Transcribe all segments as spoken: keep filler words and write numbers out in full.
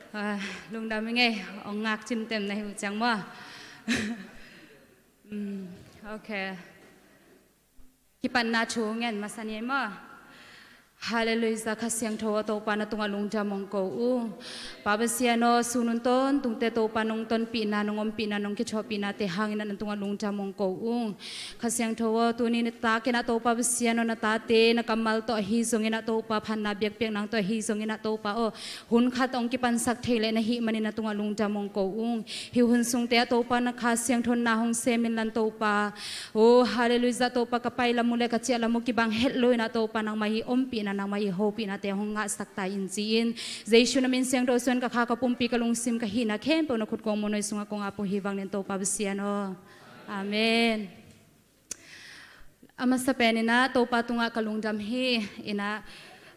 Ah, lungdam ing ei, ong ngak cimtem na hi uh ciang maw. Mm, ok. Kipatna thu ngen masa ni maw. Halleluiah, Kha Siangtho aw, Topa na tungah lungdam ong ko ung. Pa Pasian aw, sun un tawntungte Topa nong tonpihna, nong ompihna, nong kithawhpihnate hangin ah na tungah lungdam ong ko ung. Kha Siangtho aw, tuni nitak in ah Topa Pasian aw, na tate na kammal tawh ahi zongin ah Topa, phatna biakpiak nang tawh ahi zongin ah Topa aw, hun khat ong kipansak thei leh na hih manin na tungah lungdam ong ko ung. Hih hun sungte ah Topa na Kha Siangtho na hong semin lan Topa. Oh, halleluiah, Topa ka pai lam uh leh ka ciah lam uh kibang het lo in ah Topa nangmah hih ompihna, nangmah hih hopihnate hong ngahsak ta in ci-in, Jesu na min siangtho suan ka kha, ka pumpi, ka lungsim, ka hihna khempeuh na khut kong munoi sungah kong ap uh hi vang ning Topa Pasian aw. Amen. A masa pen in ah Topa tungah ka lungdam hi. In ah,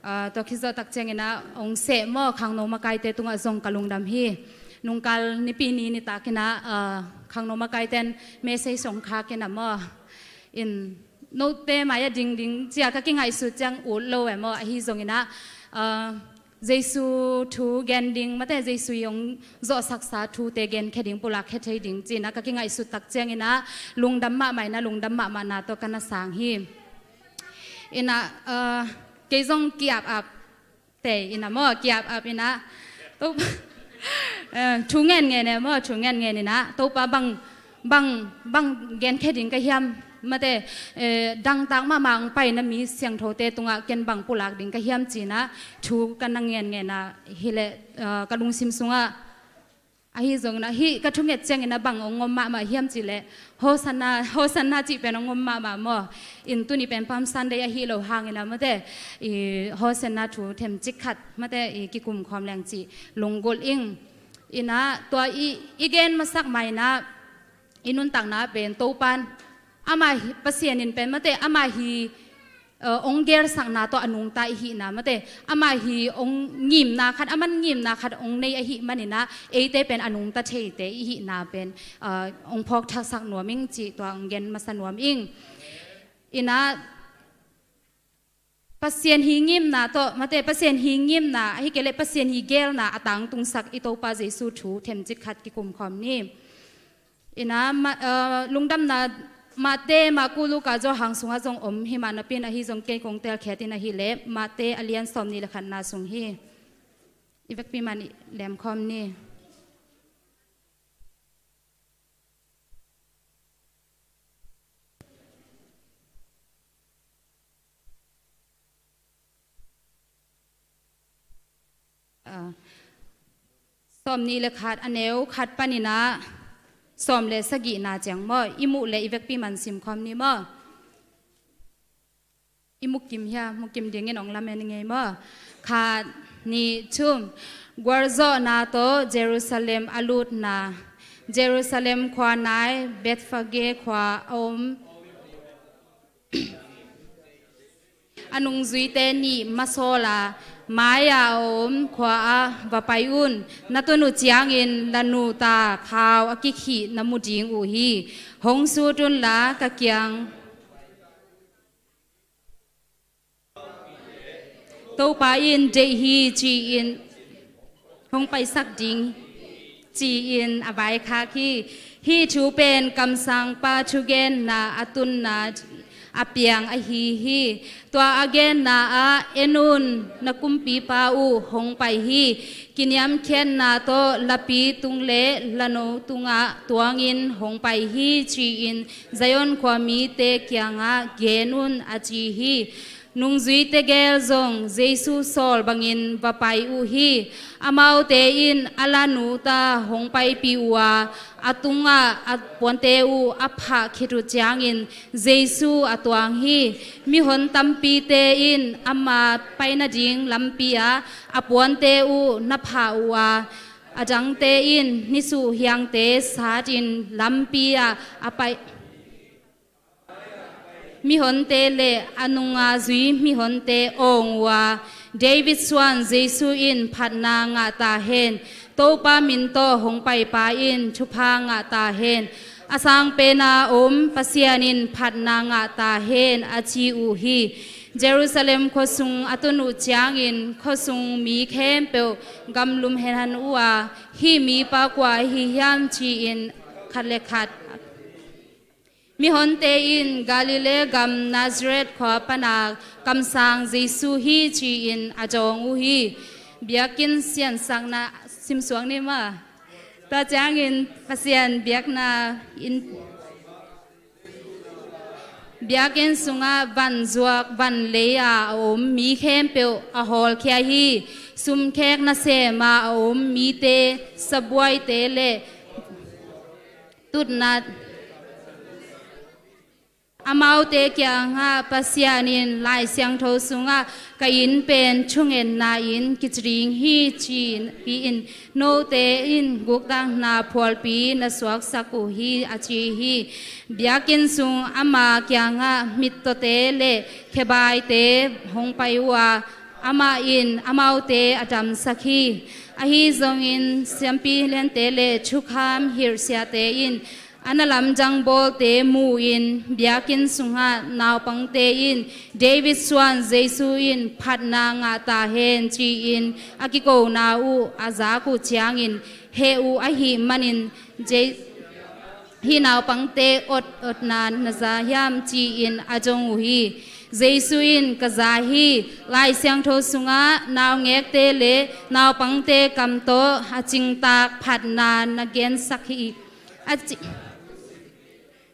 ah, tua khit zawh tak ciangin ah ong seh maw, khangno makaite tungah zong ka lungdam hi. Nungkal Nipi ni nitak in ah, ah, khangno makaiten message ong khak in ah maw, in note mai-ah dingding ci-a ka kingaihsut ciang ut lo e maw. Ahi zongin ah, ah, Jesu thu gen ding, mate, Jesu i ong zawhsaksa thute genkhia ding, pulakkhia thei ding ci-in ah ka kingaihsut tak ciangin ah lungdam mahmah in ah, lungdam mahmahna tawh ka na sang hi. In ah, ah, kei zong ki-ap ap tei in ah maw, ki-ap ap in ah, Topa, eh, thu ngen ngen e maw, thu ngen ngen in ah Topa bang bang, bang genkhia ding ka hiam, mate, eh, dangtak mahmah ong pai na mi siangthote tungah ken bang pulak ding ka hiam ci-in ah thu ka na ngen ngen ah, hi leh, eh, ka lungsim sungah, ahi zongin ah hih ka thunget ciangin ah bang ong om mahmah hiam cih leh, Hosanna, Hosanna cih pen ong om mahmah maw. In tuni pen Palm Sunday ahi lo hangin ah, mate, i Hosanna thu themcik khat, mate, i kikum khawm leng cih lunggulh ing. In ah tua i, i gen masak ma in ah, i nuntakna pen Topan, amah hi, Pasian in pen, mate, amah hi, eh, ong gelsakna tawh a nungta i hihna, mate, amah hi ong ngimna khat, aman ngimna khat ong nei ahih manin ah eite pen a nungta theite i hihna pen, eh, ong phawkthaksak nuam ing cih tua ong gen masa nuam ing. In ah Pasian hi ngimna tawh, mate, Pasian hi ngimna, ahi kei leh Pasian hi gelna a tangtungsak i Topa Jesu thu themcik khat kikum khawm ni. In ah, ma-, eh, lungdamna Mate, Marku, Luka, Johan sungah zong om hi mah napi-in, ahi zong kei kong telkhiat in ahih leh Mate a lian sawmnih le khatna sung hi. I vekpi man i lemkhawm ni. Ah, sawmnih le khat, a neu khat panin ah sawm le sagihna ciang maw, i muh leh i vekpi man simkhawm ni maw. I mukim hia, mukim dingin ong lamen ing ei maw. Khat, nih, thum. Gualzawhna tawh Jerusalem a lutna. Jerusalem khua nai Bethfage khua a om a nungzuite nih masawl a, mai-a a om khua-ah va pai un. Na tun uh ciangin la nu ta khau a kikhih na mu ding uh hi. Hong sut unla ka kiang Topa in deih hi ci-in hong paisak ding ci-in a vaikhak hi. Hih thu pen kamsangpa thugenna a tunna a piang ahi hi. Tua a genna ah, en un, na kumpipa uh hong pai hi. Kiniamkhiatna tawh lapi tung le lano tungah tuangin hong pai hi ci-in Zion khua mite kiangah gen un, a ci hi. Nungzuite gel zong Jesu sawl bangin va pai uh hi. Amaute in a lanu ta hong paipih uh a, a tungah a puante uh a phah khit uh ciangin Jesu a tuang hi. Mihon tampite in ama pai nading lampi ah a puante uh na phah uh a, a dangte in nisuh hiangte satin lampi ah a pai mihonte le a nunga zui mihonte awng uh a, David suan Jesu in phatna ngah ta hen. Topa min tawh hong paipa in thupha ngah ta hen. A sangpena om Pasian in phatna ngah ta hen, a ci uh hi. Jerusalem khuasung a tun uh ciangin khuasung mi khempeuh gamlum henhan uh a, "Hih mipa kua ahi hiam?" ci-in khat le khat. Mihonte in, "Galilee gam Nazareth khua pana kamsang Jesu hi," ci-in a dawng uh hi. Biakinn siansakna simsuak ni maw. Tua ciangin Pasian biakna in, biakinn sungah vanzuak vanlei-a a om mi khempeuh a hawlkhia hi. Sumkhek nasema a om mite, sabuaite le tutna, amaute kiangah, "Pasian in Lai Siangtho sungah, 'Ka inn pen thungetna inn kici ding hi,' ci-in, note in guktakna phualpi na suaksak uh hi," a ci hi. Biakinn sung ama kiangah mittawte le khebaite hong pai uh a, amah in amaute a damsak hi. Ahi zongin siampi liante le thukham hilhsiate in a na lamdang bawlte mu-in, biakinn sungah naupangte in, "David suan Jesu in phatna ngah ta hen," ci-in a kikona uh a zak uh ciangin heh uh ahih manin, Je-, "Hih naupangte ototna na za hiam?" ci-in a dong uh hi. Jesu in, "Ka za hi. Lai Siangtho sungah, 'Naungekte le naupangte kam tawh a cingtak phatna na gensak hi,' a ci,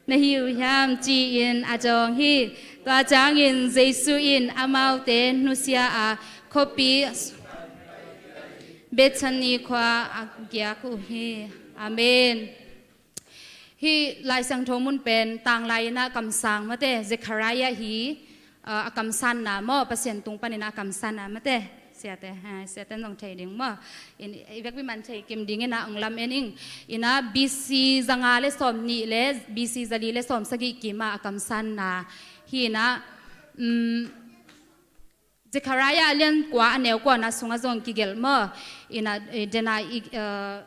na hi uh hiam?" ci-in a dong hi. Tua ciangin Jesu in amaute nusia a, khuapi Bethani khua a giak uh hi. Amen. Hih Lai Siangtho mun pen tanglai-in a kamsang mate, Zekhariah hi, uh, a kamsanna maw, Pasian tung panin a kamsanna mate. Siate, ha, siate zong thei ding maw. In, i vekpi man thei kim dingin a ong lam en ing. In a B C zanga le sawm nih le B C zali le sawm sagih kim a a kamsanna hi in a, um, Zekhariah a lian kua a neu kuana sungah zong kigelh maw. In a, eh, dena i, eh,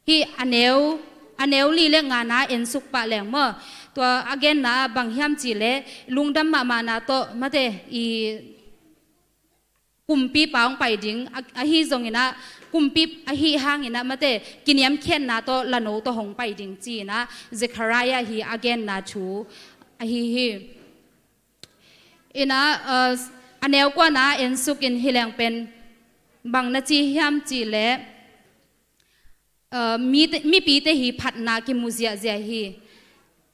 hih a neu, a neu li le ngana ensuk pah leng maw. Tua a genna bang hiam cih leh lungdam mahmahna tawh mate i kumpipa hong pai ding, a, ahi zongin a kumpi ahi hangin a mate kiniamkhiatna tawh lano tawh hong pai ding ci-in a Zekhariah hi a genna thu ahi hi. In a, uh, a neu kuana ensuk in hi leng pen bang na ci hiam cih leh, uh, mite, mipite hi phatna kimu ziahziah hi.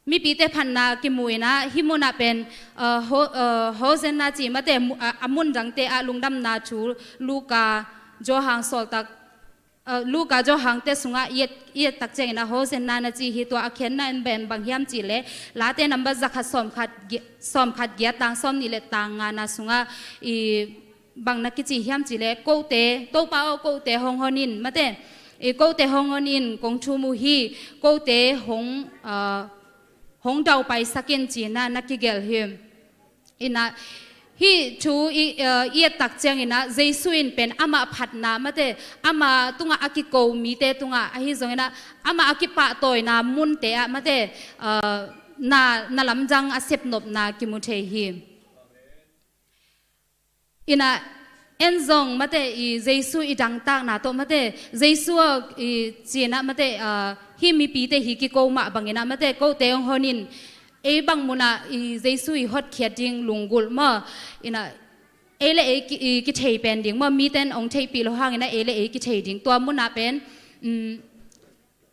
Mipite phatna kimu in a, hih munah pen, uh, Ho-, uh, Hosanna ci mate mu-, a, a mun dangte ah lungdamna thu Luka, Johan sawltak, uh, Luka, Johan te sungah i et, i et tak ciangin a Hosanna na ci hi. Tua a khiatna in pen bang hiam cih leh Late number zakhat sawmkhat gi-, sawmkhat giat tang sawmnih le tang ngana sungah i bang na kici hiam cih leh, "Kote, Topa aw, kote hong hon in," mate, i, "Kote hong hon in, kong thum uh hi, kote hong, uh, hong daupaisak in," ci-in a na kigelh hi. In a, hih thu i, uh, i et tak ciangin a, Jesu in pen amah phatna mate, amah tungah a kiko mite tungah, ahi zongin a, amah a kipahtawina munte ah mate, uh, na, na lamdang a sepnopna kimu thei hi. In a, en zong mate i Jesu i dangtakna tawh mate, Jesu aw i ci-in a mate, ah, hih mipite hi kiko mah bangin a mate, "Kote hong hon in," ei bang munah i Jesu i hotkhiat ding lunggulh maw. In a, ei le ei ki, i kithei pen ding maw, mite in hong theihpih loh hangin a ei le ei kithei ding. Tua munah pen, um,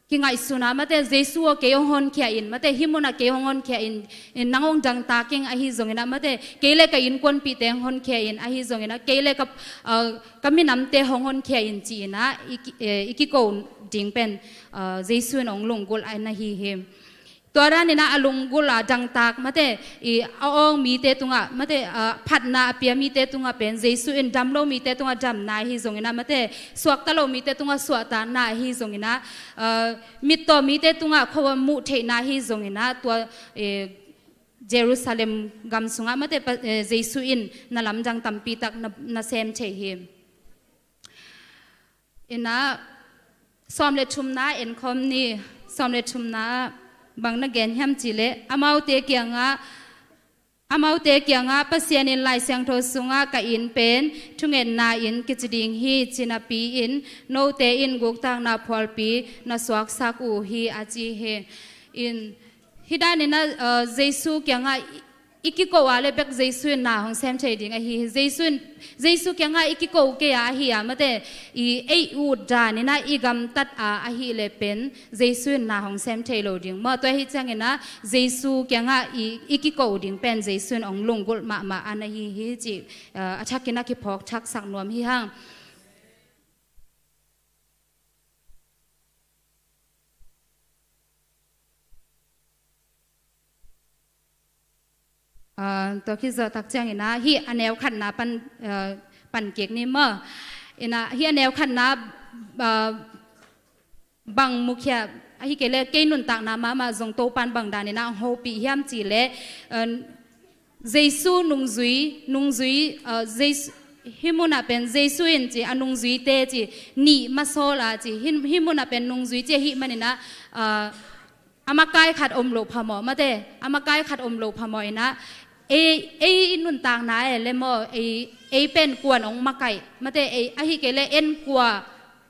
kingaihsun a mate, "Jesu aw, kei hong honkhia in," mate, "Hih munah kei hong honkhia in, in nang hong dangtak ing, ahi zongin a mate, kei le ka innkuanpihte hong honkhia in, ahi zongin a kei le ka, ah, ka minamte hong honkhia in," ci-in a i ki, eh, i kiko ding pen, ah, Jesu in hong lunggulh a na hi hi. Tua danin a a lunggulh a dangtak mate, i a awng mite tungah mate, ah, phatna a pia mite tungah pen Jesu in dam lo mite tungah damna ahi zongin a mate, suakta lo mite tungah suahtakna ahi zongin a, ah, mittaw mite tungah khua muh theihna ahi zongin a, tua, eh, Jerusalem gam sungah mate pa, eh, Jesu in na lamdang tampi tak na, na sem thei hi. In a, sawm le thumna en khawm ni. Sawm le thumna ah bang na gen hiam cih leh, amaute kiangah, amaute kiangah, Pasian in Lai Siangtho sungah, ka inn pen thungetna inn kici ding hi, ci napi-in note in guktakna phualpi na suaksak uh hi, a ci hi. In, hih danin ah, uh, Jesu kiangah i, i kiko a le bek Jesu in na hong sem thei ding ahi hi. Jesu in, Jesu kiangah i kiko kei a ahi a, mate, i ei ut danin ah i gamtat a ahih leh pen Jesu in na hong sem thei lo ding maw. Tua hi ciangin ah Jesu kiangah i, i kiko ding pen Jesu in hong lunggulh mahmah a na hi hi cih, uh, a thakin a kiphawk thaksak nuam hi hang. Ah, tua khit zawh tak ciangin ah, hih a neu khatna pan, ah, pan kik ni maw. In ah, hih a neu khatna, ah, bang mukhia, ahih kei leh kei nuntakna mahmah zong Topa'n bang danin ah hong hopih hiam cih leh, ah, Jesu nungzui, nungzui, ah, Jesu, hih munah pen Jesu in ci, a nungzuite ci, nih mah sawl a ci, hih, hih munah pen nungzui ci ahih manin ah, ah, a makai khat om loh phamawh, mate, a makai khat om loh phamawh in ah, ei, ei nuntakna e le maw, ei, ei pen kua'n hong makaih, mate, ei, ahih kei leh en kua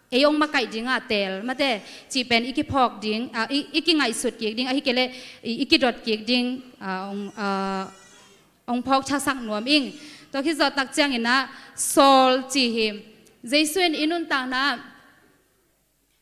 ei hong makaih ding a teel, mate, cih pen i kiphawk ding, ah, i, i kingaihsut kik ding, ahih kei leh i, i kidot kik ding, ah, hong, ah, hong phawk thaksak nuam ing. Tua khit zawh tak ciangin ah sawl ci hi. Jesu in i nuntakna ah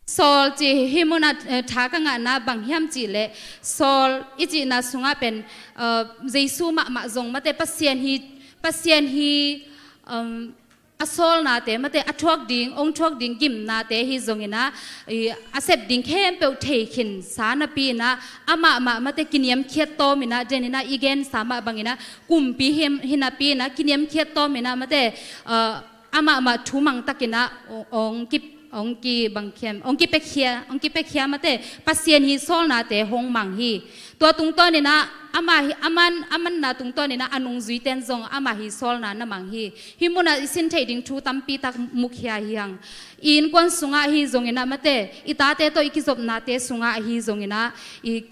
sawl ci hih munah, eh, tha ka ngahna bang hiam cih leh, sawl i cihna sungah pen, eh, Jesu mahmah zong, mate, Pasian hi, Pasian hi, um, a sawlnate, mate, a thuak ding, hong thuak ding gimnate hi zongin ah, i, a sep ding khempeuh thei khinsa napi-in ah, amah mah, mate, kiniamkhiat tawm in ah, den in ah i gensa mah bangin ah, kumpi hi, hi napi-in ah, kiniamkhiat tawm in ah, mate, eh, amah mah thu mang takin ah, hong, hong ki, hong kibang khiam, hong kipiakhia, hong kipiakhia, mate, Pasian hi sawlnate hong mang hi. Tua tungtawnin ah, amah hi, aman, aman na tungtawnin ah, a nungzuite'n zong amah hi sawlna na mang hi. Hih munah i sin theih ding thu tampi tak mukhia hi hang. I innkuan sungah ahi zongin ah, mate, i tate tawh i kizopnate sungah ahi zongin ah, i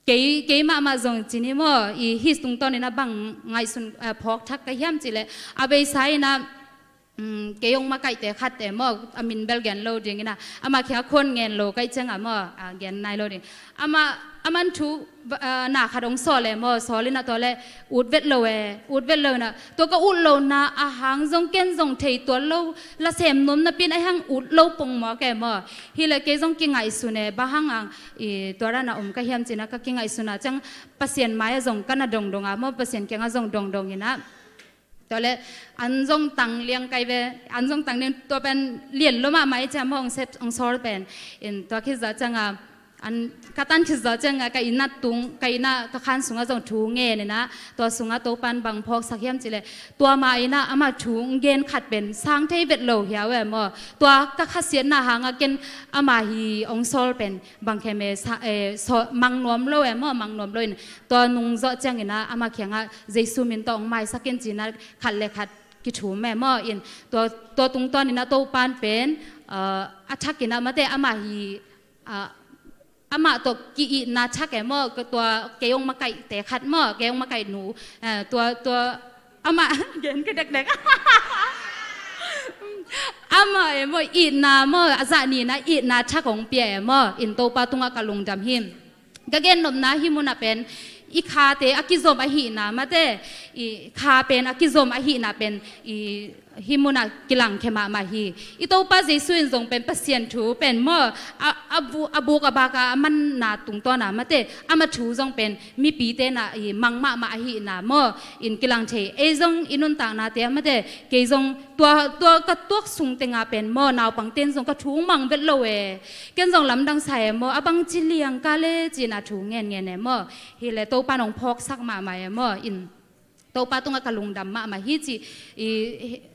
kei, kei mahmah zong ci ni maw, i hih tungtawnin ah bang ngaihsun, eh, phawk thak ka hiam cih leh, a beisa in ah, um, kei hong makaihte khat e maw, a min bel gen lo dingin ah, amah kiang a khuan ngen lo ka hih ciangah maw, ah, gen nai lo ding. Amah, aman thu, ah, na khat hong sawl e maw, sawl in ah tua leh ut vet lo e, ut vet lo in ah, tua ka ut lohna a hang zong ken zong thei tuan lo, la sem nuam napi-in a hang ut lo pongmawk e maw. Hi leh kei zong kingaihsun e, bang hang a, i, tua dan a om ka hiam ci-in ah ka kingaihsun a ciang, Pasian mai-ah zong ka na dongdong a maw, Pasian kiangah zong dongdong in ah. Tua leh an zong tang liang kai ve, an zong tang liang, tua pen lian lo mahmah i ci a maw, hong sep, hong sawl pen. In tua khit zawh ciangah, an, ka tan khit zawh ciangah ka inn ah tung, ka inn ah ka khan sungah zong thu ngen in ah, tua sungah Topa'n bang phawksak hiam cih leh, tua mah in ah amah thu hong gen khat pen sang thei vet lo hi a ve maw. Tua ka khasiatna hangah ken amah hi hong sawl pen bang khem e, sa, eh, saw, mang nuam lo e maw, mang nuam lo in, tua nung zawh ciangin ah amah kiangah Jesu min tawh hong maisak in ci-in ah khat le khat kithum e maw. In tua, tua tungtawnin ah Topa'n pen, ah, a thakin ah, mate, amah hi, ah, amah tawh ki-itna thak e maw, tua kei hong makaihte khat maw, kei hong makaih nu, eh, tua, tua, amah, gen ka dekdek. Amah e maw, itna maw, a zah nih in ah itna thak hong pia e maw, in Topa tungah ka lungdam hi. Ka gennopna hih munah pen i khate a kizom ahihna, mate, i kha pen a kizom ahihna pen i hih munah kilangkhia mahmah hi. I Topa Jesu in zong pen Pasian thu pen maw, a, a bu-, a buk a bak a a manna tungtawn a, mate, amah thu zong pen mipite'n ah i mang mahmah ahihna maw, in kilang thei. Ei zong i nuntaknate ah, mate, kei zong tua, tua ka tuak sung tengah pen maw, naupangte'n zong ka thu mang vet lo e. Ken zong lamdang sa e maw, a bangci liang ka le ci-in ah thu ngenngen e maw. Hi leh Topa'n hong phawksak mahmah e maw. In Topa tungah ka lungdam mahmah hi ci, i,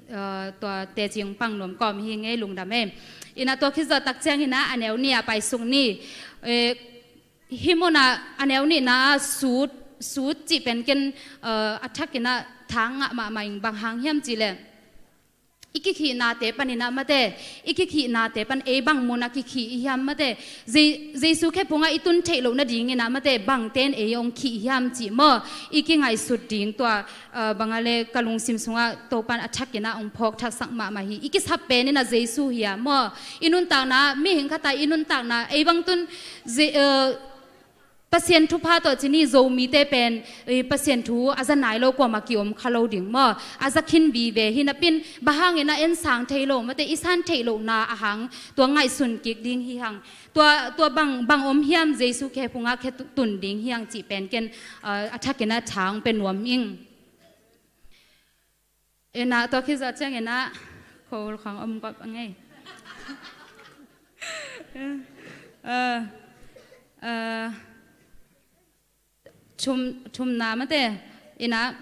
eh, tua teci hong pang nuam kawm hi ing ei, lungdam e. In ah tua khit zawh tak ciangin ah a neu nih ah paisuk ni. Eh, hih munah a neu nihna ah suut, suut cih pen ken, eh, a thakin ah tha ngah mahmah ing, bang hang hiam cih leh, I kikhihnate paninah mate, i kikhihnate pan ei bang munah kikhih i hiam mate, Je- Jesu khephungah i tun theih loh nadinginah mate, bangten ei hong khih hiam cih maw, i kingaihsut ding tua, uh, bangale ka lungsim sungah Topan a thakinah hong phawk thaksak mahmah hi. I kisap peninah Jesu hi-a maw, i nuntakna, mihing khata i nuntakna ei bang tun Je- uh, Pasian thupha tawh cini Zomite pen, eh, Pasian thu a za nai lo kuamah kiom kha lo ding maw? A za khin vive hi napin, bang hangin a en sang thei lo mate, i san theih lohna a hang, tua ngaihsun kik ding hi hang. Tua, tua bang, bang om hiam Jesu khephungah khe tu- tun ding hi hang cih pen ken, eh, a thakinah tha hong pe nuam ing. Inah tua khit zawh cianginah khol khang om gawp a ngei. Eh, eh, thum, thumna mate, inah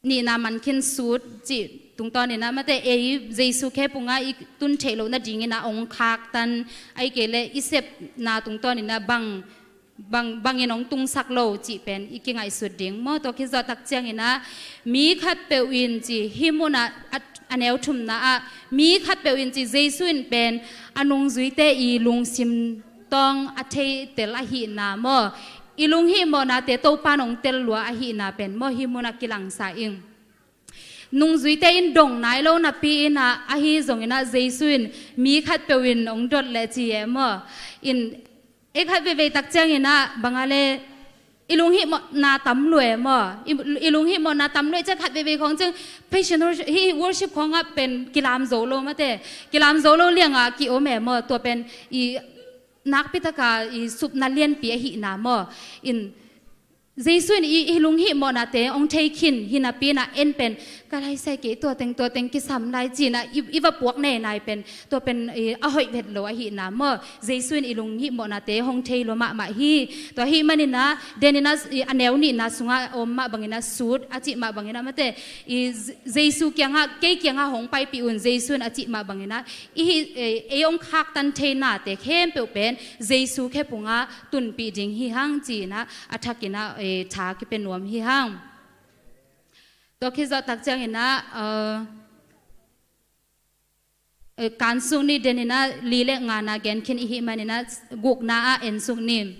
nihna man khin sut cih tungtawninah mate, ei Jesu khephungah i tun theih loh nadinginah hong khaktan, ahih kei leh i sepna tungtawninah bang bang, bangin hong tungsak lo cih pen i kingaihsut ding maw? Tua khit zawh tak cianginah mi khatpeuh in ci, hih munah a, a neu thumna ah mi khatpeuh in ci, Jesu in pen a nungzuite i lungsim tawng a theitel ahihna maw? I lunghihmawhnate Topan hong tel lua ahihna pen maw, hih munah kilangsa ing. Nungzuite in dong nai lo napi inah, ahi zonginah Jesu in mi khatpeuh in hong dot leh ci e maw? In ei khat veivei tak cianginah bangale i lunghihmawhna tam lua e maw? I, i lunghihmawhna tam lua e ciah khat veivei khawng ciang Passion worship, hih worship khawngah pen kilam zo lo mate, kilam zo lo liangah kiom e maw? Tua pen i nakpitaka i supna lianpi ahihna maw? In Jesu in i, i lunghihmawhnate hong thei khin hi napi inah en pen ka laisai kei, tua teng tua teng kisam lai cinah i, i va puak nei nai pen, tua pen i, a hoih vet lo ahihna maw? Jesu in i lunghihmawhnate hong thei lua mahmah hi. Tua ahih maninah deninah i, a neu nihna sungah a om mah banginah sut a cih mah banginah mate, i, Jesu kiangah, kei kiangah hong paipih un, Jesu in a cih mah banginah i hih, eh, ei hong khaktan theinate khempeuh pen Jesu khephungah tunpih ding hi hang cinah a thakinah, eh, tha kipia nuam hi hang. Tua khit zawh tak cianginah, eh, eh, kan suk ni, deninah li le ngana gen khin i hih maninah gukna ah en suk ni.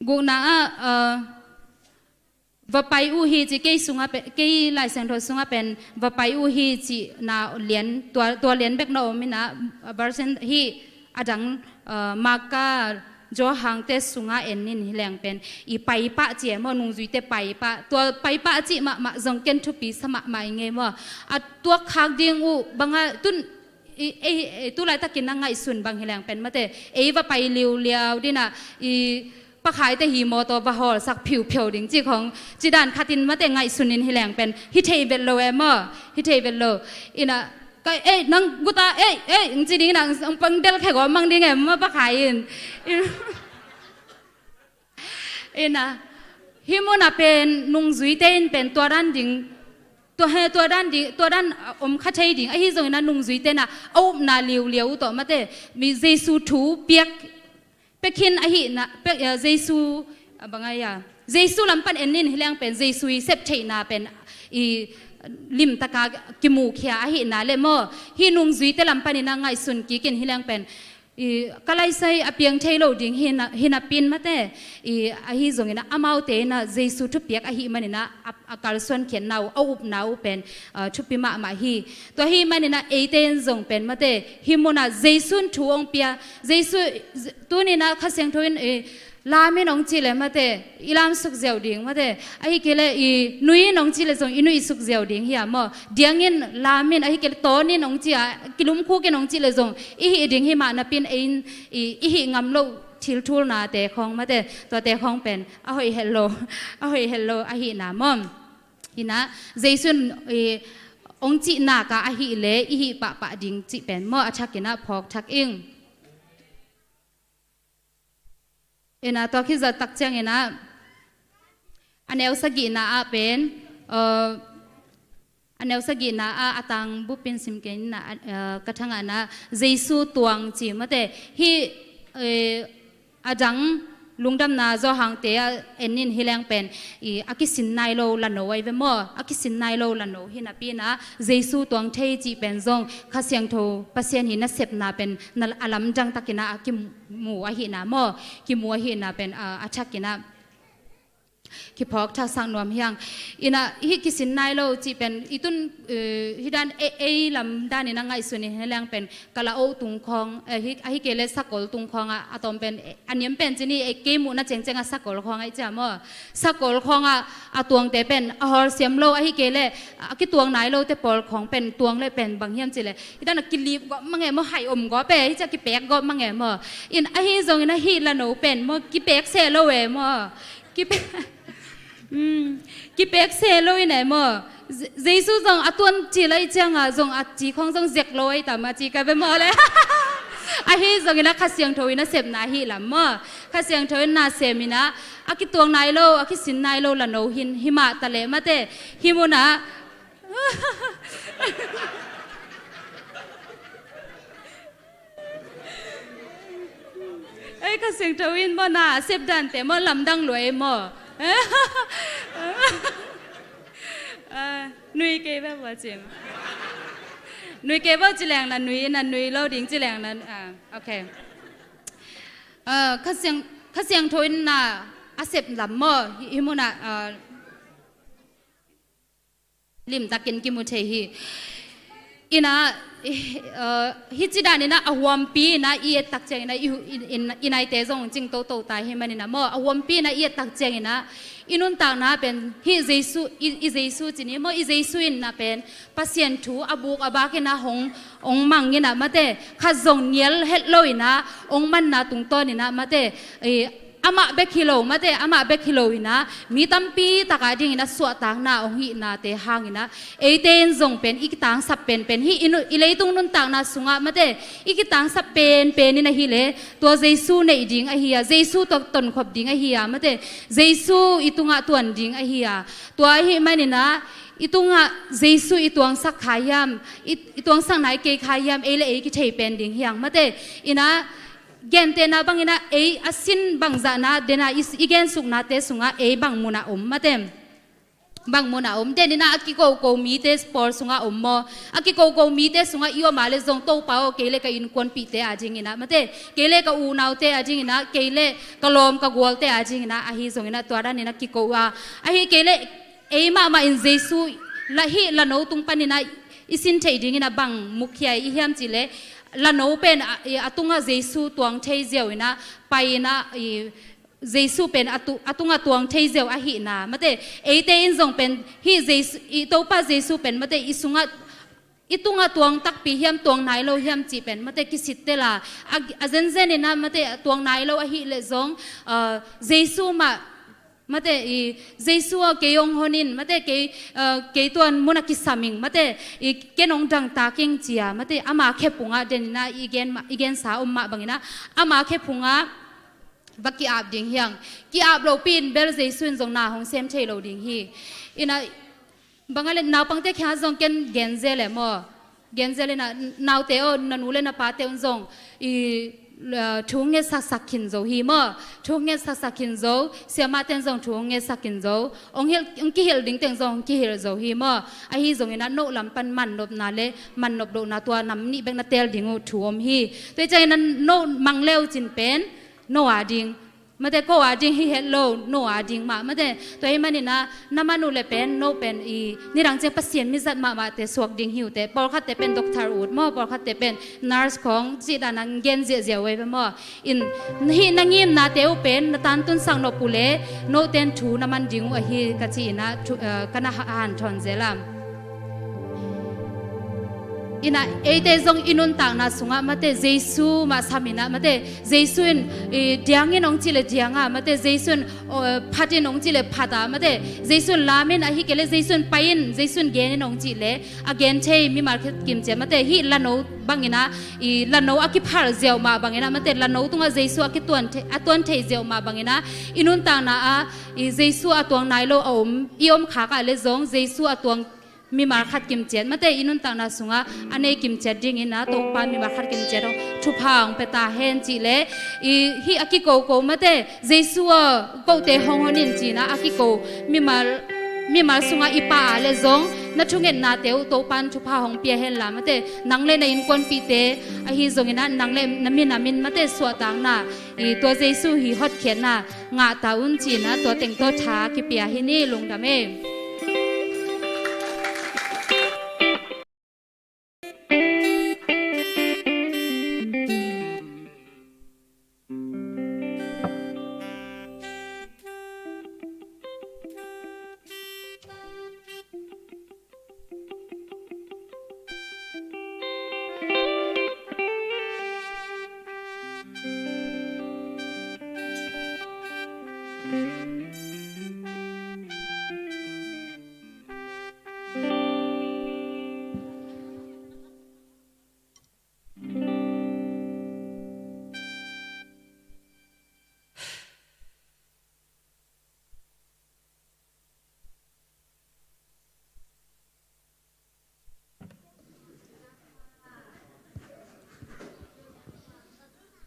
Gukna ah, eh, va pai uh hi ci, kei sungah pe- kei Lai Siangtho sungah pen va pai uh hi cihna lian, tua, tua lian bek na om inah, version hih a dang, uh, Marka Johan te sungah en in hi leng pen i paipah ci e maw, nungzuite paipah, tua paipah a cih mahmah zong ken thupi sa mahmah i ngei maw? A tua khak ding uh bangah tun i, ei, ei, tu laitakin na ngaihsun bang hi leng pen mate, ei va pai liuliau dinah i pakhaite hi mawtaw va hawlsak phiuphiau ding cih khawng, ci dan khatin mate ngaihsun in hi leng pen hi thei vet lo e maw? Hi thei vet lo. Inah ka, ei, nang guta, ei, ei, ng ci ding inah ang pang del khe gawm mang ding e maw pakhai in. Inah hih munah pen nungzuite in pen tua dan ding, tua he, tua dan ding, tua dan, ah, om kha thei ding. Ahi zonginah nungzuite inah a upna liuliau uh tawh mate, mi Jesu thu piak, pia khin ahihna, pia, eh, Jesu, ah, bang a, Jesu lam pan en in hi leng pen Jesu i sep theihna pen i limtaka kimukhia ahihna le maw? Hih nungzuite lam paninah ngaihsun kikin hi leng pen i ka laisai a piang thei lo ding hi na, hi napin mate, i ahi zonginah amaute inah Jesu thupiak ahih maninah a, a kalsuan khiatna uh, a upna uh pen, ah, thupi mahmah hi. Tua ahih maninah eite in zong pen mate, hih munah Jesu in thu hong pia, Jesu, tuninah Kha Siangtho in, i, lam in hong cih le mate, i lam suk ziau ding mate, ahih kei le i nui in hong cih le zong i nui suk ziau ding hi a maw? Diang in, lam in, ahih kei le tawn in hong cih a, kilumkhuk in hong cih le zong i hih ding hi mah napin ei in i, i hih ngam loh thilthulnate khawng mate, tuate khawng pen a hoih het lo, a hoih het lo ahihna maw? Inah Jesu in i hong cih naka ahih le i hih pahpah ding cih pen maw, a thakinah phawk thak ing. Inah tua khit zawh tak cianginah a neu sagihna ah pen, uh, a neu sagihna ah a tang bupin sim kei inah, uh, ka thangahna Jesu tuang ci mate, hih, uh, a dang Lungdamna Zawhangte a en in hi leng pen, i, a kisin nai lo lano ahi ve maw? A kisin nai lo lano hi napi-in ah Jesu tuang thei cih pen zong Kha Siangtho Pasian' nasepna pen na, a lamdang takin ah a kimu ahihna maw? Kimu ahihna pen, a, a thakin ah kiphawk thaksak nuam hi hang. In ah hih kisin nai lo cih pen i tun, eh, hih dan ei, ei lam danin ah ngaihsun in hi leng pen kala-oh tung khawng, eh, hi, ahi kei leh sakol tung khawng ah a tawm pen, eh, a niam pen ci ni, eh, kei muhna cengceng ah sakol khawng ahi cia maw? Sakol khawng ah a tuangte pen a hawlsiam lo, ahi kei leh a kituang nai lote pawl khawng pen tuang leh pen bang hiam cih leh hih dan a kilip gawp mang e maw, hai om gawp e, hih cia kipek gawp mang e maw? In ahi zongin ah hih lano pen maw, kipek se lo e maw? Kipe-, mm, kipek se lo in ah maw? Je-, Jesu zong a tuan ci lai ciangah zong a ci khawng zong zek lo ahi tam a ci ka ve maw le? Ahi zongin ah Kha Siangtho in nasepna hi lam maw? Kha Siangtho in nasem in ah a kituang nai lo, a kisin nai lo lano hi, hi mah ta leh mate, hih mun ah ei, Kha Siangtho in maw, na a sep dante maw, lamdang lua ei maw? Ah, nui kei ve bua cin. Nui kei bua ci leng na nui, na nui lo ding ci leng na, ah, ok. Ah, Kha Siang, Kha Siangtho in na a sep lam maw, hih, hih mun ah, ah, limtakin kimu thei hi. In ah, eh, hih ci danin ah a huampi in ah i et tak ciangin ah i, i, i, i naite zong cing toto ta hi manin ah maw? A huampi in ah i et tak ciangin ah i nuntakna pen hih Jesu, i, i Jesu ci ni maw? I Jesu in ah pen Pasian thu a buk a bak in ah hong, hong mang in ah mate, khat zong nial het lo in ah hong manna tungtawn in ah mate, eh, amah bek hi lo mate, amah bek hi lo in ah mi tampi tak a dingin ah suahtakna hong hihnate hangin ah eite in zong pen i kitangsap penpen hih i nu-, i leitung nuntakna sungah mate, i kitangsap penpen in ahi leh tua Jesu neih ding ahi a, Jesu tawh tonkhop ding ahi a mate, Jesu i tungah tuan ding ahi a, tua ahih manin ah i tungah Jesu i tuangsak kha hiam, i, i tuangsak nai kei kha hiam, ei le ei kithei pen ding hi hang mate. In ah gentehna bangin ah ei a sin bangzahna den a i, i gensuknate sungah ei bang mun ah om mate? Bang mun ah om? Den in ah a kikoko mite pawl sungah om maw? A kikoko mite sungah i om a leh zong Topa aw, kei le ka innkuanpihte a dingin ah mate, kei le ka unaute a dingin ah, kei le ka lawm ka gualte a dingin ah, ahi zongin ah tua danin ah kiko a, ahi kei leh ei mahmah in Jesu la, hih lano tung panin ah i sin theih dingin ah bang mukhia i hiam cih leh lano pen a, i, a tungah Jesu tuang thei ziau in ah pai in ah, i, Jesu pen a tu-, a tungah tuang thei ziau ahihna mate, eite in zong pen hih Jesu, i Topa Jesu pen mate i sungah, i tungah tuang takpi hiam, tuang nai lo hiam cih pen mate kisittel a, a, a zenzen in ah mate tuang nai lo ahih leh zong, ah, Jesu mah mate, i, Jesu aw, kei hong hon in mate, kei, ah, kei tuan mun ah kisam ing mate, i, ken hong dangtak ing ci a mate, ama khephung ah den in ah i gen ma-, i gensa om mah bangin ah ama khephung ah va ki-ap ding hi hang. Ki-ap lopi in bel Jesu in zong na hong sem thei lo ding hi. In ah bang a leh naupangte kiangah zong ken gen zel e maw? Gen zel in ah, naute aw, na nu le na pate un zong i, ah, thu hong ngetsaksak khin zo hi maw? Thu hong ngetsaksak khin zo, siamahte in zong thu hong ngetsak khin zo, hong hilh, hong kihilh ding teng zong hong kihilh zo hi maw? Ahi zongin ah no lam pan mannopna le mannop lohna tua nam nih bek na teel ding uh thu om hi. Tua hi ciangin ah no mang le uh cin pen no a ding mate, ko a ding hi het lo, no a ding mah mate. Tua hi manin ah na man uh leh pen no pen i nidang ciang Pasian mizat mahmahte suak ding hi uh teh. Pawlkhatte pen doctor ut maw, pawlkhatte pen nurse khawng cih dan a gen ziahziah uh ei ve maw? In hih na ngimnate uh pen na tantunsak nop uh leh note in thu na man ding uh ahi ka ci in ah thu, eh, ka na ha-, hanthawn zel a. In ah eite zong i nuntakna sungah mate Jesu mah sam in ah mate, Jesu in, i, diang in hong cih leh diang a mate, Jesu in, o, phat in hong cih leh phat a mate, Jesu in lam in, ahi kei leh Jesu in pai in, Jesu in gen in hong cih leh a gen thei mimal khat kim ciat mate, hih lano bangin ah, i, lano a kiphal ziau mah bangin ah mate, lano tungah Jesu a kituan thei, a tuan thei ziau mah bangin ah i nuntakna ah, i, Jesu a tuang nai lo a om, i om khak ah leh zong Jesu a tuang mimal khat kimciat mate i nuntakna sungah a nei kimciat dingin ah Topa mimal khat kimciat hong thupha hong pia ta hen cih leh, i hih a kikoko mate Jesu aw, kote hong hon in ci-in ah a kiko mimal, mimal sungah i pa a leh zong na thungetnate uh Topa'n thupha hong pia hen la mate, nang leh na innkuanpihte ahi zongin ah nang leh na minam in mate suahtakna, i tua Jesu hih hotkhiatna ngah ta un ci-in ah tua teng tawh tha kipia hi ni. Lungdam e.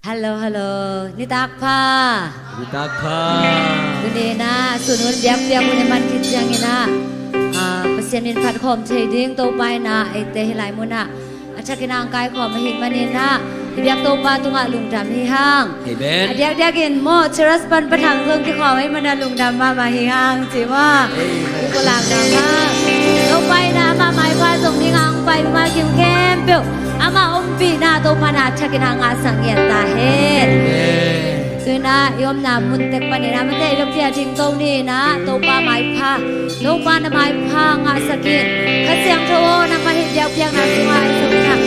Hallo, hallo. Nitak pha. Nitak pha. Tuni-in ah sun hun biakpiak hun i man khit ciangin ah, ah, Pasian min phat khawm thei ding Topa in ah eite hih lai munah a thakin ah hong kaikhawm ahih manin ah i biak Topa tungah lungdam hi hang. Amen. A diakdiakin maw, Cheras pan Pa Thang zong kikhawm ahih manin ah lungdam mahmah hi hang ci maw. Amen. Kipulak mahmah. Topa in ah amah maipha zong dingin ah hong pai mimal kim khempeuh amah ompihna Topa in ah a thakin ah ngahsak ngiat ta hen. Amen. Tu-in ah i omna mun tek panin ah mate i biakpiak ding to ni-in ah Topa maipha, Topa na maipha ngahsak in. Kha Siangtho aw, nangmah hih biakpiakna sungah i sungin ah,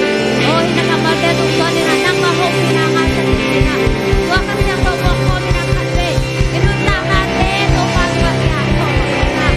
aw, hih na kammalte tungtawnin ah nangmah hopihna ngahsak in ci-in ah, tua Kha Siangtho puak khawm in ah khatvei i nuntaknate Topa tungah i ngah khawm in ah.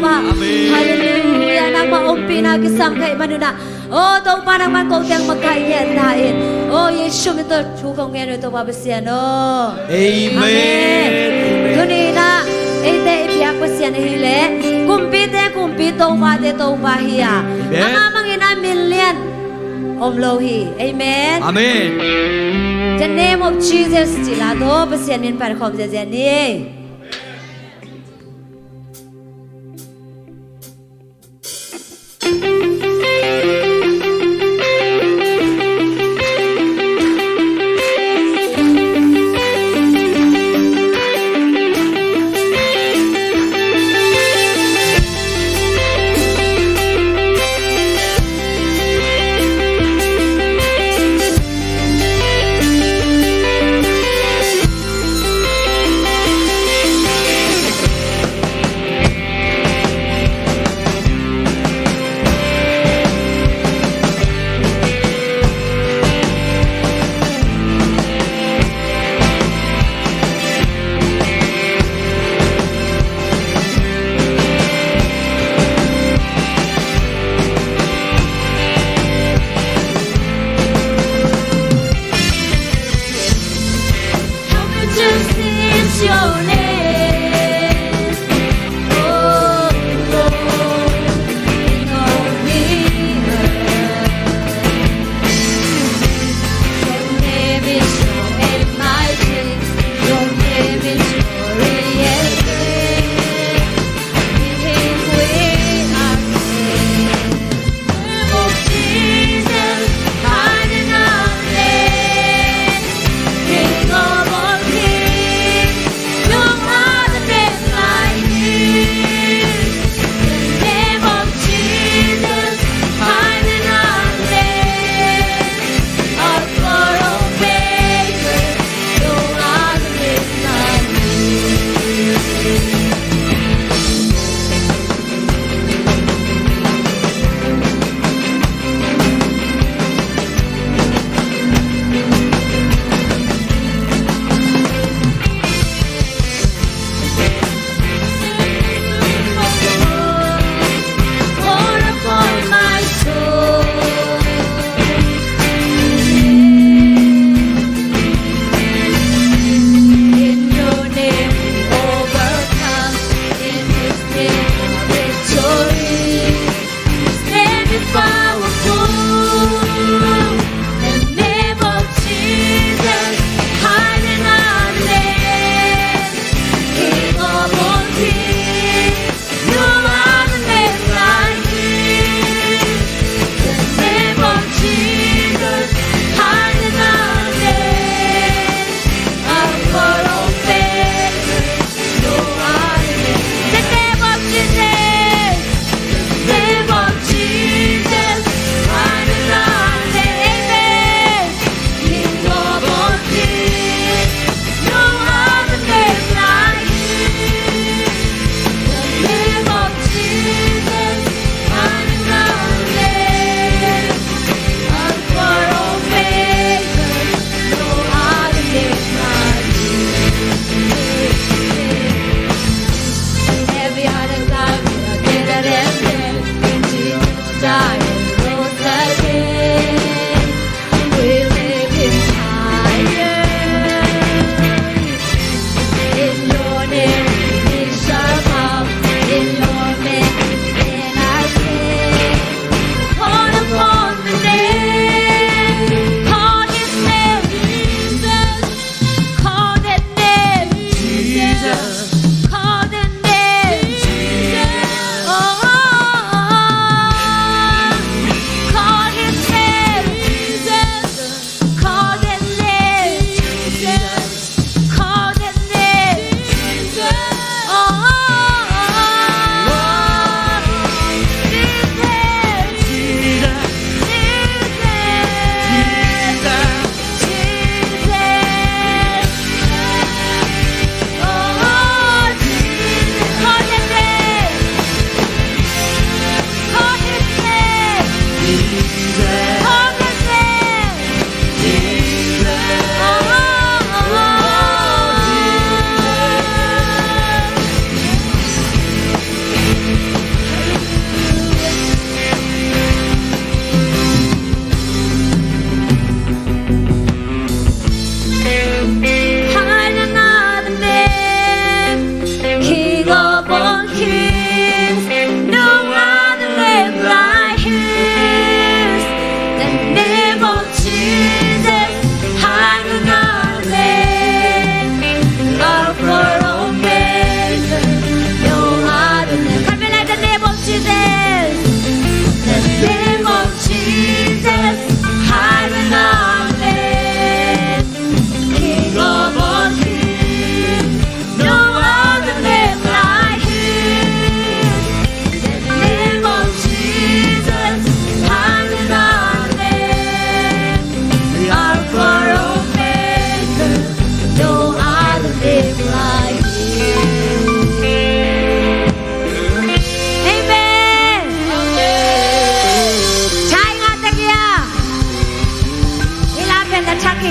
Amen. Halleluiah. Nangmah ompihna kisam thei manun ah, aw Topa, nangmah kote hong makaih ngiat ta in. Aw Jesu min tawh thu kong ngen uh Topa Pasian aw. Amen. Amen. Tuni-in ah eite i biak Pasian ahih leh kumpite kumpi, topate Topa hi a, amen, amah mangin ah min lian om lo hi. Amen. Amen. The name of Jesus cih la tawh Pasian min phat khawm ziahziah ni.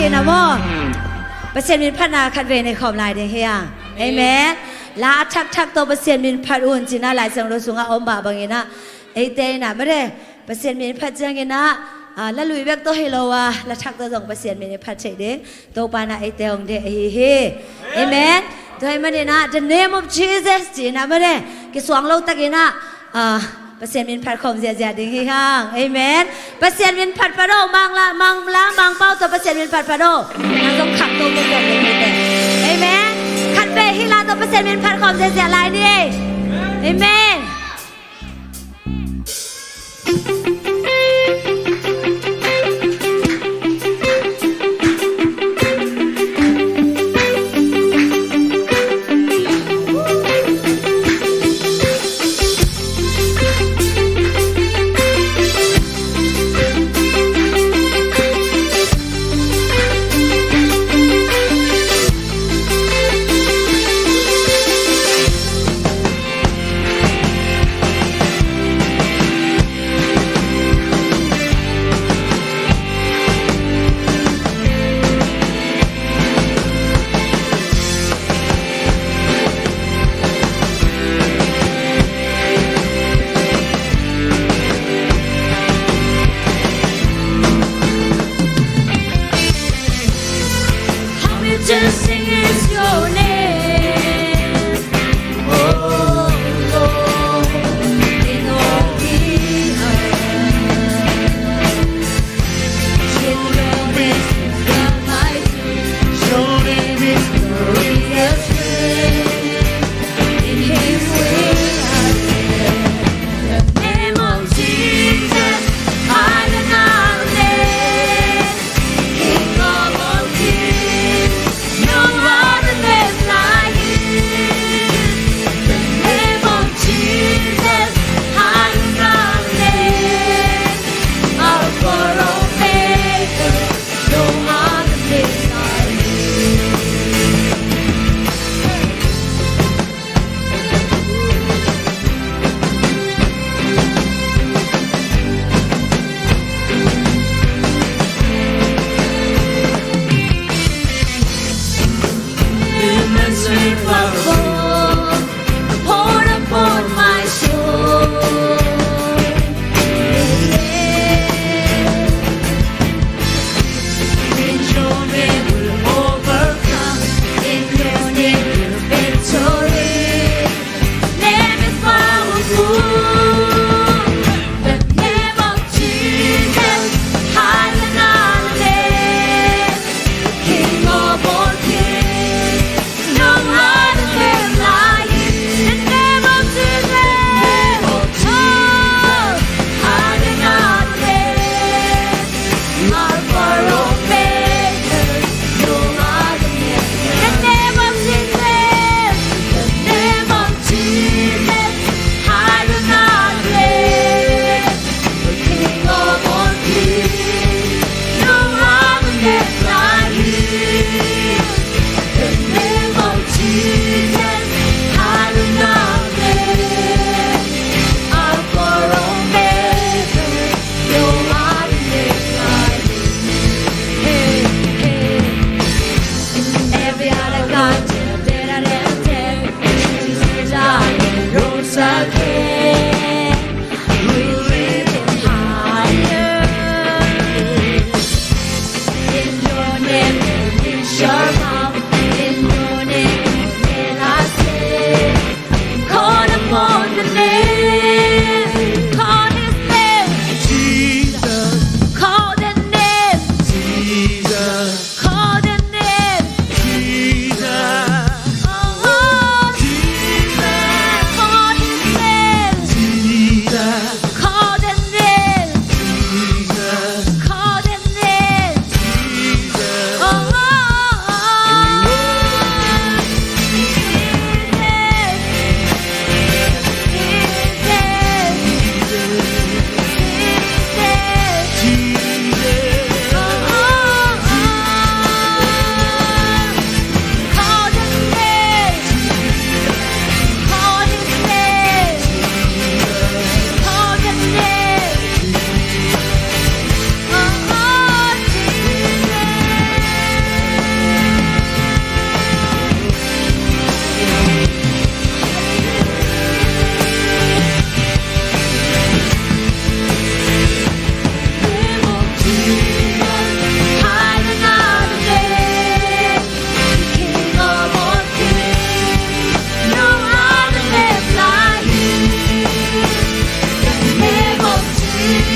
Na maw? Pasian min phatna khat vei nei khawm lai ding hi hang. Amen. La a thakthak tawh Pasian min phat un ci-in ah Lai Siangtho sungah a om mah bangin ah, eite in ah mate, Pasian min phat ciangin ah, ah, la lui bek tawh hi lo a, la thak tawh zong Pasian min i phat theih ding Topa in ah eite hong deih ahi hi. Amen. Tua ahih manin ah, the name of Jesus ci-in ah mate, kisuang lo takin ah, ah, Pasian min phat khawm ziahziah ding hi hang. Amen. Pasian min phat phat aw, Mangla, Mangla, Mangpau tawh Pasian min phat phat aw. Nang zong khak to to to to to. Amen. Khat vei hih la tawh Pasian min phat khawm ziahziah lai ni ei. Amen.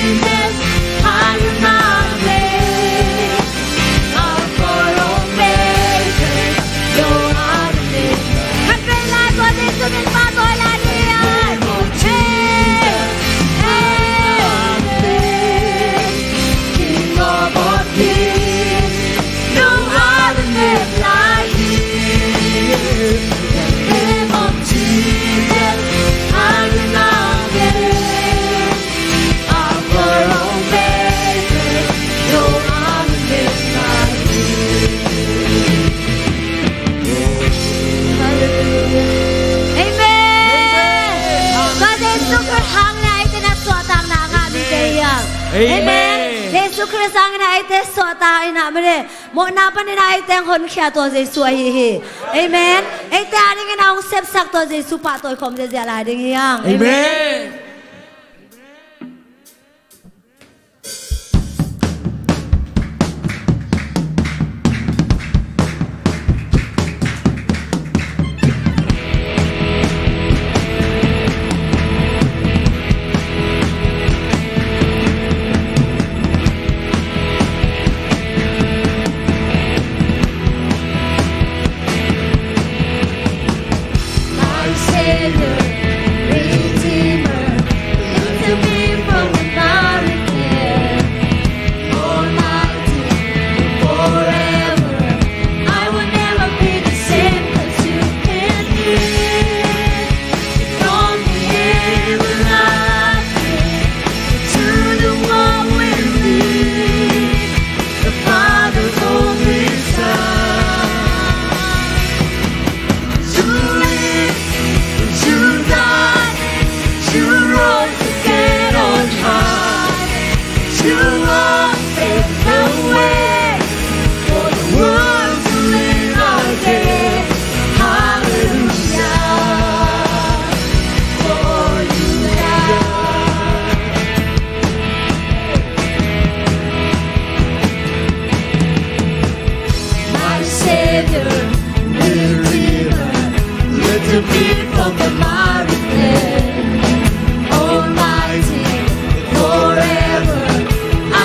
Amen. Tua Jesu Khrist hangin a eite na suahtakna a ngah mite hi hang. Amen. Amen. Jesu Khrist hangin a eite suahtak in a mite mawhna panin a eite hong honkhia tua Jesu ahi hi. Amen. Eite a dingin a hong sepsak tua Jesu pahtawi khawm ziahziah lai ding hi hang. Amen. Amen. My Savior, Redeemer, lifted me from the miry clay. Almighty, forever, I will never be the same 'cause you've been here. From the everlasting to the one we live. The Father's only Son. You live, you died, you rose again on high. You open the way for the world to live again. Hallelujah. For you died. My Savior, Redeemer, lifted me from the miry clay. Almighty, forever, I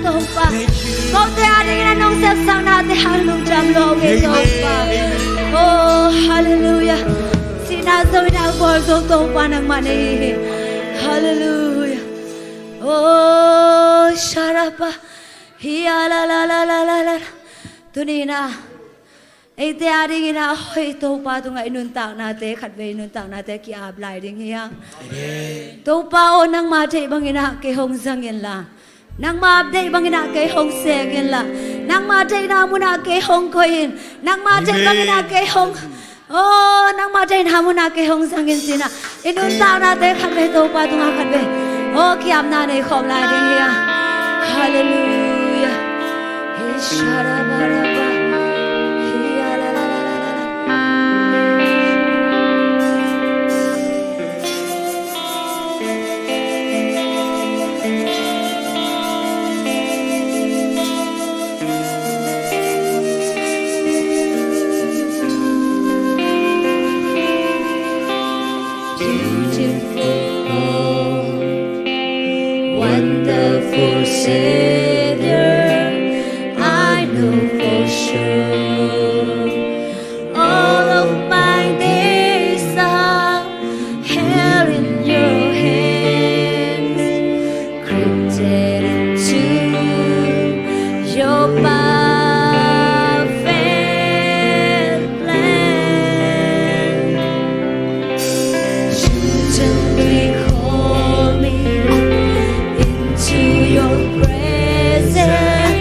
Topa. Kote adingin a nong sepsaknate hang lungdam lo hi Topa. Oh, hallelujah. Sihna zo in a bawl zo Topa nangmah na hi hi. Hallelujah. Oh, sharapa. Hi a la la la la la la. Tuni in a eite adingin a hoih Topa tungah i nuntaknate, khatvei i nuntaknate ki-ap lai ding hi hang. Amen. Topa aw, nangma deih bangin a kei hong zang inla, nangma deih bangin a kei hong seng inla, nangma deihna munah kei hong koih in, nangma deih bangin a kei hong, aw, nangma deihna munah kei hong zang in ci-in a i nuntaknate khatvei Topa tungah khatvei, aw, ki-apna nei khawm lai ding hi hang. Hallelujah. Hi sharabaraba. Hi a la la la la la la. Beautiful Lord, wonderful Savior, I know for sure all of my days are held in your hands, created into your perfect plan. You gently call me into your presence,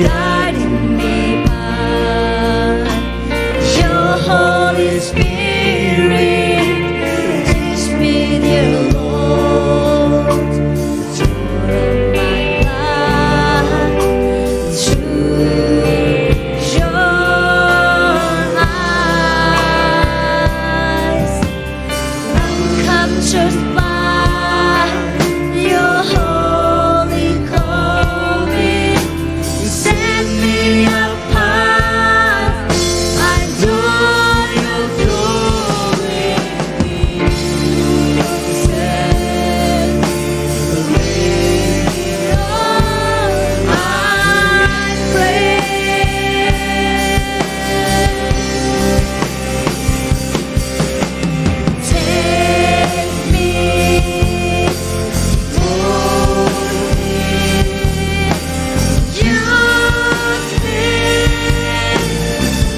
guiding me by your Holy Spirit. Teach me, dear Lord, to look my life through your eyes. I'm captured by your holy calling. Set me apart. I adore your glory. Set me on, I pray. Take me, mold me, use me,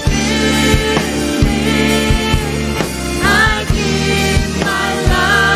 fill me. I give my life.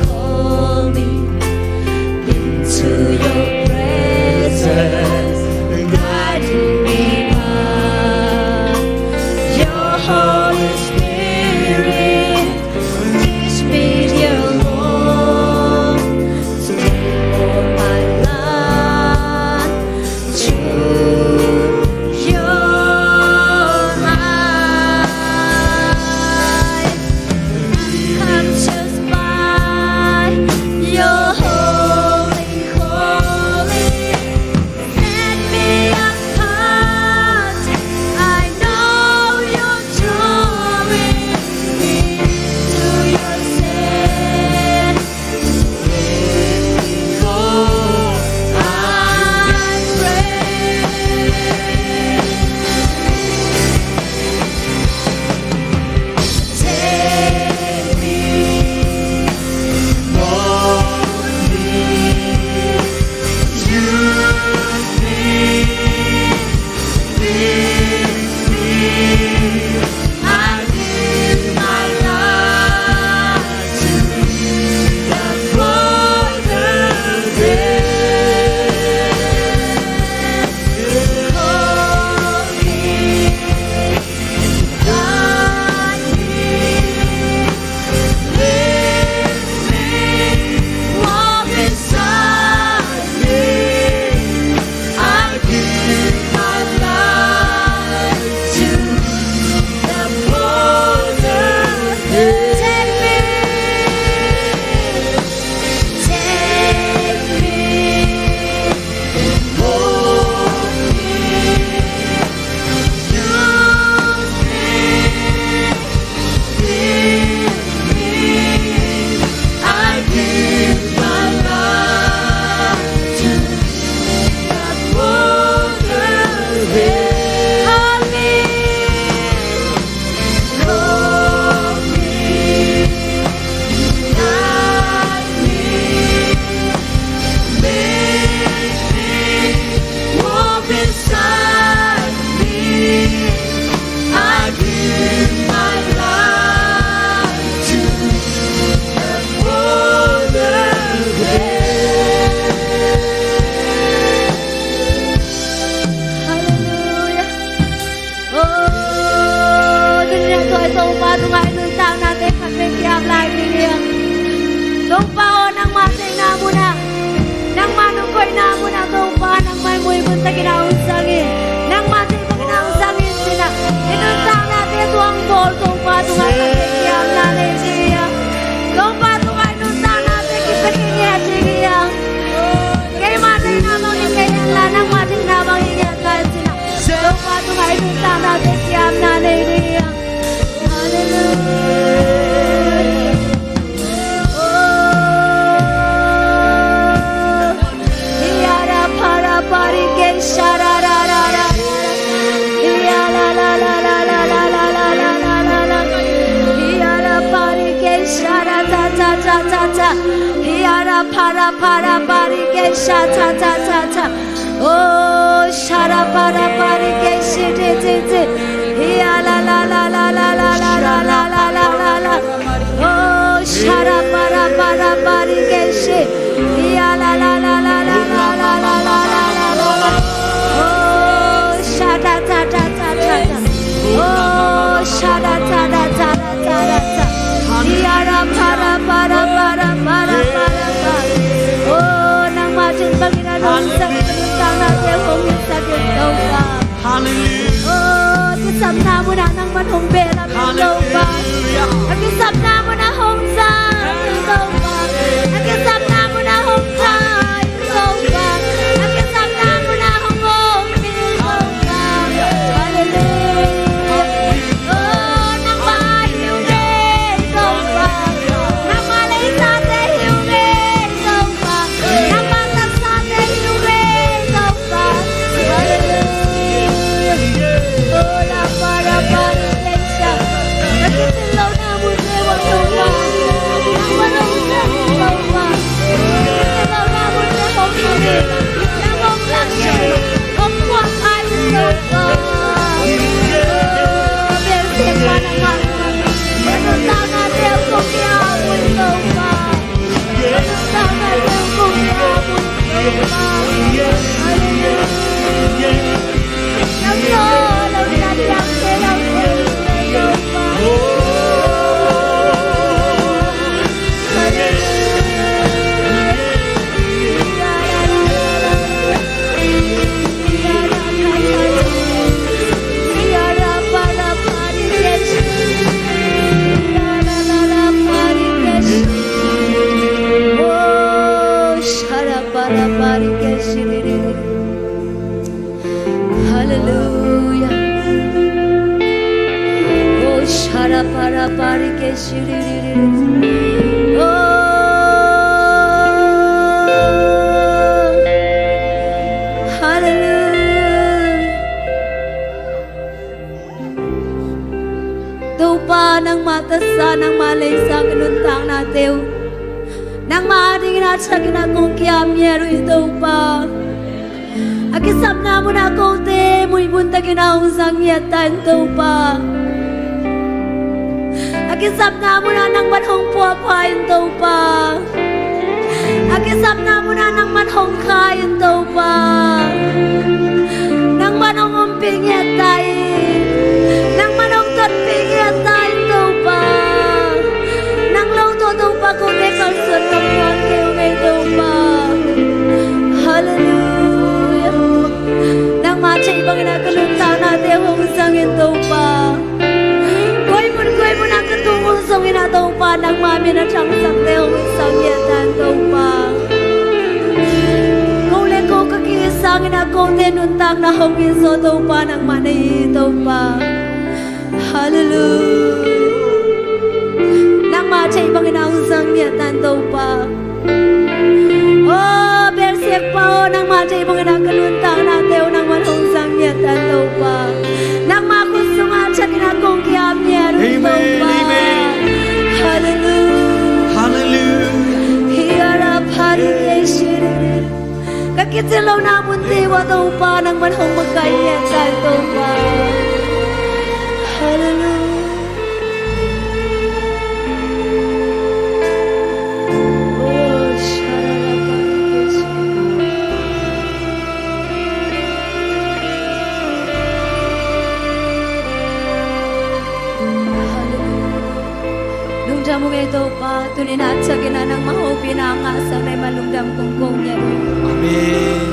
Call me into your presence, guiding me by your Holy Spirit. Teach me, dear Lord, to live for my life. Through your eyes, I'm captured by your holy calling. Set me apart. I know your drawing. Topa tungah i nuntaknate khat vei kiam lai ding hi hang. Topa aw, nangmah theihna munah, nangmah nong koihna munah Topa, nangmah i muibun takin a hong zang in. Nangmah theih bangin a hong zang in cih a, i nuntaknate tuang bawl Topa tungah khat vei kiamna nei ding hi hang. Topa tungah i nuntaknate kipia kingeh ding hi hang. Keimah theihna bangin kei hi hang la, nangmah theihna bangin ngiat lai cih a, Topa tungah i nuntaknate kiamna nei ding hi hang. Hallelujah. Oh. Hiara para pari ke shara ra ra ra. Hiara la la la la la. Hiara pari ke shara ta ta ta ta ta. Hiara para para pari ke sha ta ta ta ta. Oh, shara para pari ke shi ti ti ti. Hia la la la la. Oh, shara para para pari ke shi. Hia la la la. Oh, shada da da da da da. Oh, shada da da da da da da. Hiara para para para para para. Oh, nangmah theih bangin a nong zang i nuntaknate hong hisak in Topa. Hallelujah. Oh, kisapna munah nangmah hong behlap in Topa. Hallelujah. A kisapna munah hong zang in Topa. A kisapna munah hong zang. Hallelujah. Oh, shara para pari ke shiri. Oh, hallelujah. Topa, nangmah tasa, nangmah leisang i nuntaknate uh nangmah adingin a thakin a kong kiam ngiat uh hi Topa. A kisapna munah kote muibun takin a hong zang ngiat ta in Topa. A kisapna munah nangman hong puahpha in Topa. A kisapna munah nangman hong khai in Topa. Nangman hong ompih ngiat ta in. Nangman hong tonpih ngiat ta in Topa. Nang lo tawh Topa kote kalsuan ngam tuan kei uh ngei Topa. Hallelujah. Nangmah theih bangin a ka nuntaknate hong zang in Topa. Koi mun koi mun a ka tung uh zongin a Topa, nangmah min a thangsakte hong zang ngiat ta in Topa. Ko le ko ka kisangin a kote nuntakna hong hi zaw Topa, nangmah na hi Topa. Hallelujah. Nangmah theih bangin a hong zang ngiat ta in Topa. Oh, belsiak pa aw, nangmah theih bangin a ka nuntaknate uh nangman hong zang ngiat ta in Topa. Nangmah khut sungah thakin a kong kiam ngiat uh hi Topa. Amen, amen. Hallelujah. Hallelujah. Hiara pari ke shiri. Ka kicin lohna munte uah Topa nangman hong makaih ngiat ta in Topa. Hallelujah. Lungdam ung ei Topa, tuni-in a thakin a nangmah hopihna ngahsak na hih man lungdam kong ko ngiat uh hi. Amen.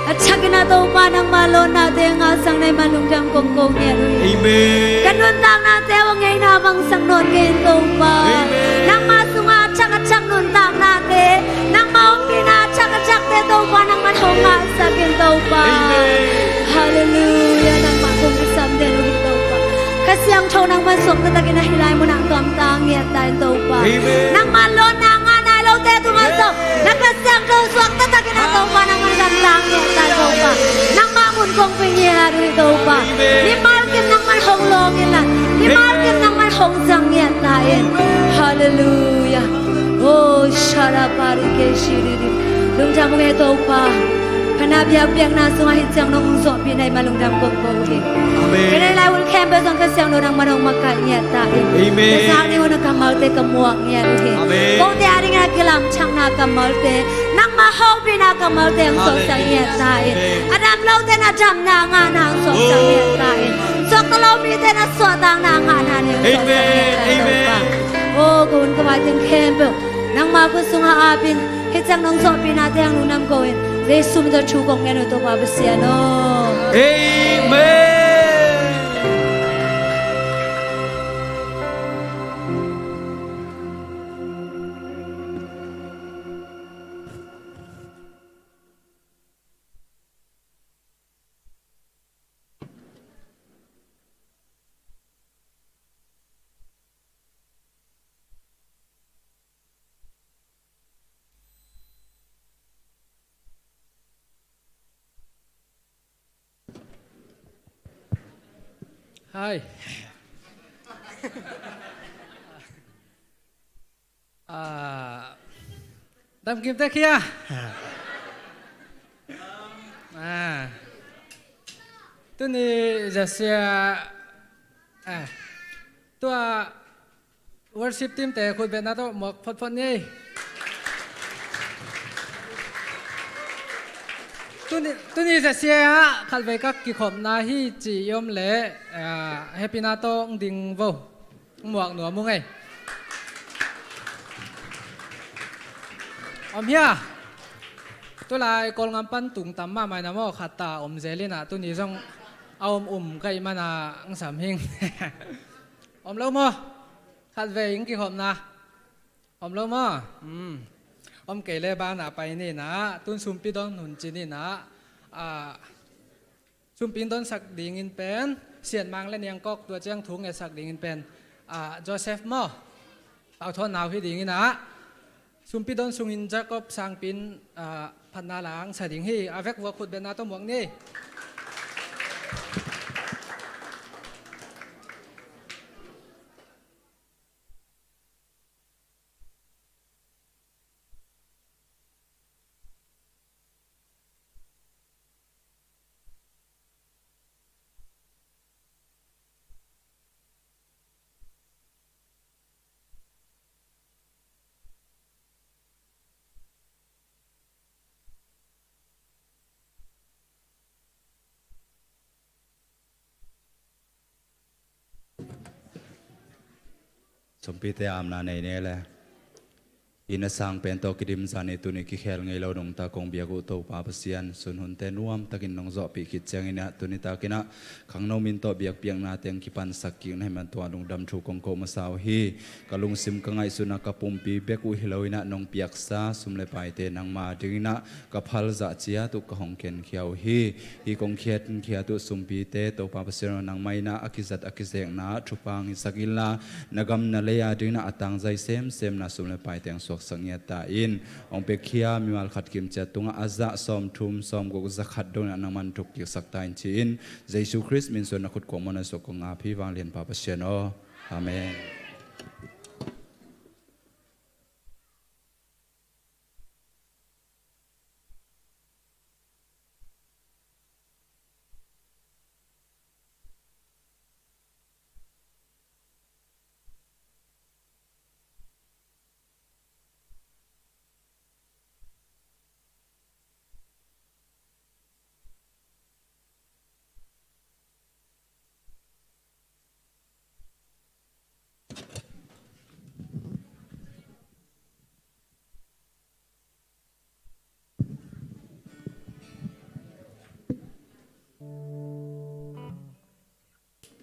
A thakin a Topa nangmah lawnnate ngahsak na hih man lungdam kong ko ngiat uh hi. Amen. Ka nuntaknate uh a ngeina bangsak nawn kei in Topa. Amen. Nangmah sungah a thak a thak nuntaknate, nangmah hopihna a thak a thakte Topa nangman hong ngahsak in Topa. Amen. Halleluiah, nangmah kong kisam den uh hi Topa. Kha Siangtho nangman suak taktakin a hih lai munah gamta ngiat ta in Topa. Amen. Nangmah lawnna ngah nai lote tungah zong, amen, na Kha Siangtho suak taktakin a Topa nangman gamta ngiat ta in Topa. Amen. Nangmah mun kong pia ngiat uh hi Topa. Amen. Mimal kim nangman hong lawng inla, mimal kim, amen, nangman hong zang ngiat ta in. Halleluiah. Oh, sharaparike shiriri. Lungdam ung ei Topa. Ka na biakpiakna sungah hih ciang nong zawhpih na hih man lungdam kong ko uh hi. Amen. Ka na hih lai hun khempeuh zong Kha Siangtho nangman hong makaih ngiat ta in. Amen. Ka zak ding hun a kammalte ka muak ngiat uh hi. Amen. Kote a dingin a kilamthakna kammalte, nangmah hopihna kammalte hong suaksak ngiat ta in. Halleluiah. Amen. A dam lote in a damna ngahna hong suaksak ngiat ta in. Suakta lo mite in a suahtakna ngahna hong suaksak ngiat ta in Topa. Amen. Amen. Oh, ka hun ka vai teng khempeuh nangmah khut sungah ap in, hih ciang nong zawhpihnate hang lungdam ko in, Jesu min tawh thu kong ngen uh Topa Pasian aw. Amen. Hai. Ah, damkim tek hia. Ah. Tuni zasia, ah, tua worship team te khut betna tawh muak photphot ni. Tuni, tuni zasia ah khatvei ka kikhopna hi ci i om leh, ah, happy na tawh ding vo. Muak nuam ung ei. Om hia? Tulai Kawlgam pan tung tam mahmah in a maw, khat ta om zel in a, tuni zong a om um ka hih man a, ang sam hing. Om lo maw? Khatvei ing kikhopna. Om lo maw? Hmm. Om kei le banah pai ni in a, tun sumpi don hun ci ni in a, ah, sumpi in donsak dingin pen Sian Mang le Niang Kawk, tua ciang thu ngetsak dingin pen, ah, Joseph maw, Pau Thawn nau hi dingin ah, sumpi don sungin Jacob Sangpi in, ah, phatna la ang sa ding hi. A vekun a khut betna tawh muak ni. Sumpite amna nei ne le. Inn a sang pen tawh kidim zani tuni kikhel ngei lo nungta kong biak uh Topa Pasian, sun hunte nuamtakin nong zawhpih khit ciangin ah tuni takin ah khangno min tawh biakpiakna teng kipansak kik na hih man tua lungdam thu kong ko masa uh hi. Ka lungsim ka ngaihsutna ka pumpi bek uh hi lo in ah nong piaksa sum le paite nangma dingin ah ka phal zah ciat uh ka hong kenkhia uh hi. Hih kong khenkhiat uh sumpite Topa Pasian aw, nangmah in ah a kizat a kizekna ah thupha hong hisak inla, na gam na lei a dingin ah a tangzai semsemna sum le paite hong suaksak ngiat ta in. Hong piakhia mimal khat kim ciat tungah a zah sawmthum sawmguk zakhat dongin ah nangman thuk kiksak ta in ci-in, Jesu Khrist min suang na khut kuamah na suak kong ap hi, vanglianpa Pasian aw. Amen.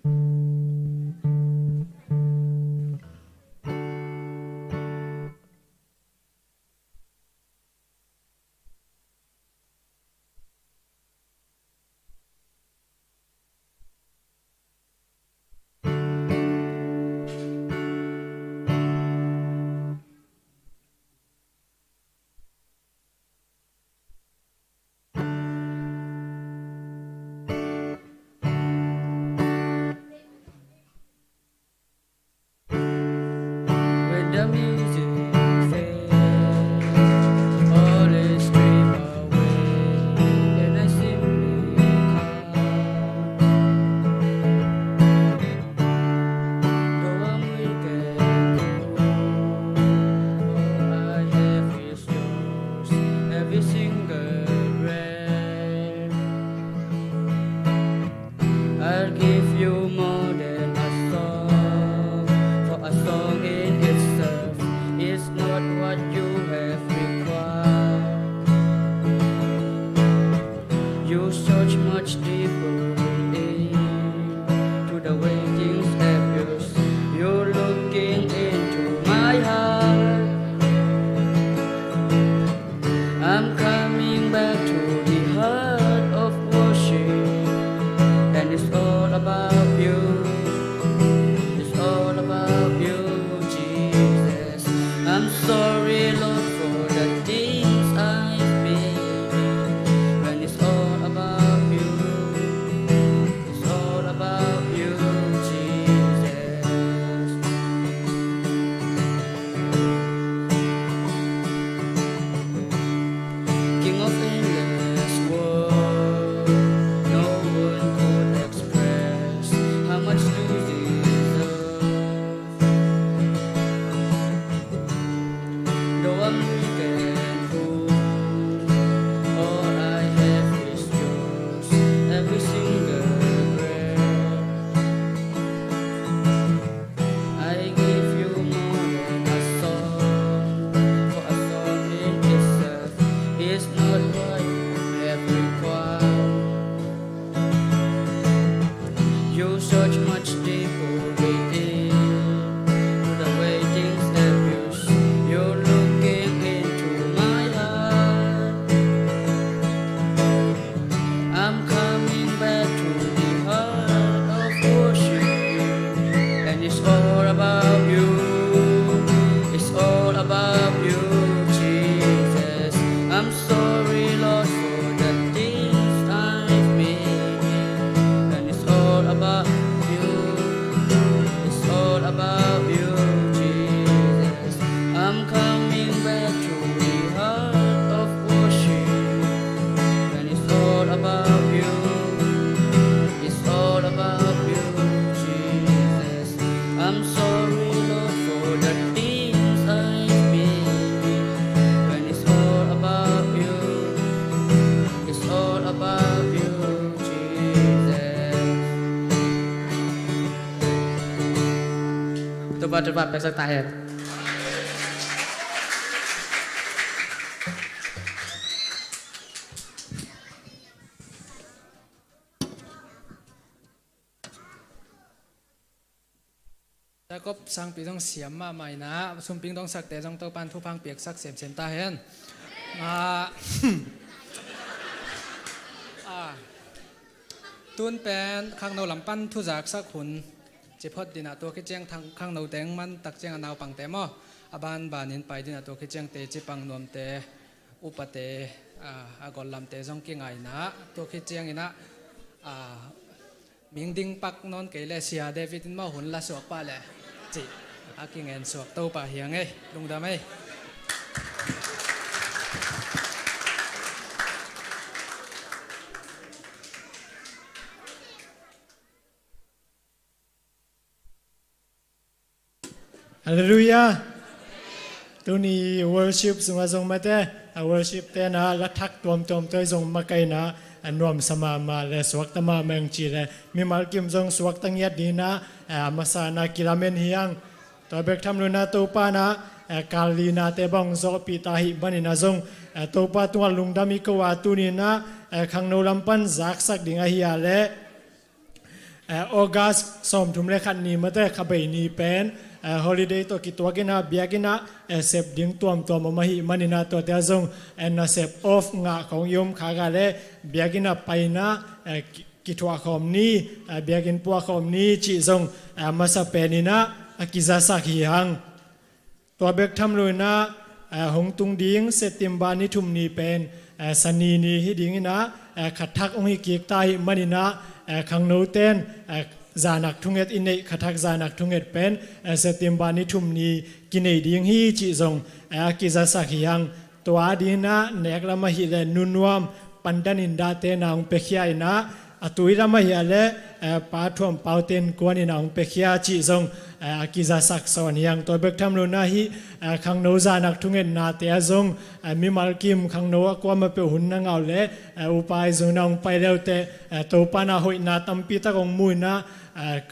When the music fades, all is stripped away, and I simply come. Though I'm weak and cold, all I have is yours, every single breath. I'll give you more than a song, for a song in itself is not what you have required. You search much deeper within, to the way things appears. You're looking into my heart. I'm coming back to the heart of worship, and it's all about you. It's all about you, Jesus. I'm sorry, Lord, for the things I've been. When it's all about you, it's all about you, Jesus. King of endless world, no one could express how much you deserve. Though I'm weak and cold, all I have is yours, every single breath. I give you more than a song, for a song in itself is not what you have required. You search much deeper within, to the way things appears. You're looking into my heart. I'm coming back to the heart of worship, and it's all about you. It's all about you, Jesus. I'm sorry, Lord, for the things I've made, and it's all about you. It's all about you, Jesus. I'm coming back to the heart of worship, and it's all about you. It's all about you, Jesus. I'm sorry, Lord, for the things I've been. When it's all about you, it's all about you, Jesus. Topa thupha piaksak ta hen. Jacob sangpi zong siam mahmah inah, sumping dongsakte zong Topan thupha piaksak semsem ta hen. Ah, ah, tun pen khangno lam pan thuzaksak hun ci phot dinah, tua khit ciang khangno teng man tak ciang a naupangte maw, a banbanin pai dinah, tua khit ciang teci pang nuamte, upate, ah, a gollamte zong kingainah, tua khit cianginah, ah, ming ding pak nawn kei le Sia David in maw hun la suak pah le cih a kingen suak Topa hi ing ei. Lungdam ei. Halleluiah. Tuni worship sungah zong mate, a worship tenah la thak tuamtuam tua zong makainah a nuamsa mahmah le suakta mahmah ing ci le mimal kim zong suakta ngiat dinah a masana kilamen hi ang. Tua bek tham lunah Topa nah a kal linate bang zawhpih ta hih maninah zong a Topa tungah lungdam i ko a tuninah a khangno lam pan zaksak ding ahi a leh Eh, August sawmthum le khat ni mate, khabei ni pen, eh, holiday tawh kituak inah biakinn ah, eh, sep ding tuamtuam om ahih maninah tuate ah zong, eh, nasep off ngah khawng i om khak a le biakinn ah painah, eh, ki-, kithuah khawm ni, eh, biakinn puah khawm ni cih zong, eh, masa peninah a kizasak hi hang. Tua bek tham lo inah, eh, hong tung ding September ni thum ni pen, eh, Sani ni hi ding inah, eh, khathak hong hi kik ta ahih maninah, eh, khangnoten, eh, zanak thunget i neih khathak zanak thunget pen, eh, September ni thum ni kinei ding hi cih zong, eh, a kizasak hi hang. Tua ding inah nek lam ahih leh Nu Nuam Pandan in date na hong piakhia inah, a tui lam ahih leh, eh, Pa Thuam Pau Ten Kuan in a hong piakhia cih zong, eh, a kizasak sawn hi hang. Tua bek tham lo inah hih, eh, khangno zanak thungetnate ah zong, eh, mimal kim khangno a kuamah peuh hun na ngah uh leh, eh, upa i zong na hong pai le uh teh, eh, Topa na hoihna tampi tak hong mu inah, eh,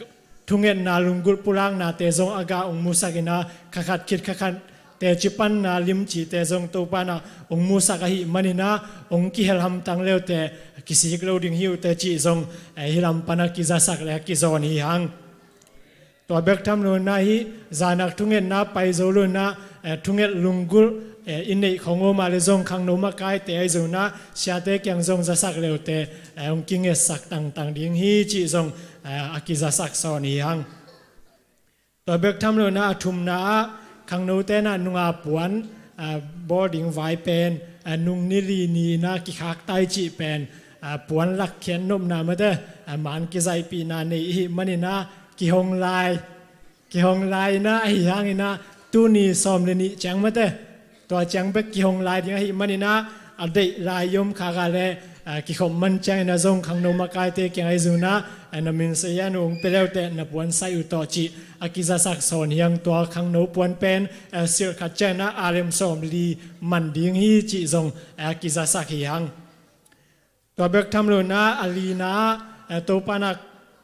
thungetna lunggulh pulaknate zong a gah hong musak inah, khakhat khit khakhat teci panna limcite zong Topa na hong musak ahih maninah hong kihel hamtang le uh teh kisik lo ding hi uh teh cih zong, eh, hih lam pan a kizasak le a kizawn hi hang. Tua bek tham lo inah hih zanak thungetna pai zo lo inah, eh, thunget lunggulh, eh, i neih khawng om a le zong khangno makaite ahi zong inah siate kiang zong zasak le uh teh, eh, hong kingetsak tangtang ding hi cih zong, eh, a kizasak sawn hi hang. Tua bek tham lo inah a thumna ah khangnote inah nunga puan, ah, bawl ding vai pen, ah, nung ni li ni inah kikhak ta i cih pen, ah, puan lakkhiat nopna mate, ah, man kizaihpihna nei ihih maninah kihong lai, kihong lai inah ahi hang inah tuni sawm le nih ciang mate, tua ciang bek kihong lai ding ahih maninah a deih lai i om khak a le, ah, kikhop man ciang inah zong khangno makaite kiang ahi zong inah, ah, na minse i an uh hong pia le uh teh na puan saih uh tawh cih a kizasak sawn hi hang. Tua khangno puan pen, ah, silh khat ciang inah alem sawm li man ding hi cih zong, ah, a kizasak hi hang. Tua bek tham lo inah a lina ah, eh, Topa na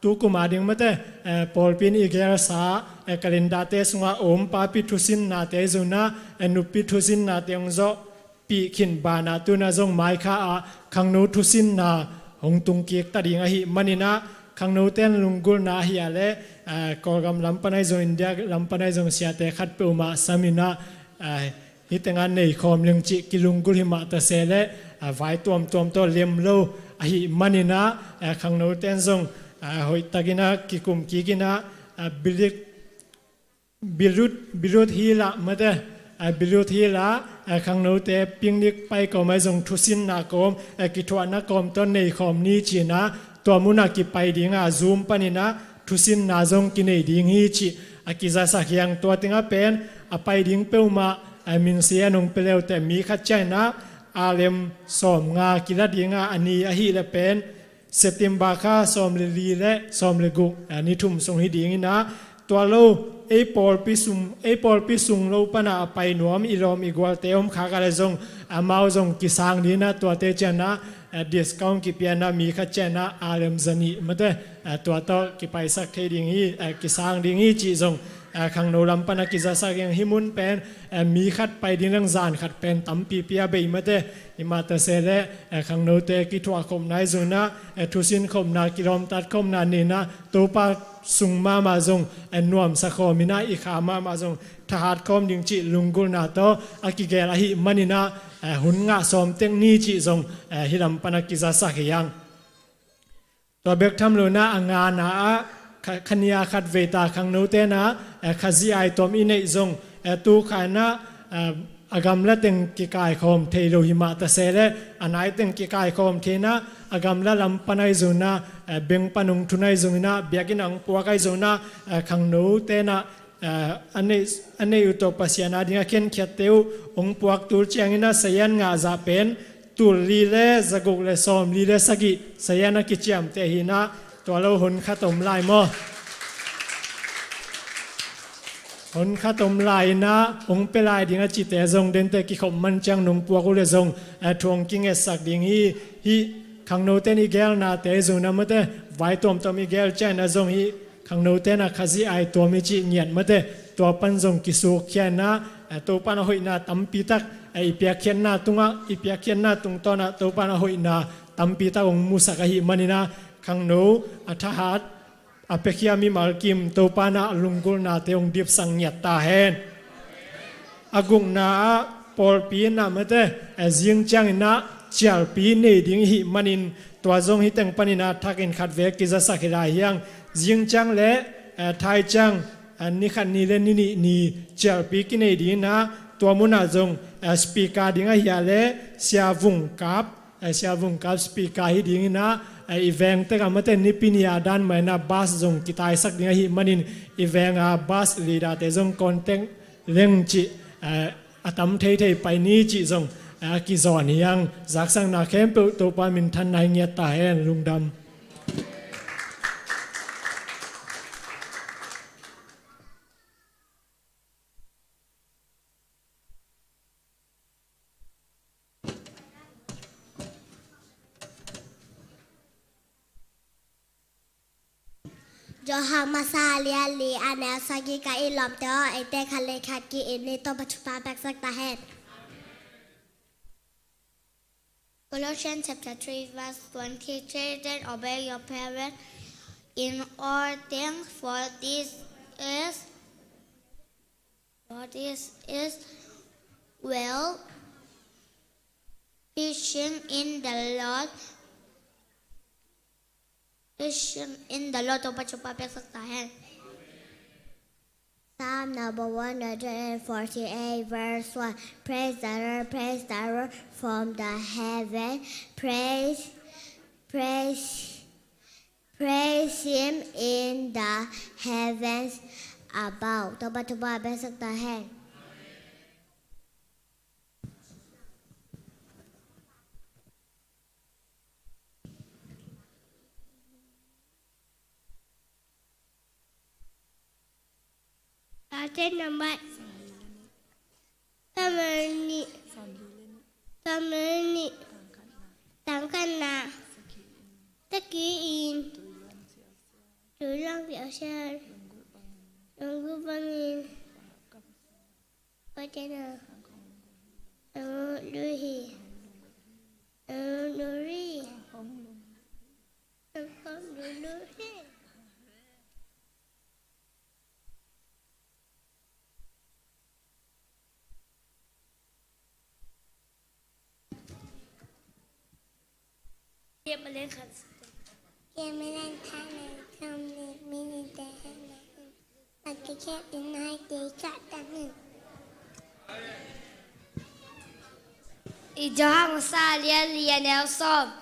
tukum a ding mate, eh, pawlpi in i gelsa, eh, calendarte sungah om papi thusinnate zong inah, eh, nupi thusinnate hong zawhpih khin banah tu inah zong maikha ah khangno thusinna hong tung kik ta ding ahih maninah khangnoten lunggulhna ahih a le, eh, Kawlgam lam pan ahi zong India lam pan ahi zong siate khat peuhmah sam inah, eh, hih tengah nei khawm leng cih kilunggulh hi mah ta se leh, ah, vai tuamtuam tawh lem lo ahih maninah, ah, khangnoten zong, ah, hoihtak inah kikum kik inah, ah, bilik, bilut, bilut hilah mate, ah, bilut hilah, ah, khangnote picnic pai kawm ahi zong thusinna kawm, ah, kithuahna kawm tawh nei khawm ni ci inah tua munah kipai ding a Zoom pan inah thusinna zong kinei ding hi cih a kizasak hi hang. Tua tengah pen a pai ding peuhmah, a minse a nong pia le uh teh mi khat ciang inah alem sawm nga kila ding a, a ni ahih leh pen September kha sawm le li le sawm le guk, a, ni thum sung hi ding inah tua lo ei pawlpi sung, ei pawlpi sung lo panah a pai nuam i lawm i gualte om khak a le zong amau zong kisang ding inah tuate ciang inah, eh, discount kipia inah mi khat ciang inah alem zanih mate, eh, tua tawh kipaisak thei ding hi, eh, kisang ding hi cih zong, eh, khangno lam pan a kizasak hi hang. Hih mun pen, eh, mi khat pai ding leng zan khat pen tampipi a bei mate, hi mah ta se leh, eh, khangnote kithuah khopna ahi zong inah, eh, thusin khopna kilawmtat khopna nei inah Topa sung mahmah zong, eh, nuamsa khawm inah i kha mahmah zong thahat khawm ding cih lunggulhna tawh a kigel ahih maninah, eh, hun ngah sawm tek ni cih zong, eh, hih lam pan a kizasak hi hang. Tua bek tham lo inah a ngana ah kha-, kha ni a khat vei ta khangnote inah, eh, Khazih ai tuam i neih zong, eh, tu kha inah, eh, a gamla teng kikaikhawm thei lo hi mah ta se leh a nai teng kikaikhawm thei inah a gamla lam pan ahi zong inah, eh, beng pan hong thun ahi zong inah biakinn ah hong puak ahi zong inah, eh, khangnote inah, eh, a neih, a neih uh tawh Pasian a ding a khenkhiatte uh hong puak tul ciang inah sayan ngah zah pen tul li le zaguk le sawm li le sagih sayan a kiciamteh hi inah tua lo hun khat om lai maw? Hun khat om lai inah hong pia lai ding a cite zong dente kikhop man ciang nong puak uh le zong, eh, thu hong kingetsak ding hi. Hih khangnoten i gelnate zong inah mate vai tuamtuam i gel ciang inah zong hih khangnoten a Khazih ai tuam i cih ngiat mate tua pan zong kisuk khia inah, eh, Topa na hoihna tampi tak, eh, i piakkhiatna tungah, i piakkhiatna tungtawn ah Topa na hoihna tampi tak hong musak ahih maninah khangno a thahat A piakhia mimal kim Topa in ah lunggulhnate hong dipsak ngiat ta hen. A gukna ah pawlpi in ah mate, eh, zing ciangin ah cialpi nei ding i hih manin tua zong hih teng panin ah thakin khat vek kizasak hi lai hi hang. Zing ciang le, eh, thai ciang, eh, ni khat ni le ni nih ni cialpi kinei dingin ah tua munah zong, eh, speaker ding ahih leh Sia Vung Kap, eh, Sia Vung Kap speaker hi dingin ah, eh, i veng tek ah mate Nipi ni a dan mah in ah bus zong kitaisak ding ahih manin i veng a bus leader-te zong contact leng cih, eh, a tam theithei pai ni cih zong, eh, a kizawn hi hang. Zaksakna khempeuh Topa minthanna hi ngiat ta hen. Lungdam. Johan masa lian li a neu sagih, ka it lawmte aw, eite khat le khat ki-it ni. Topa thupha piaksak ta hen. Colossians chapter three verse twenty, "Children, obey your parents in all things, for this is, for this is well pleasing in the Lord." Pleasing in the Lord. Topa thupha piaksak ta hen. Psalm number one hundred and forty-eight, verse one. Praise the Lord, praise the Lord from the heaven. Praise, praise, praise him in the heavens above. Topa thupha piaksak ta hen. Tate nambat sawmli le nih, sawmli le nih, tang khatna, tang khatna, tang khatna, tang khatna, tang khatna, tui luang siausiau, lunggulh bangin, lunggulh bangin, Pathian aw, hong lunggulh hi, hong lunggulh hi, hong lunggulh hi. I Johan masa lian li a neu sawm.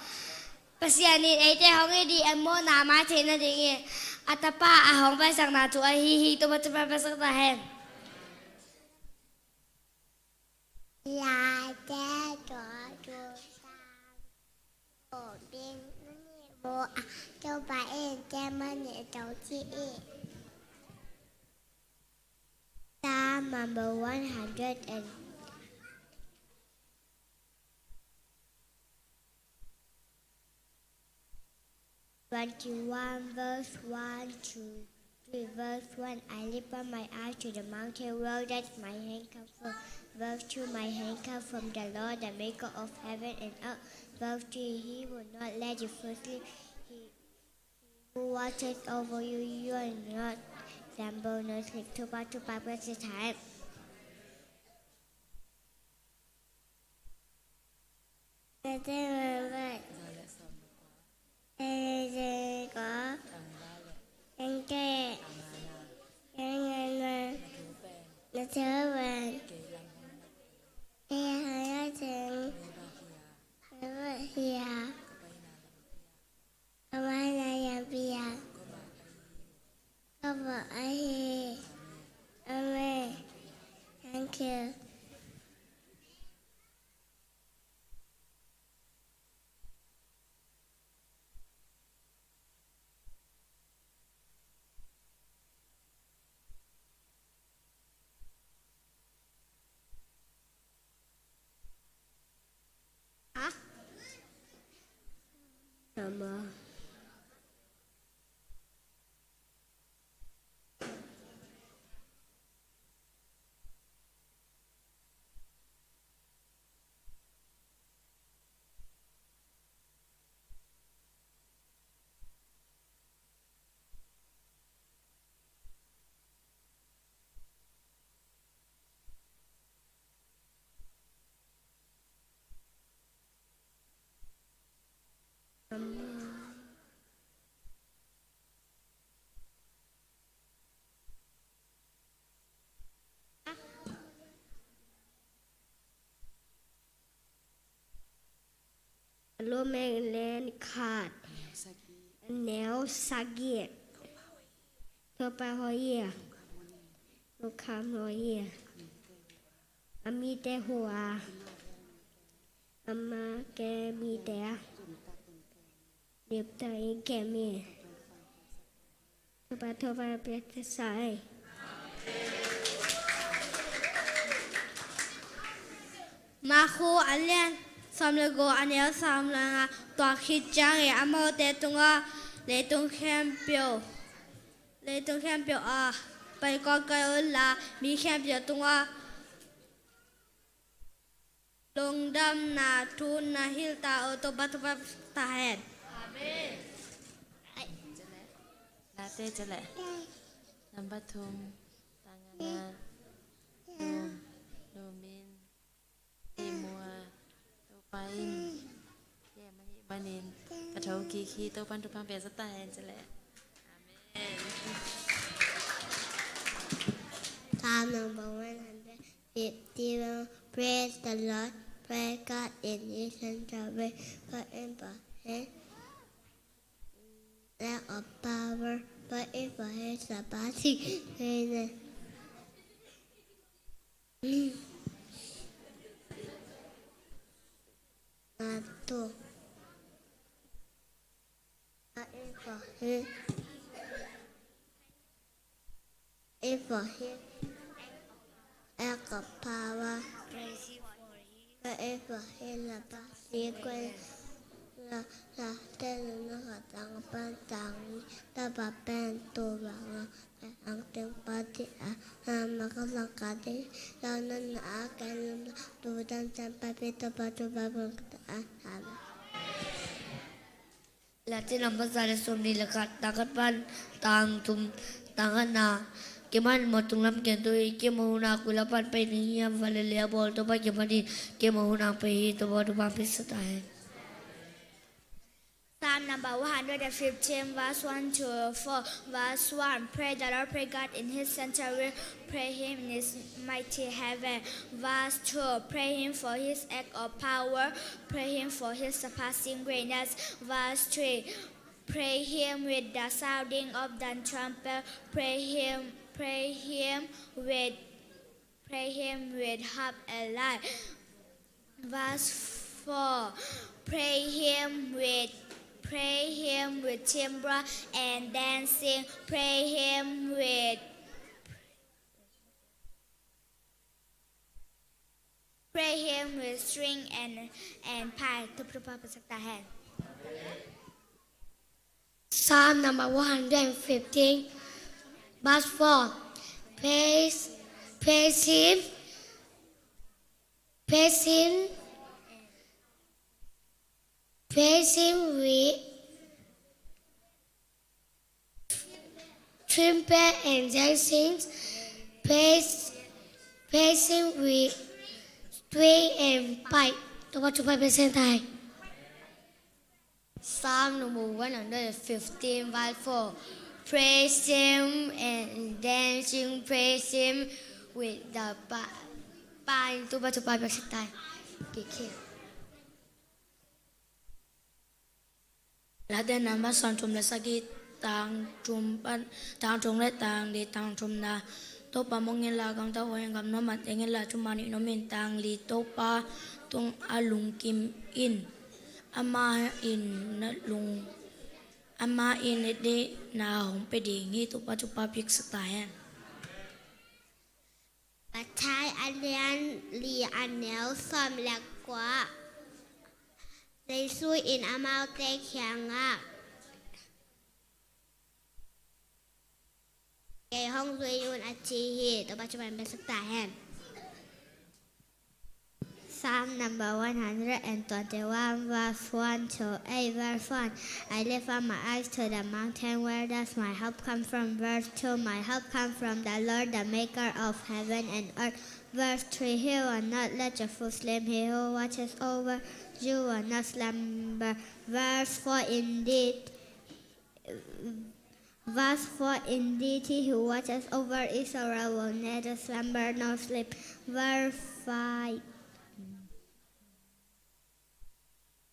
Pasian in eite hong it ding, a mawhna a mai theih nadingin a Tapa a hong paisakna thu ahi hi. Topa thupha piaksak ta hen. Late tua tu sang ko bing ni bo a, Topa in te mani to ci i. Psalm number one hundred and twenty-one, verse one to three. Verse one, I lift up my eyes to the mountain, where does my help come from? Verse two, my help comes from the Lord, the maker of heaven and earth. Verse three, he will not let you fall asleep. He, he who watches over you, you will not slumber nor sleep. Topa, Topa, praise the time. Amen. Thank you. Rome lian khat, a neu sagih. Topa hawh hi a, lungkham hawh hi a, a mite huh a, ama ke mite a, dipta in ke mi. Topa thupha pia ta sa ei. Marku a lian sawm le guk, a neu sawm le nga. Tua khit ciangin amaute tungah leitung khempeuh, leitung khempeuh ah pai kawikawi unla, mi khempeuh tungah lungdamna thu na hilh ta uh. Topa thupha pia ta hen. Amen. Late cale. Number thum, tangana, num, numin, imua, Topa in, ye mani, manin, patho kiki, Topa thupha pia sa ta hen cale. Amen. Psalm number one hundred fifty-one. Praise the Lord. Praise God in His sanctuary. Praise Him for His act of power. Praise Him for His surpassing greatness. Natu. Praise Him for His, praise Him for His act of power. Praise Him for His surpassing greatness. La, la, te lu na ka tang pan tang ni, ta pa pen tu ba nga, pe ang teng pa ti a, a ma ka la ka te, la na na a ka lu na, tu dan chan pa pe, Topa thupha pia ta a, amen. Late number za le sawmnih le khat, tang khat pan tang thum, tang khatna. Keimah in mawh tung lam ken tu hi, keimah hun a kul a pan pai ding hi a, van le lei a bawl Topa keimah in keimah hun a pai hi. Topa thupha pia sa ta hen. Psalm number one hundred and fifteen, verse one to four. Verse one, praise the Lord, praise God in His sanctuary, praise Him in His mighty heaven. Verse two, praise Him for His act of power, praise Him for His surpassing greatness. Verse three, praise Him with the sounding of the trumpet, praise Him, praise Him with, praise Him with harp and lyre. Verse four, praise Him with, praise Him with timbrel and dancing, praise Him with, praise Him with string and, and pipe. Topa thupha pia sa ta hen. Psalm number one hundred and fifteen, verse four. Praise, praise Him, praise Him, praise Him with trumpet and dancing, praise, praise Him with string and pipe. Topa thupha pia sa ta hen. Psalm number one hundred fifteen, verse four. Praise Him and dancing, praise Him with the pa-, pa-, Topa thupha pia sa ta hen. Kiki. Late number sawmthum le sagih, tang thum pan, tang thum le tang li, tang thumna. Topa mong inla, gamta huai in, gam nuam a teng inla, thuman in om in. Tang li, Topa tungah lungkim in. Amah in na lung, amah in na deihna hong pia ding hi. Topa thupha pia sa ta hen. Matthai a lian li, a neu sawm le kua. Jesu in amaute kiangah, kei hong zui un, a ci hi. Topa thupha pia sa ta hen. Psalm number one hundred and twenty-one, verse one to eight. Verse one, I lift up my eyes to the mountain, where does my help come from? Verse two, my help comes from the Lord, the maker of heaven and earth. Verse three, He will not let your foot slip, He who watches over You will not slumber. Verse four, indeed, verse four, indeed, he who watches over Israel will neither slumber nor sleep. Verse five.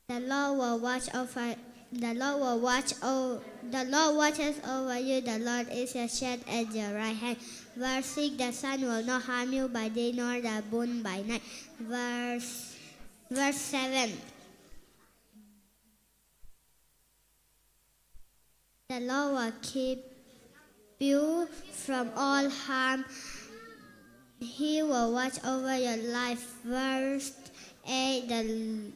The Lord will watch over, the Lord will watch o-, the Lord watches over you. The Lord is your shade at your right hand. Verse six, the sun will not harm you by day, nor the moon by night. Verse, verse seven. The Lord will keep you from all harm. He will watch over your life. Verse eight, the,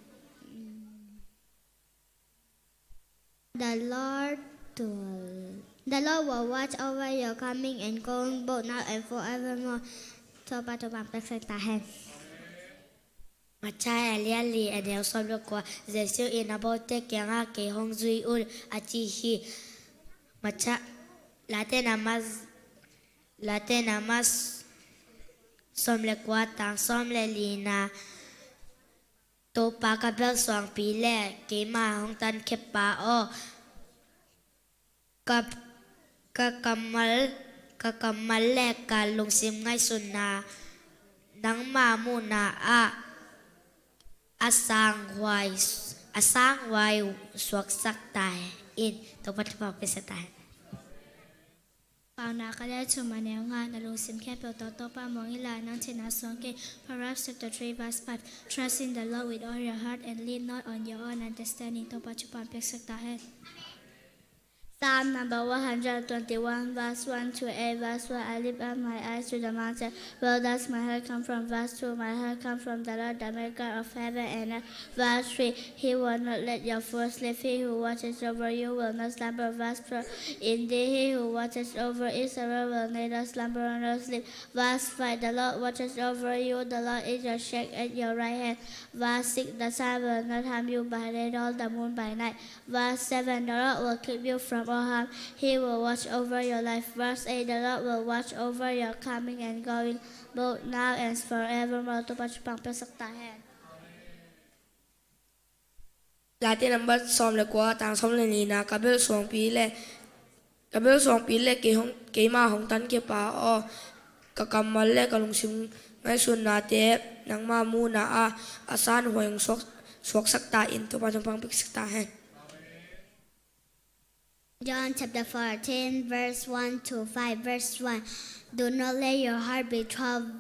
the Lord will, the Lord will watch over your coming and going, both now and forevermore. Topa thupha piaksak ta hen. Mathai a lian li a neu sawm le kua. Jesu in amaute kiangah, "Kei hong zui un," a ci hi. Mathai, Late Nama, Late Nama sawm le kua, tang sawm le lina. Topa ka bel suangpi le keima hong tankhia pa aw, ka, ka kammal, ka kammal le ka lungsim ngaihsunna nangma muhna ah a sanghuai, a sanghuai suaksak ta in. Topa thupha piaksak ta hen. Paunak a lian thum a neu nga. Na lungsim khempeuh tawh Topa muang inla, nang thinna suang kei. Proverbs chapter three verse five. Trust in the Lord with all your heart and lean not on your own understanding. Topa thupha piaksak ta hen. Psalm number one hundred twenty-one, verse one to eight. Verse one, I lift up my eyes to the mountain. Where does my help come from? Verse two, my help comes from the Lord, the maker of heaven and earth. Verse three, he will not let your foot slip. He who watches over you will not slumber. Verse four, indeed, he who watches over Israel will neither slumber nor sleep. Verse five, the Lord watches over you. The Lord is your shade at your right hand. Verse six, the sun will not harm you by day, nor the moon by night. Verse seven, the Lord will keep you from all harm. He will watch over your life. Verse eight, the Lord will watch over your coming and going, both now and forevermore. Topa thupha piaksak ta hen. Late Nambat sawm le kua, tang sawm le nina. Ka bel suangpi le, ka bel suangpi le kei hong, keima hong tankhia pa aw, ka kammal le ka lungsim ngaihsunnate nangma muhna ah a sanghuai hong suak, suaksak ta in. Topa thupha piaksak ta hen. John chapter fourteen, verse one to five. Verse one, do not let your heart be troubled.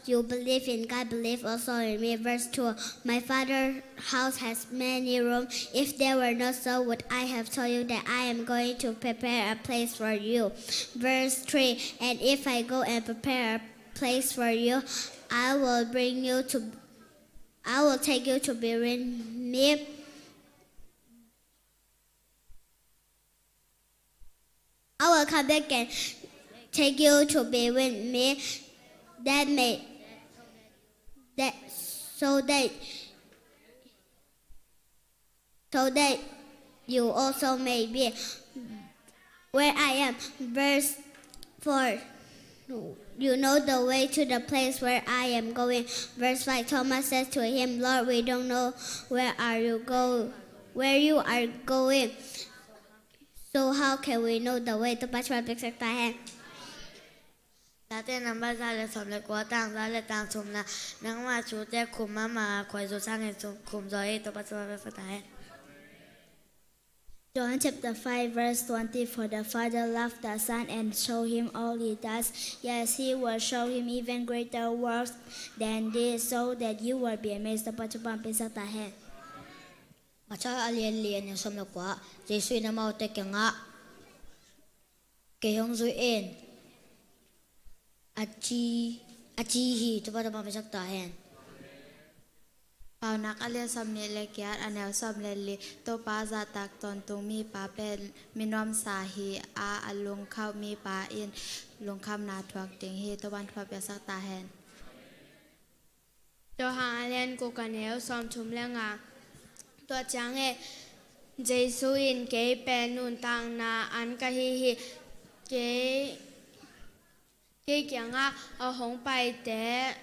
You believe in God, believe also in me. Verse two, my Father's house has many rooms. If they were not so, would I have told you that I am going to prepare a place for you? Verse three, and if I go and prepare a place for you, I will bring you to, I will take you to be with me. I will come back and take you to be with me, that may, that, so that, so that you also may be where I am. Verse four, you know the way to the place where I am going. Verse five, Thomas says to him, Lord, we don't know where are you go, where you are going. So how can we know the way? Topa thupha piaksak ta hen. Late Nambat za le sawm le kua, tang za le tang thumna. Nangma thute khum mahmah a, khuaizu sangin khum zaw hi. Topa thupha piaksak ta hen. John chapter five, verse twenty. For the Father loved the Son and showed him all he does. Yes, he will show him even greater works than this, so that you will be amazed. Topa thupha piaksak ta hen. Mathai a lian li a neu sawm le kua. Jesu in amaute kiangah, kei hong zui in, a ci, a ci hi. Topa thupha piaksak ta hen. Paunak a lian sawm nih le giat a neu sawm le li. Topa zahtak tawntung mipa pen mi nuamsa hi a, a lungkhauh mipa in lungkhamna thuak ding hi. Topa thupha piaksak ta hen. Johan a lian guk a neu sawm thum le nga. Tua ciangin Jesu in, kei pen nuntakna an ka hi hi. Kei, kei kiangah a hong paite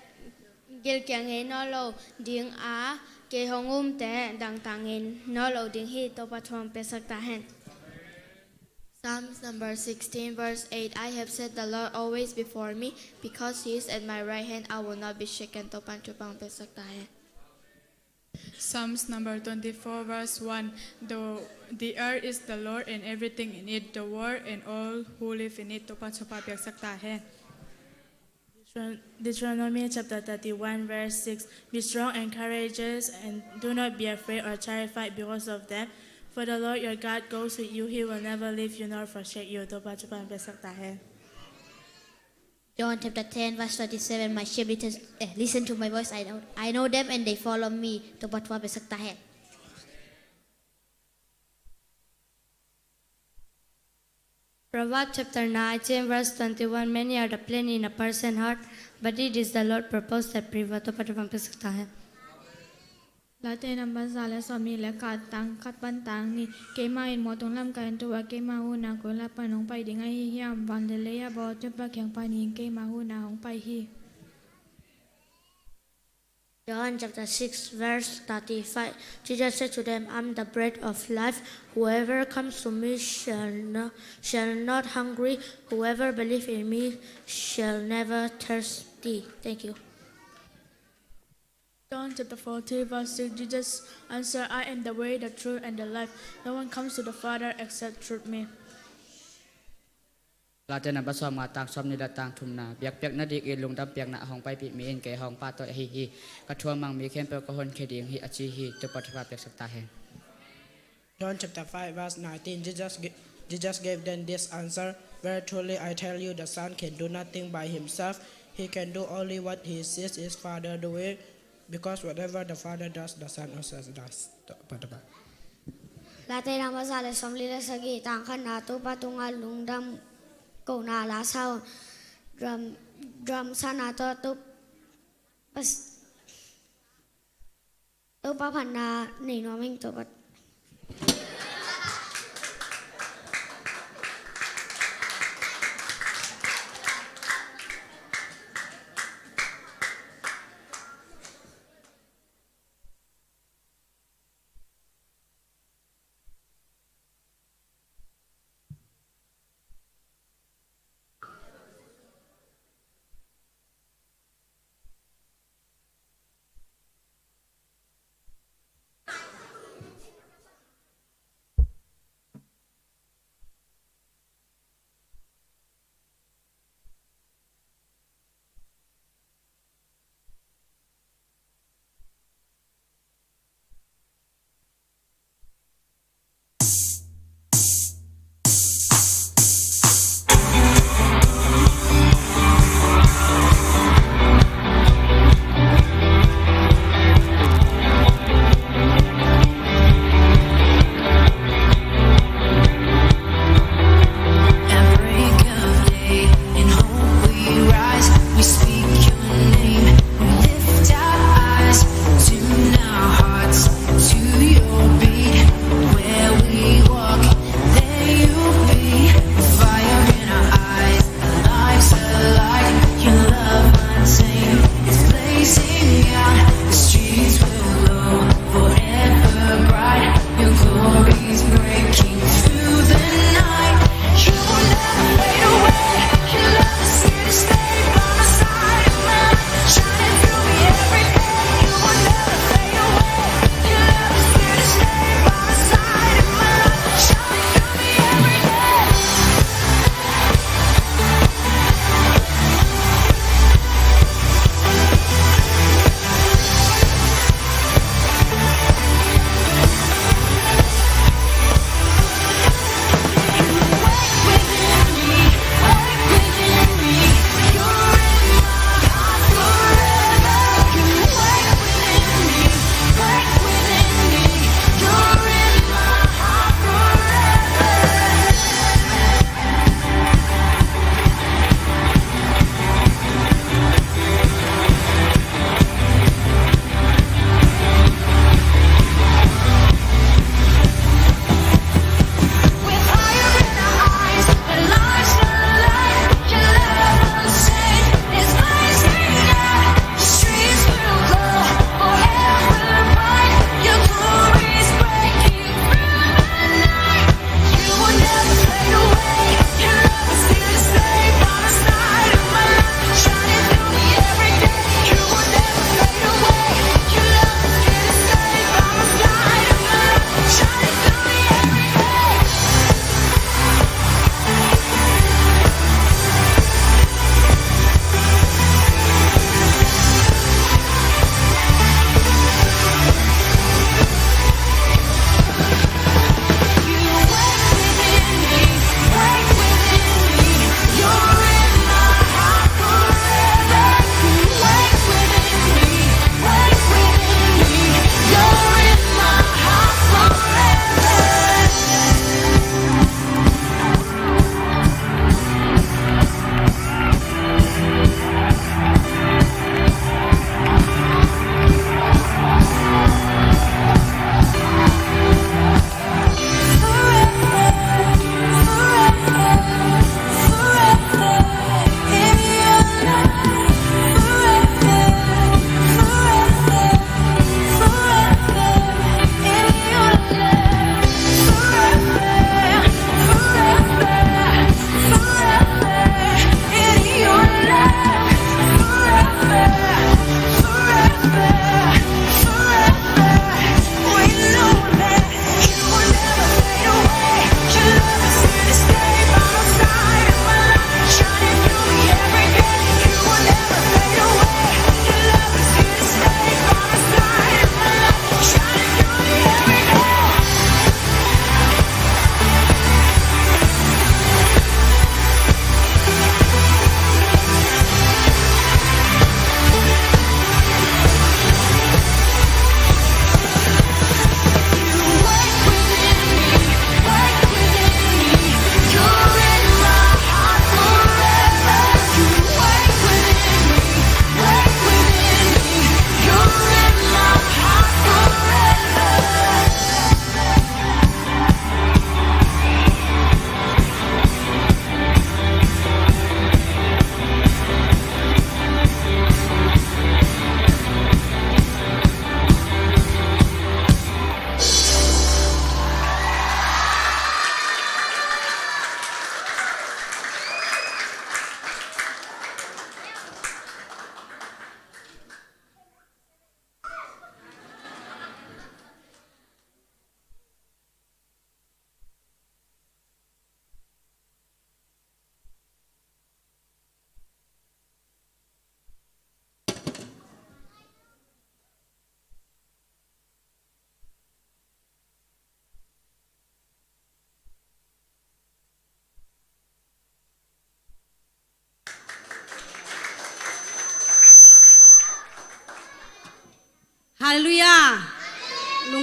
Gilkial ngei nawn lo ding a, kei hong umte dangtak ngei nawn lo ding hi. Topa thupha piaksak ta hen. Psalms number sixteen, verse eight. I have set the Lord always before me, because he is at my right hand, I will not be shaken. Topa thupha piaksak ta hen. Psalms number twenty-four, verse one. The, the earth is the Lord and everything in it, the world and all who live in it. Topa thupha piaksak ta hen. Deuteron-, Deuteronomy chapter thirty-one, verse six. Be strong and courageous, and do not be afraid or terrified because of them. For the Lord your God goes with you. He will never leave you nor forsake you. Topa thupha piaksak ta hen. John chapter ten, verse thirty-seven. My sheep listen, eh, listen to my voice. I know, I know them and they follow me. Topa thupha piaksak ta hen. Proverbs chapter nineteen, verse twenty-one. Many are the plans in a person's heart, but it is the Lord's purpose that prevail. Topa thupha piaksak ta hen. Late number za le sawmnih le khat, tang khat pan tang nih. Keima in mawtaw lam ka en tu a, keima hun a koi lai pan hong pai ding ahi hiam? Van le lei a bawl Topa kiang panin keima hun a hong pai hi. John chapter six, verse thirty-five. Jesus said to them, I am the bread of life. Whoever comes to me shall not, shall not hungry. Whoever believes in me shall never thirsty. Thank you. John chapter fourteen, verse six. Jesus answered, I am the way, the truth, and the life. No one comes to the Father except through me. Late number sawmnga, tang sawmnih le tang thumna. Biakpiakna dingin lungdam piakna a hong paipih mi in kei hong pahtawi ahi hi. Ka thu a mang mi khempeuh ka honkhia ding hi, a ci hi. Topa thupha piaksak ta hen. John chapter five, verse nineteen. Jesus, gi- Jesus gave them this answer. Very truly I tell you, the Son can do nothing by himself. He can do only what he sees his Father doing. Because whatever the Father does, the Son also does. Topa thupha. Late number za le sawmli le sagih, tang khatna. Topa tungah lungdam kohna la sa un. Drum, drum sana tawh Topa, Topa phatna nei nuam ing. Topa.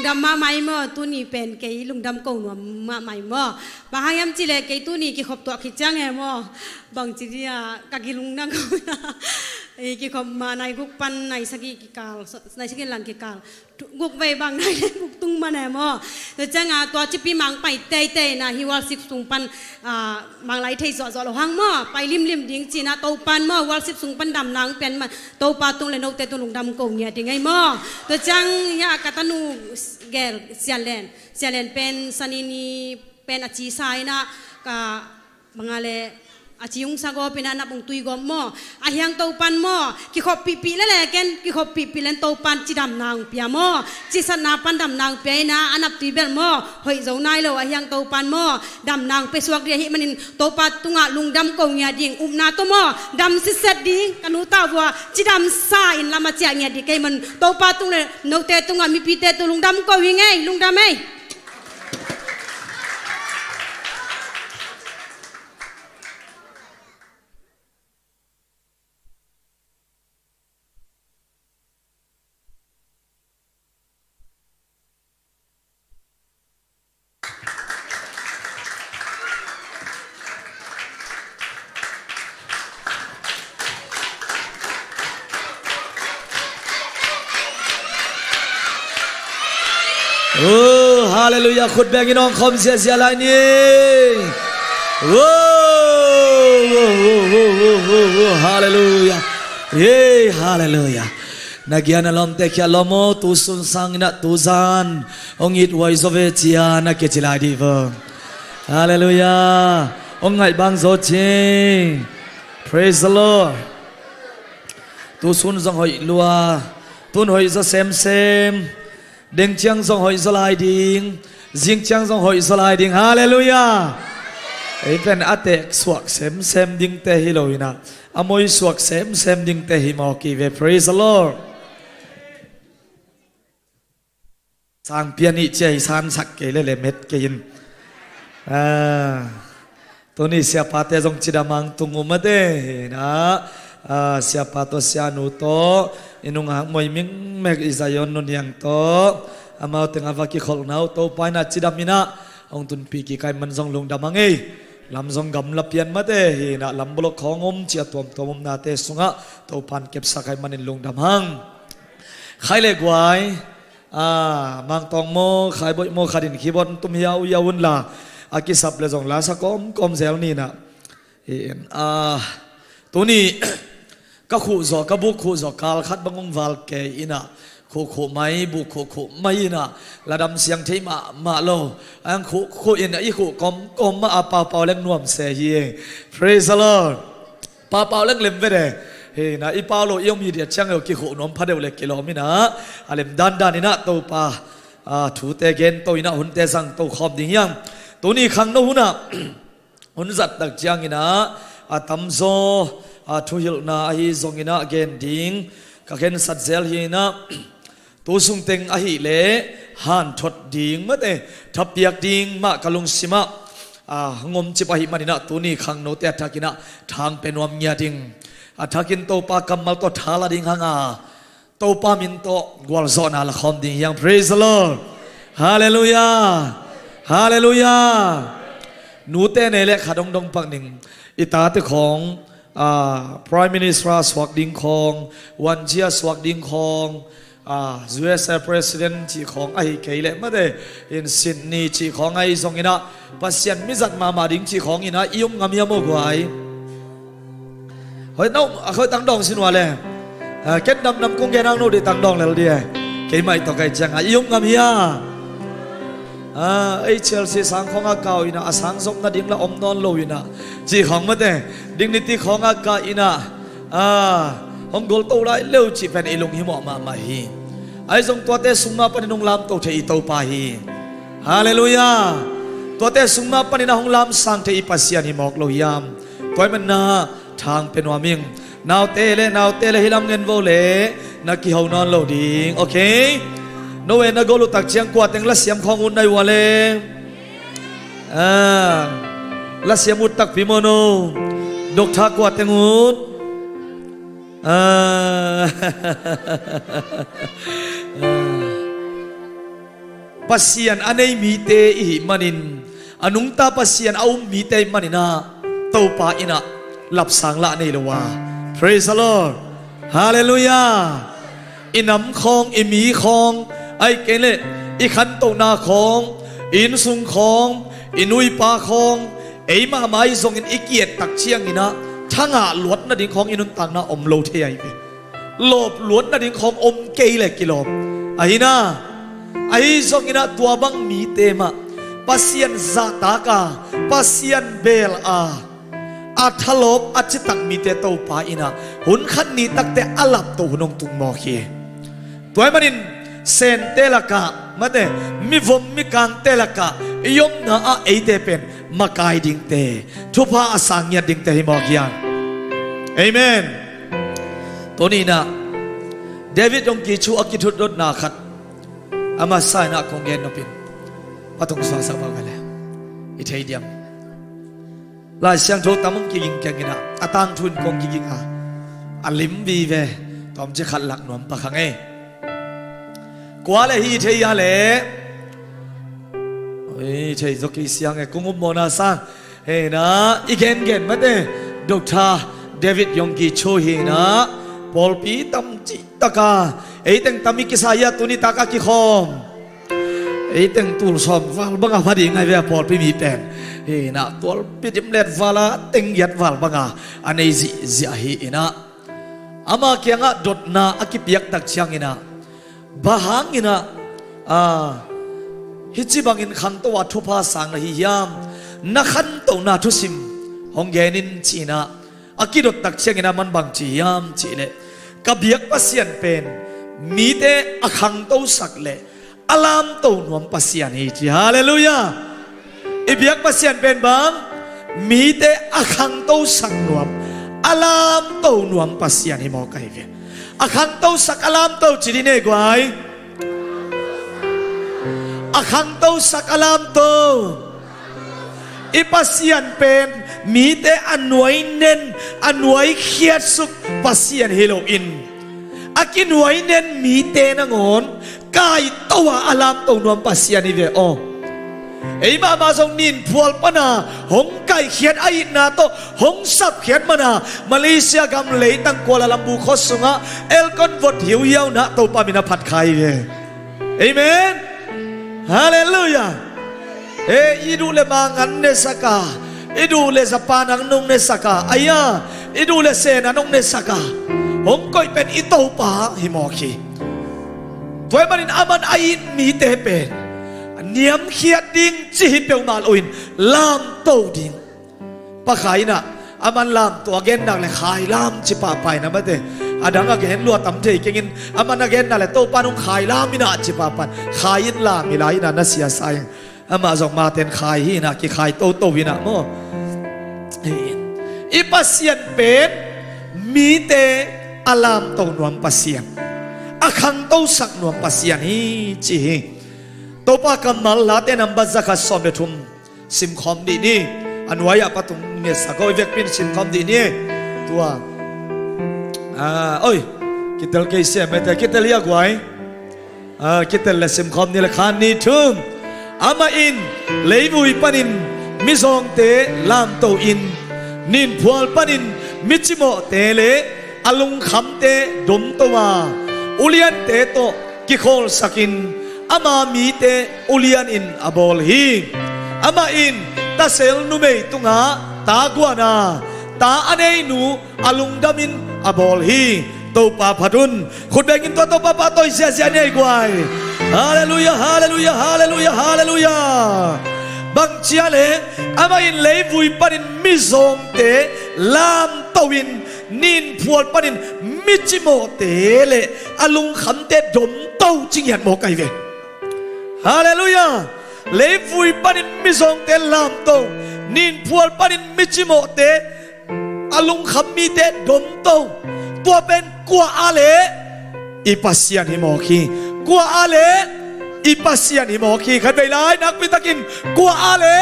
Lungdam mahmah ei maw, tuni pen kei lungdam ko nuam mahmah ei maw. Bang hang hiam cih leh kei tuni kikhop tuah khit ciang e maw, bangci dia ka kilungdam ko na. Ei, kikhop mah nai guk pan nai sagih kikal, nai sagih lang kikal, guk vei bang nai guk tung man e maw. Tua ciangin tua cipi mang pai teitei na, hih worship sung pan ah, mang lai thei zuahzuah lo hang maw, pai limlim ding ci-in ah Topan maw, worship sung pan damna hong pia in maw, Topa tung le note tung lungdam ko ngiat ding ei maw. Tua ciang hiah ka tanu gel Sialen, Sialen pen Sani ni pen a ci sa in ah, ka bang a le a ci hong sa gawp in ah, nap hong tui gawp maw. A hiang Topan maw, kikhop pihpih lele ken, kikhop pihpih len Topan cidamna hong pia maw, cisatna pan damna hong pia in ah, a nap tui bel maw, hoih zo nai lo, a hiang Topan maw, damna hong pia suak ding ahih manin Topa tungah lungdam ko ngiat ding, upna tawh maw, dam sitset ding, ka nu tawh vua cidamsa in lam a ciah ngiat ding ka hih man, Topa tung le note tungah mipite tung lungdam ko hi ing ei, lungdam ei. Oh, halleluiah. Khut bengin hong khom ziahziah lai ni. Oh, oh, oh, halleluiah. Hey, halleluiah. Na giah na lawmte kiang lawm aw, tu sun sangin ah tu zan hong it huai zaw ve ci-a na kici lai dih vo. Halleluiah. Hong ngaih bang zaw ci. Praise the Lord. Tu sun zong hoih lua, tun hoih zaw semsem. Deng ciang zong hoih zaw lai ding, zing ciang zong hoih zaw lai ding. Halleluiah. Ei pen a teek suak semsem dingte hi lo in ah, a moi suak semsem dingte hi mawk hi ve. Praise the Lord. Sangpi a nih ci-a hi sansak kei lele met kei in. Ah. Tuni siapate zong cidam hang tung uh mate hi in ah, ah, siapa tawh sianu tawh i nunghak moi mingmek i Zion Nu Niang tawh amau teng a va kikholhna uh Topa in ah cidam in ah hong tunpih kik ahih man zong lungdam hang ei. Lam zong gamla pian mate hi in ah, lam bolok khawng om ci-a tuamtuam omnate sungah Topa in kepsak ahih manin lungdam hang. Khai le guai, ah, Mangtawng maw, Khaiboih maw, khat in keyboard tum hiauhiau unla, a kisap le zong la sa kawmkawm zel ni in ah. Hi in, ah, tuni ka khuh zawh, ka buk khuh zawh kal khat bang hong val kei in ah, khuh khuh mai, buk khuh khuh mai in ah, la dam siang thei mahmah lo. Ang khuh khuh in ah, i khuh kawmkawm mah a paupau leng nuam se hi. Praise the Lord. Paupau leng lem vede. Hi in ah, i pau lo i om hi dia ciang e, kikhuh nuam pha deuh le kilawm in ah, a lem dandan in ah Topa, ah, thute gen to in ah, hunte zang to khawm ding hi hang. Tuni khangno hun ah, hun zat tak ciang in ah, a tamzaw, ah, thuhilhna ahi zong in ah gen ding ka khensat zel hi in ah, tu sung teng ahih leh hanthot ding mate, thapiak ding mah ka lungsim ah, ah, hong omcip ahih man in ah, tuni khangnote a thak in ah thang pia nuam ngiat ing. A thak in Topa kammal tawh tha la ding hang a, Topa min tawh gualzawhna la khawm ding hi hang. Praise the Lord. Halleluiah. Halleluiah. Nute nei le khat dongdong pak ning. I tate khawng, ah, Prime Minister a suak ding khawng, Wan Cia suak ding khawng, ah, U S A President cih khawng ahi kei leh mate, in Sydney cih khawng ahi zong in ah, Pasian mizat mahmah ding cih khawng in ah, i um ngam hiam aw guai? Hoih no, a hoih tang dawng sin ua le. Ah, ken damdam kong gen hang no dih tang dawng lel dih e. Keimah i tawh kai ciang a, i um ngam hia? Ah, ei Chelsea sang khawng a kau in ah, a sang zop nading la om nawn lo in ah, cih khawng mate, Dignity khawng a kah in ah, ah, hong gol to lai leu cih pen i lunghimawh mahmah hi. Ahi zong tuate sung mah panin hong lamto thei i Topa hi. Halleluiah. Tuate sung mah panin a hong lamsang thei i Pasian hi mawk lo hiam? Tua ahih manin ah thang pia nuam ing. Naute le, naute le, hih lam ngen vo le, na kiho nawn lo ding, okay? No e, na gol uh tak ciang kua teng la siam khawng ut na hi ua le. Ah, la siam ut takpi maw no? Doctor kua teng ut? Ah. Pasian a nei mite i hih manin, a nungta Pasian a um mite i hih manin ah Topa in ah lapsang lah nei lo a. Praise the Lord. Hallelujah. I nam khawng, i mi khawng, ahih kei leh i khantohna khawng, i innsung khawng, i nu i pa khawng, ei mahmah ahi zongin i ki-et tak ciangin ah thangah luat nading khawng i nuntakna om lo thei ahi ve. Lawp luat nading khawng om kei leh kilawm ahi na. Ahi zongin ah tua bang mite mah Pasian zahtak a, Pasian bel a, a thalawp a citak mite Topa in ah hun khat ni takte a laptoh hun hong tung mawk hi. Tua ahih manin Sente lakah, mate, mivom mikangte lakah i omna ah eite pen makai dingte, thupha a sang ngiat dingte hi mawk hi hang. Amen. Tuni in ah David Yonggi Cho a kithut dotna khat a masa in ah kong gen nopin, patung suaksak bang ve le i thei diam. Lai Siangtho tam hong kiging keng in ah, a tangthu in kong kiging a, a lim vive. Tawmci khat lak nuam pak hang ei. Kua le hi thei a le, oi, thei zaw kei siang e, kong upmawhna sang. Hi in ah i gengen mate, Doctor David Yonggi Cho hi in ah, pawlpi tam cihtak a, ei teng tam i kisa hi a, tuni tak a kikhawm. Ei teng tul sawm val bang a pha ding ahi ve, a pawlpi mi pen. Hi in ah, tualpi dimlet val a teng giat val bang a a nei zihziah hi in ah, ama kiangah dotna a kipiak tak ciangin ah, bang hangin ah, a, hih ci bangin khangto a thupha sang na hi hiam, na khantohna thusim hong gen in, ci in ah a kidot tak ciangin ah aman bang ci hiam cih leh, ka biak Pasian pen mite a khangtosak le a lamto nuam Pasian hi, ci. Hallelujah. I biak Pasian pen bang, mite a khangtosak nuam, a lamto nuam Pasian hi mawk ahi ve. A khangtosak a lamto ci dih ni ei guai. A khangtosak a lamto. I Pasian pen mite a nuainen, a nuaikhiatsuk Pasian hi loin, a kinuainen mite nangawn kaito a a lamto nuam Pasian hi ve aw. Ei mahmah zong ninphual pana hong kaikhiat a itna tawh hong sapkhiat mana Malaysia gam leitang Kuala Lumpur khua sungah aircon vot hiuhiau na Topa min a phat kha hi ve. Amen. Hallelujah. E, i duh le mangan nesak a, i duh le zapan ang nong nesak a, aia, i duh le sen a nong nesak a, hong koih pen i Topa hi mawk hi. Tua ahih manin aman a it mite pen niamkhiat ding ci hi peuhmah loin lamto ding. Pa Khai in ah, aman lamto a gen nak le khailam ci pahpah in ah mate. A dang a gen lua tam thei keng in, aman a gen nak le Topa nong khailam in ah ci pahpah. Khai in lam hi lai in ah na siasa in. Amah zong maten khai hi in ah, kikhai toto in ah maw. I Pasian pen mite a lamto nuam Pasian, a khangtosak nuam Pasian hi ci hi. Topa kammal Late nambat zakhat sawm le thum simkhawm dih ni. A nuai-ah patung ngetsak aw, i vekpi in simkhawm dih ni. Tua, a, oi, kitel kei sia mete, kitel hi a guai. A, kitel le simkhawm ni le khan ni thum. Amah in leivui panin mizawngte lamto in, ninphual panin micimawhte le a lungkhamte domto a, uliante tawh kikhawlsakin ama mite ulian in a bawl hi. Amah in tasel numei tungah ta guan a, ta a nei nu a lungdamin a bawl hi. Topa phat un. Khut bengin tua Topa pahtawi ziahziah ni ei guai. Halleluiah, halleluiah, halleluiah, halleluiah. Bang cia le, amah in leivui panin mizawngte lamto in, ninphual panin micimawhte le a lungkhamte domto ci ngiat mawk ahi ve. Halleluiah. Leivui panin mizawngte lamto, ninphual panin micimawhte, a lungkham mite domto. Tua pen kua a le i Pasian hi mawk hi. Kua a le i Pasian hi mawk hi. Khatvei lai nakpi takin kua a le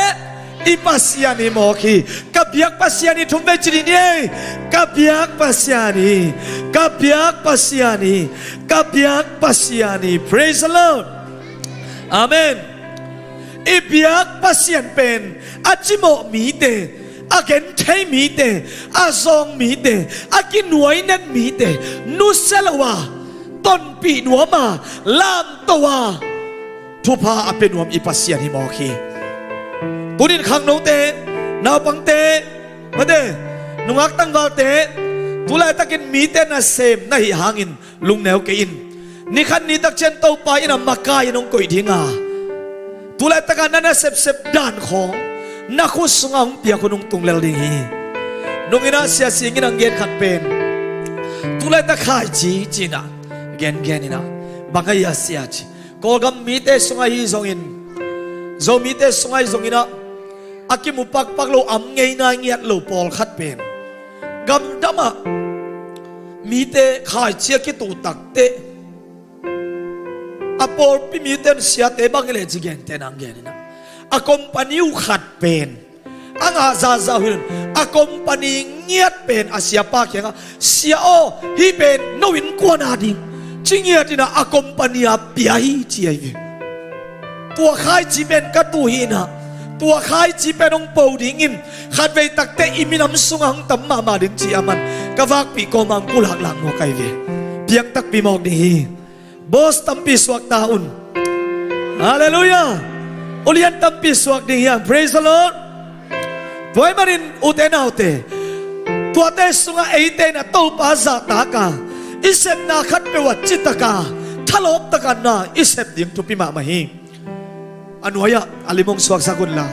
i Pasian hi mawk hi. Ka biak Pasian hi, thumvei ci dih ni ei. Ka biak Pasian hi. Ka biak Pasian hi. Ka biak Pasian hi. Praise the Lord. Amen. I biak Pasian pen a cimawh mite, a genthei mite, a zawng mite, a kinuainet mite nusia lo a, tonpih nuam a, lamto a, thupha a pia nuam i Pasian hi mawk hi. Tunin khangnote, naupangte, mate, nungak tangvalte, tulaitakin mite nasem na hih hangin lungneu kei in. Nikhat nitak ciang Topa in a makai in hong koih ding a, tulaitaka na nasepsep dan khawng na khut sungah hong piak hun hong tung lel ding hi. Nungin a Sia Sing in hong gen khat pen, tulaitak khaici ci-in a gengen in a, bang a hia Sia ci. Kawlgam mite sungah hi zongin, Zomite sungah hi zongin a, a kimu pakpak lo, am ngeina ngiat lo pawlkhat pen gamdam ah mite khaici a kituh takteh, a pawlpi mite in siate bang hi leh ci gente nang gen in a, a company uh khat pen a ngah zahzah uh hi lo in, a company ngiat pen a siapa kiangah, "Sia aw, hih pen no innkuan a ding," ci ngiat in a, a company a pia hi ci ahi ve. Tua khaici pen ka tuh hi in a, tua khaici pen hong po dingin khatvei takteh i minam sungah hong tam mahmah ding ci a, aman ka vakpih kawmah hong pulak lak mawk ahi ve. Piang takpi mawk ding hi. Boss tampi suakta un. Halleluiah. Ulian tampi suak ding hiam? Praise the Lord. Tua ahih manin ute naute, tuate sungah eite in a Topa zahtak a, i sepna khatpeuh ah citak a, thalawp takin na i sep ding thupi mahmah hi. A nuai-ah a lim hong suaksak un la.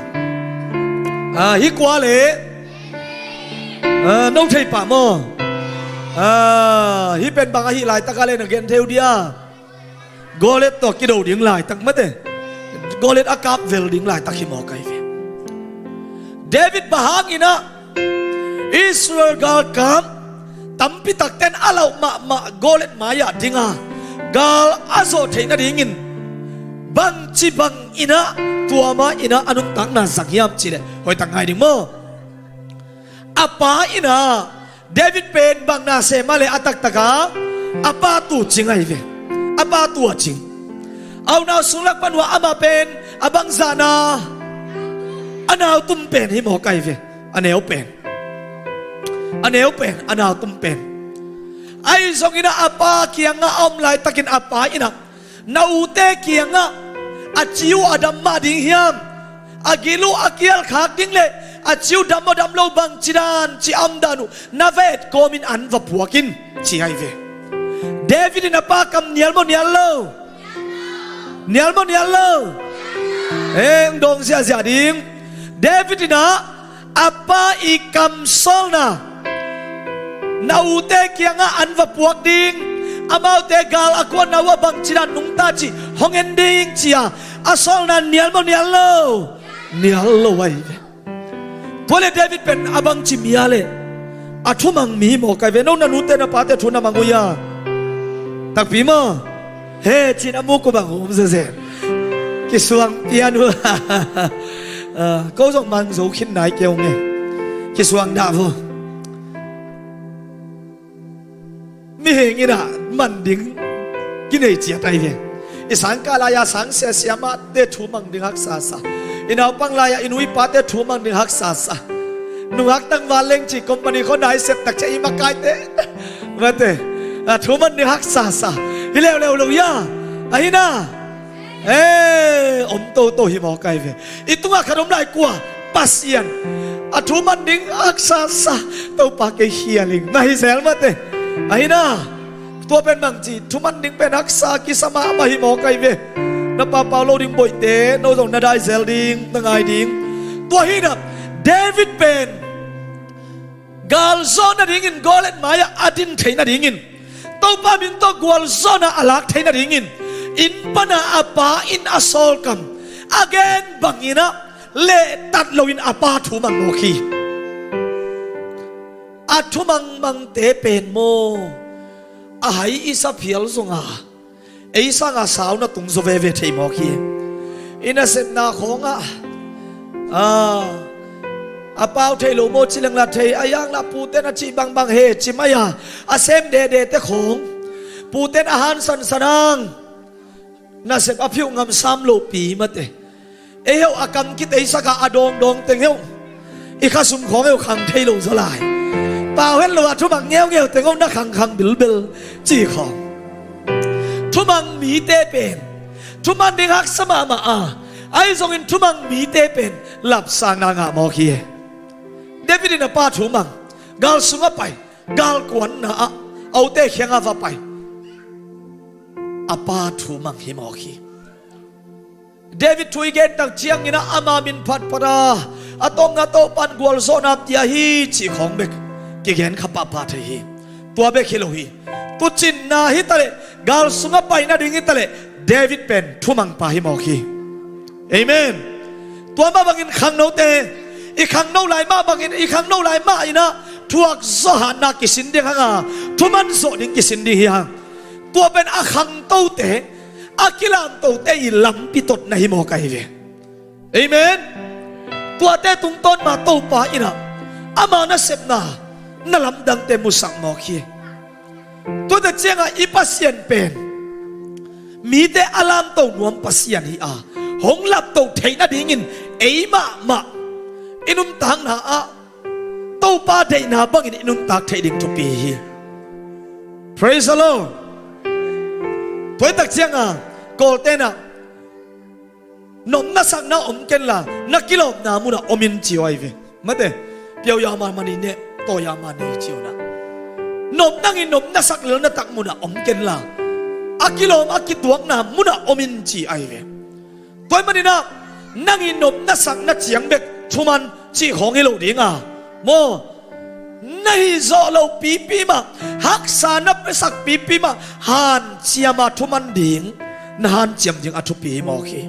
Ah, hih kua le, ah, no thei pah maw? Ah, hih pen bang ahih laitak a le na gen thei uh dia? Goliat tawh kido ding laitak mate. Goliat a kap vel ding laitak hi mawk ahi ve. David bang hangin a Israel galkap tampi takte in a lauh mahmah Goliat mai-ah ding a, gal a zawh theih nadingin bangci bangin a, tua ma-in a a nuntakna zang hiam cih leh, hoihtak ngai ding maw? A pa in a, David pen bang na sem a leh a taktak a, a pa tu cing ahi ve. A pa tu a cing. A unau sunglam pan uh ah amah pen a bangzah na, a nautum pen hi mawk ahi ve. A neu pen, a neu pen, a nautum pen. Ahi zongin a, a pa kiangah a om laitakin a pa in a, "Na ute kiangah a ci uh a dam mah ding hiam? A gil uh a kialkhak ding le a ci uh dam aw dam lo bangci dan ci a om dan uh na va et kawmin an va puak in," ci ahi ve. David in a pa kam nial maw nial lo? Nial maw nial lo? Heng dawng ziahziah ding. David in a, a pa i kamsawlna, "Na ute kiangah an va puak ding, amaute gal a kuanna uh a bangci dan nungta cih hong en ding," ci a, a sawlna nial maw nial lo? Nial lo ahi ve. Tua le David pen a bangci mi a leh, a thumang mi hi mawk ahi ve. No na nute na pate thu na mang uh hia? Takpi maw? He, cin a muk uh bang um zezen. Kisuang pian uh. Ah, ko zong mang zo khin nai kei ung e. Kisuang dah uh. Mihing in a man ding kinei ciat ahi ve. I sangkah lai-a sang siasia mahte thu mang ding haksa sa. I naupang lai-a i nu i pate thu mang ding haksa sa. Nungak tangval leng ci company khua nai sep tak ciang i makaite, mate, a thu mang ding haksa sa. Hi leuleu lo hia? Ahi na. Eh, om toto hi mawk ahi ve. I tungah khat om lai kua, Pasian. A thu mang ding haksa sa. Topa kei khial ing. Na hi zel mate. Ahi na. Tua pen bangci, thu mang ding pen haksa kisa mahmah hi mawk ahi ve. Na papau lo ding boihte, no zong na dai zel ding, na ngai ding. Tua hi na, David pen gal zawh nadingin, Goliat mai-ah a din theih nadingin, Topa min tawh gualzawhna a lak theih nadingin, inn pana a pa in a sawlkam a gen bangin a lehtat loin a pa thu mang mawk hi. A thu mangmangte pen maw, a hai i sa phial zonga, ei sanga sau na tung zaw veve thei mawk hi. I nasepna khawngah, ah, a pau thei lo maw ci leng la thei, a yang la puten a cih bangbang he ci mai-a, a sem dehdehte khawng, puten a han sansan ang. Nasep a phiuh ngam sam lopi mate. Ei heuh a kam kiteisak a, a dawngdawng teng heuh i khasum khawng heuh khang thei lo zaw lai. Pau het lo a thumang ngeungeu teng heuh na khangkhang bilbel ci khawng. Thumang mite pen thuman ding haksa mahmah a, ahi zongin thumang mite pen lapsakna ngah mawk hi. David in a pa thumang, gal sungah pai, galkuanna ah a ute kiangah va pai. A pa thumang hi mawk hi. David thu i gen tak ciangin ah ama min phatphat a, a tawng a Topa'n gualzawhna pia hi cih khawng bek kigen kha pahpah thei hi. Tua bek hi lo hi. Tuucinna hi taleh, gal sungah pai nading hi taleh, David pen thumang pa hi mawk hi. Amen. Tua mah bangin khangnote, i khangno lai mah bangin, i khangno lai mah in ah thuak zawh hatna kisin ding hang a, thuman zawh ding kisin ding hi hang. Tua pen a khangtote, a kilamtote i lampi totna hi mawk ahi ve. Amen. Tuate tungtawn mah Topa in ah ama nasepna na lamdangte musak mawk hi. Tuate ciangah i Pasian pen mite a lamto nuam Pasian hi a, hong lapto theih nadingin ei mahmah i nuntakna ah Topa deihna bangin i nuntak theih ding thupi hi. Praise the Lord. Tua hi tak ciangah Kawlte'n ah nopna sakna om kenla, na kilawmna munah om in ci uh ahi ve. Mate, piau ya ma mani ne, taw ya ma ne ci uh na. Nop nang i nopna sak lelna tak munah om kenla, a kilawm a kituakna munah om in ci ahi ve. Tua ahih manin ah nang i nopna sakna ciang bek thuman cih khawng hi lo ding a, maw? Na hih zawh loh pipi mah, haksa na piasak pipi mah hanciam a thuman ding na hanciam ding a thupi hi mawk hi.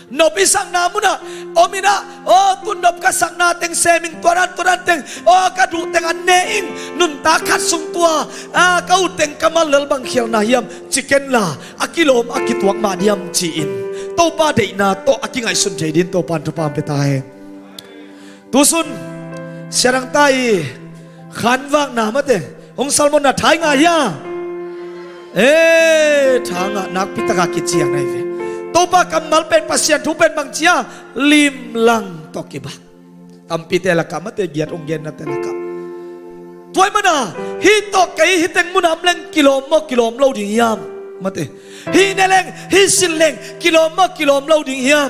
Nop i sakna munah om in ah, aw, tu nop ka sakna teng sem ing, tua dan tua dan teng, aw, ka duh teng an ne ing, nuntak khat sung tua, a, ka ut teng ka mal lel bang khialna hiam ci kenla, a kilawm a kituak mah diam ci-in Topa deihna tawh a kingaihsun thei dingin Topa'n thupha pia ta hen. Tusun siadang ta i khanvakna mate, hong salmonna tha i ngah hia? E, tha ngah nakpi taka kician ahi ve. Topa kammal pen, Pasian thu pen bang ci a, limlang tawh kibang. Tampite lakah mate, giat hong gennate lakah. Tua ahih manin ah hih tawh kei hih teng munah om leng kilawm maw kilawm lo ding hiam? Mate, hih ne leng, hih sin leng kilawm maw kilawm lo ding hiam?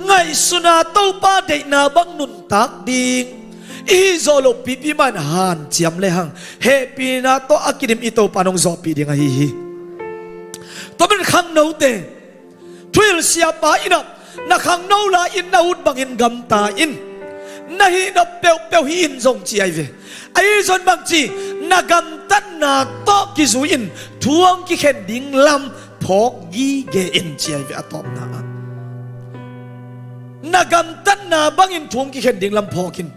Ngaihsun a Topa deihna bang nuntak ding i hih zawh loh pipi mah in hanciam lehang, hehpihna tawh a kidim i Topa in hong zawhpih ding ahi hi. Tua manin khangnote, thuhilh siapa in ah na khangno lai-in na ut bangin gamta in, na hih nop peuhpeuh hih in zong ci ahi ve. Ahi zong bang ci, na gamtatna tawh kizui-in thu hong kikhen ding lam phawk gige in ci ahi ve a tawpna ah. Na gamtatna bangin thu hong kikhen ding lam phawk in.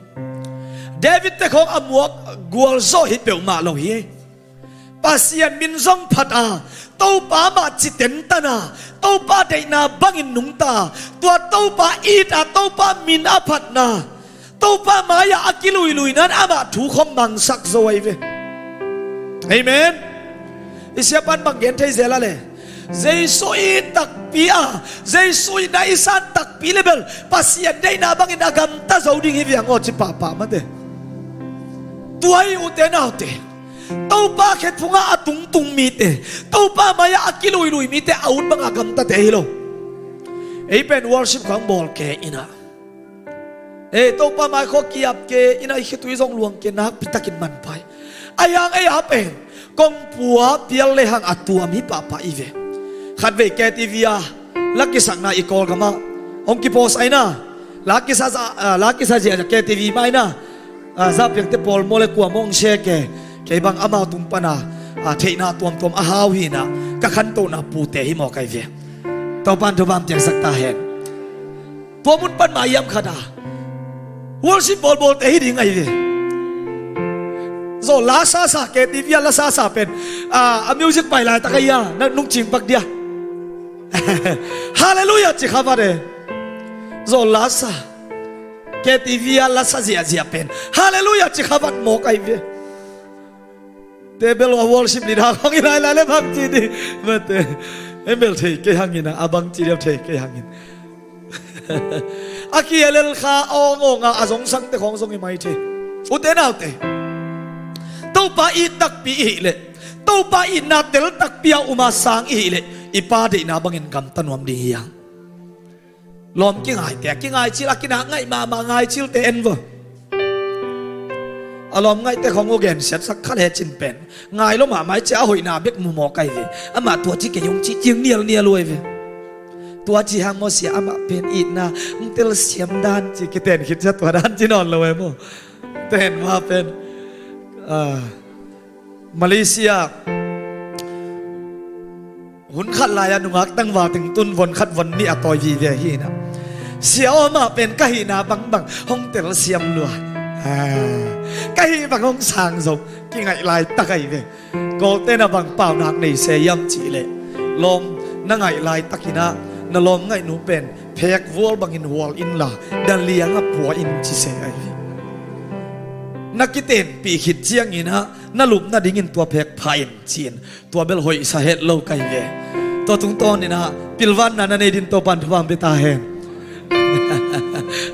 David te khawng a muak gualzawh hi peuhmah lo hi. Pasian min zong phat a, Topa mah ci tentan a, Topa deihna bangin nungta, tua Topa it a, Topa min a phatna, Topa mai-ah a kiluilui nan amah thu khawng mangsak zo ahi ve. Amen. I siapa'n bang gen thei zel a le, Jesu it takpi a, Jesu itna i san takpi le bel Pasian deihna bangin a gamta zo ding hi viang aw ci pahpah mate. Tua hi ute naute, Topa khe phungah a tungtung mite, Topa mai-ah a kiluilui mite a ut banga gamtate hi lo. Ei pen worship khawng bawl ke in ah, ei, Topa mai khawng kiap ke in ah, i khitui zong luang ke, nakpi takin manpha hi. Ahi hang ei a pen kongpua pial lehang a tuam hi pahpah i ve. Khatvei K T V a la kisakna i Kawlgamah hong kipost ahi na, la kisa za, a, la kisa zia K T V mah ahi na, a, za piangte pawl maw le kua maw hong share ke, kei bang amau tung pana, a, theihna tuamtuam a hau hi na, ka khantohna pute hi mawk ahi ve. Topa'n thupha piaksak ta hen. Tua mun pan mah hiam khat a worship bawlbawlte hi ding ahi ve. Zaw la sasa, K T V a la sasa pen, a, a music pai laitak ahi a, na nung cing pak dia. Halleluiah ci kha vat e. Zaw la sa, K T V a la sa ziahziah pen Halleluiah ci kha vat mawk ahi ve. Te bel a worship leader khong i lai lai le bang ci di. Mate. En bel thei kei hangin a, a bang ci diam thei kei hangin. A kialel kha awng awng a, a zong sangte khong zong i mai thei. Ute naute, Topa it takpi i hih leh, Topa itna tel takpi a um a sang i hih leh, i Pa deihna bangin gamta nuam ding hi hang. Lawm kingaite, a kingai cil, a kinak ngaih mahmah ngai cilte en vo. A lawm ngaihte khong uh gensiatsak kha lecin pen ngai lo mahmah i cia, a hoihna bek mu mawk ai ve. Amah tua ci kei ung ci ciang nialnial uh ai ve. Tua ci hang maw sia, amah pen itna hong telsiam dan ci kiten khit cia tua dan ci nawn lo ai maw. Ten ma pen, ah, Malaysia hun khat lai-ah nungak tangval teng tun von khat von nih a tawi vive hi inah, sia aw, amah pen ka hihna bangbang hong telsiam lua, ah, ka hih bang hong sang zo, kingaih laitak ahi ve. Kawlte'n a bang paunak nei se hiam cihleh, lawm na ngaih laitakinah na lawm ngaihnu pen phek vual bangin hual inla, da liangah pua in ci se ahi ve. Na kitenpih khit cianginah na lup nadingin tua phek pha in ci-in, tua bel hoihsa het lo ka hi ve. Tua tungtawninah pilvanna na nei din Topan thupha hong pia ta hen.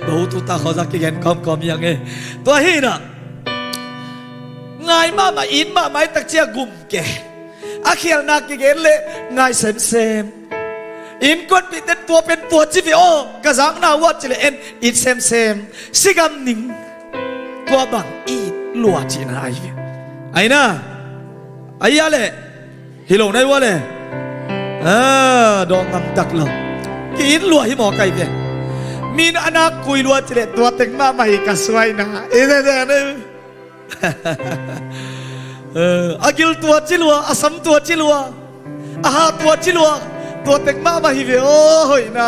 Bahu tuta khawza kigen kawmkawm hi ang e. Tua hinah ngai mahmah, it mahmah i takcia gum ke. A khialna kigen leh ngai semsem. Innkuanpihte tua pen tua ci ve aw, ka zakna uh ah cileh en it semsem. Sigam ning. Tua bang it lua cihna ahi ve. Aina. Aia leh. Hi lo nai ua leh. Ah, dawng ngamtak lo. Ki-it lua hi mawk ahi ve. Min a nak kui lua cileh tua teng mahmah hi ka suaina. I ve ve ne. Eh, a gil tua ci lua, a sam tua ci lua, a ha tua ci lua, tua tek mahmah hi ve aw, hoihna.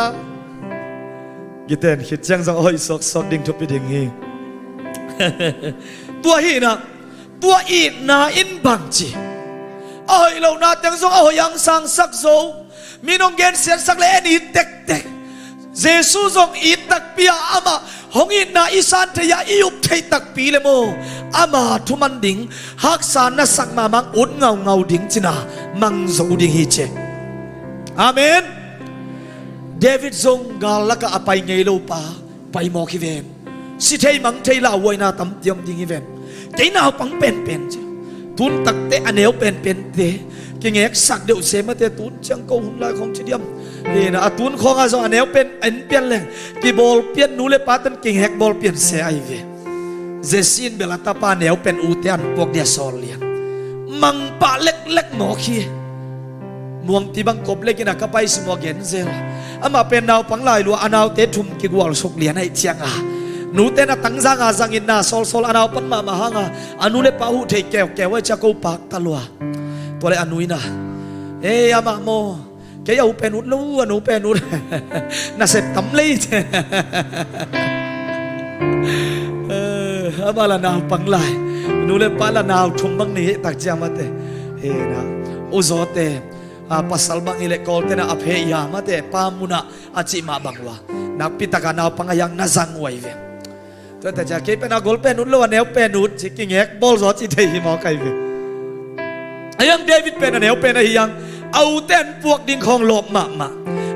Kiten khit ciang zong a hoih suaksuak ding thupi ding hi. Tua hinah, tua itna in bangci a hoih lohna teng zong a hoih hong sangsak zo. Min hong gensiatsak le en it tektek. Jesu zong it takpi a, amah hong itna i san thei a, i up thei takpi le maw, ama thuman ding haksa na sak mahmah, ut ngaungau ding cina mang zo ding hi ci. Amen. David zong gal lakah a pai ngei lo pa pai mawk hi ven. Si thei mang thei lauhuaina tampi om ding hi ven. Kei naupang penpen ci. Tun takte a neu penpente kingeksak deuh se mate, tun ciang ko hun lai khong ci diam. Hina a tun khawngah zong a neu pen en pian leng kibawl pian, nu le pa ten kingek bawl pian se ahi ve. Jesse in bel a tapa neu pen ute an puak dia sawl lian. Mangpah leklek mawk hi. Muangpi bang kop lekin a ka pai simua genzel. Amah pen naupang lai lua, a naute thum kigual suk lian aih cianga nute na tangzanga zangin na sawlsawl a naupan mahmah hanga a nu le pa huh thei keukeu aih cia ko pakta lua. Tua le a nu ina, ei, amah maw, kei a uh pen ut lo, a nu pen ut. Na sep tam lei. Eh, amah la naupang lai, nu le pa la nau thum bang ni heh tak ciamate. Hena uzawte, a, pasal bang hileh kawltena a phei hiamate pa munah a cih mah bang uh a, nakpitaka naupang a hiang na zang uh ahi ve. Tuate cia kei pen a gol pen ut lo, a neu pen ut ci kingek bawl zaw ci thei hi mawk ahi ve. A hiang David pen a neu pen ahi hiang, a ute an puak ding khawng lawp mahmah.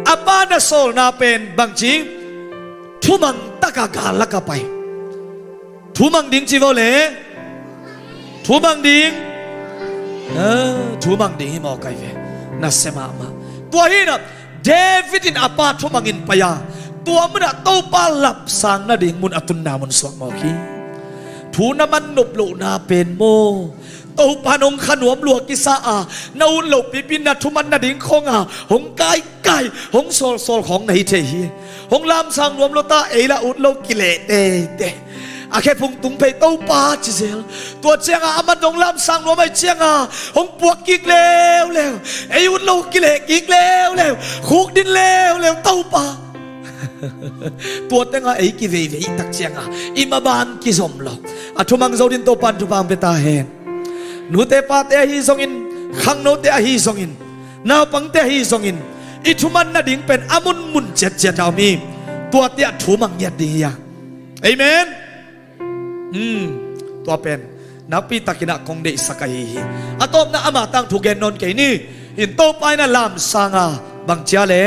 A pa na sawlna pen bangci thumang taka gal laka pai. Thumang ding ci vo le. Thumang ding. Ah, thumang ding hi mawk ahi ve. Nasia mahmah. Tua hinah David in a pa thumangin pai a, tua munah Topa lapsang nading mun a tunna mun suak mawk hi. Thu na man nop lohna pen maw, Topa nong kha nuam lua kisa a, na ut loh pipi na thuman nading khawnga hong kaikai, hong sawlsawl khawng na hi thei hi. Hong lamsang nuam lo ta, ei la ut lo kileh teitei. A khephung tung phei Topa ci zel. Tua cianga a man dong lamsang nuam aih cianga hong puak kik leuleu, ei ut lo kileh kik leuleu, khuk din leuleu Topa. Tua tenga ei kiveivei tak cianga i maban kizom lo. A thumang zo din Topan thupha hong pia ta hen. Nute pate ahi zongin, khangnote ahi zongin, naupangte ahi zongin, i thuman nading pen a munmun ciatciat a om hi. Tuate ah thumang ngiat ding hi a. Amen. Hmm, tua pen nakpi takin ah kong deihsak ahi hi. A tawpna ama tangthu gen nawn kei ni. In Topa in ah lamsanga bang cia le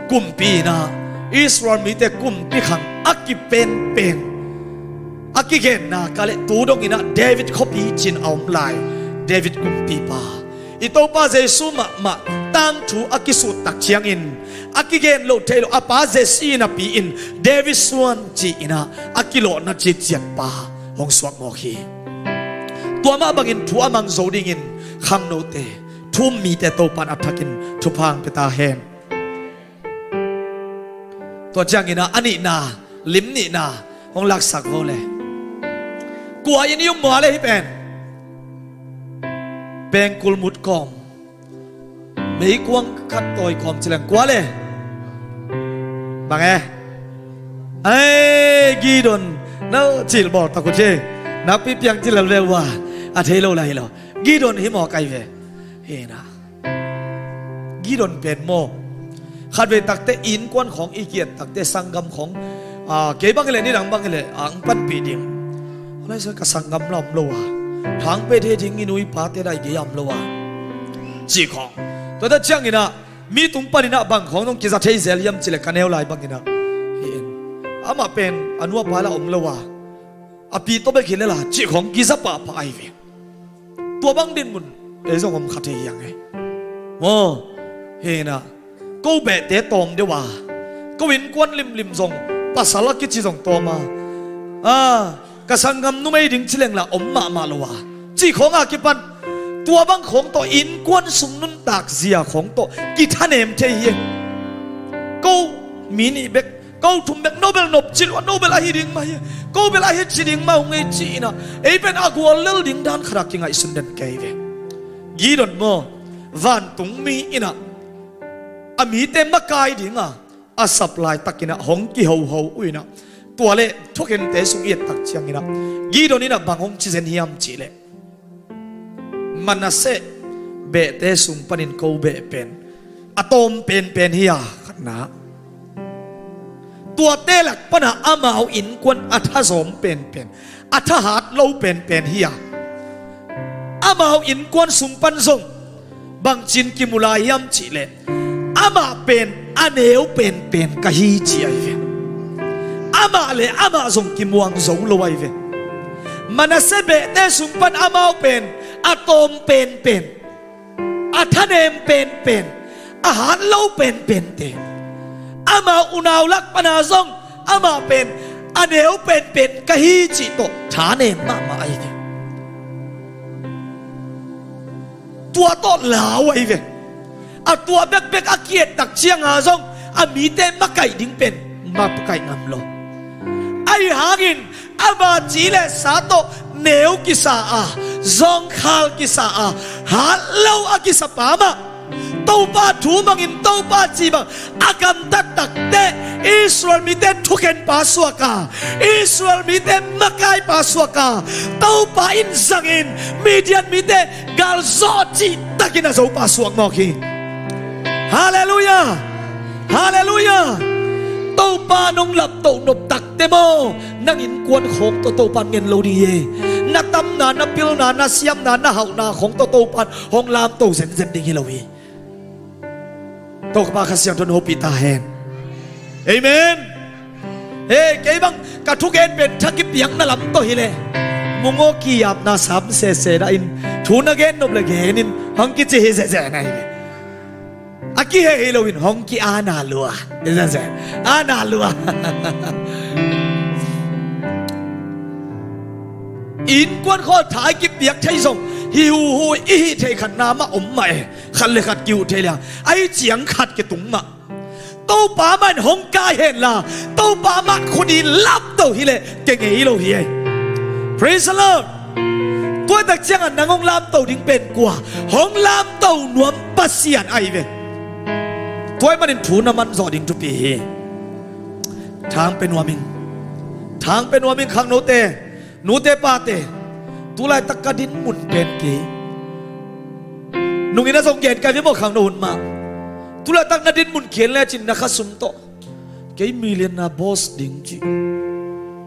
kumpi in ah Israel mite kumpi khang a kipenpen a kigenna ka le tu dongin ah David khuapi cin a om lai David kumpipa i Topa Jesu mahmah tangthu a kisut tak ciangin a kigen loh theih loh a pa Jesse napi in David suan ci-in ah a kilawhna citcianpa hong suak mawk hi. Tua mah bangin thu a mang zo dingin khangnote thu um mite Topa in a thakin thupha hong pia ta hen. Tua ciangin ah a nihna lim nihna hong laksak vo le. Kua inn i um mua le hi pen pengkul mut kawm meikuang khat tawi kawm ci leng kua le bang e. Ai Gideon na cil bawl tak uh ci. Nakpi piang ci lel ve uh a a thei lo la hi lo. Gideon hi maw kai ve. Hi na Gideon pen maw khatvei takte innkuan khawng i kiat takte sanggam khawng kei bang hileh nidang bang hileh ang panpih ding. Laisa ka sanggam la om lo a thang pe thei ding i nu i pate dai gei a om lo a cih khawng. Tua ta ciangin ah mi tung panin ah bang khawng nong kiza thei zel hiam cileh ka neu lai bangin ah hi in amah pen a nu a pa la om lo a a pi tawh bek hi lela cih khawng kiza pahpah ahi ve. Tua bang dinmun ei zong om kha thei hiang e. Maw hi na ko behte tawm deuh a ko innkuan limlim zong pasal a kici zong tawm a a ka sanggam numei ding ci leng la om mahmah lo a cih khawng a kipan tua bang khawng tawh innkuan sung nuntak zia khawng tawh kithanem thei hi. Ko mi nih bek ko thum bek no bel nop ci lua no bel ahi ding mah hi. Ko bel ahi ci ding mah hong ei ci-in ah ei pen a gual lel ding dan khat a kingaihsun den kei ve. Gideon maw vantung mi in ah a mite makai ding a a sap laitakin ah hong kihoho uh in ah tua le thukhente sung i et tak ciangin ah Gideon in ah bang hong ci zen hiam cihleh Manasseh behte sung panin ko beh pen a tawm penpen hi a khatna tuate lak pana amau innkuan a thazawm penpen a thahat lo penpen hi a amau innkuan sung pan zong bangcin kimu lai hiam cihleh amah pen a neu penpen ka hi ci ahi ve. Amah le amah zong kimuang zo lo ahi ve. Manasseh behte sung pan amau pen a tawm penpen a thanem penpen a hat lo penpente amau unau lak pana zong amah pen a neu penpen ka hi cih tawh thanem mahmah ahi ve. Tua tawh lau ahi ve. A tua bekbek a kiettak cianga zong a mite makaih ding pen makaih ngam lo. Ahi hangin ama ci le sa tawh neu kisa a zawngkhal kisa a hat lo a kisa pa mah Topa thu mangin Topa ci bang a gamtat takte Israel mite thukhenpa suaka Israel mite makaipa suaka Topa in zangin Midian mite galzawh cihtakin a zopa suak mawk hi. Halleluiah. Halleluiah. Topa nong laptoh nop takte maw nang innkuan khawng tawh Topa ngen lo ding hi. Na tamna na pilna na siamna na hauhna khawng tawh Topa hong lamto zenzen ding hi lo hi. Topa Kha Siangtho in hopih ta hen. Amen. He kei bang ka thugen pen tha kipiakna lam tawh hileh mungaw kiyapna sam sese dah in thu na gen nop le genin hong kici hi zeze na hi. A kihei hi loin hong ki ana lua hi zeze ana lua. Innkuan khawl tha i kipiak thei zong hi huhu i hih theih khatna mah om mah e. Khat le khat kiuh thei le a i ciang khat kitung mah Topa mah in hong kai henla Topa mah khuni lamto hileh kei ngei lo hi e. Praise the Lord. Tuaitak ciangah nang hong lamto ding pen kua hong lamto nuam Pasian ahi ve. Tuai manin thu na manzawh ding thupi hi. Thang pe nuam ing. Thang pe nuam ing khangnote nute pate. Tulaitak ka dinmun pen kei nungin a zong gen kai ve maw khangno hun mah. Tulaitak na dinmun khian lecin na khasum tawh kei million na boss ding ci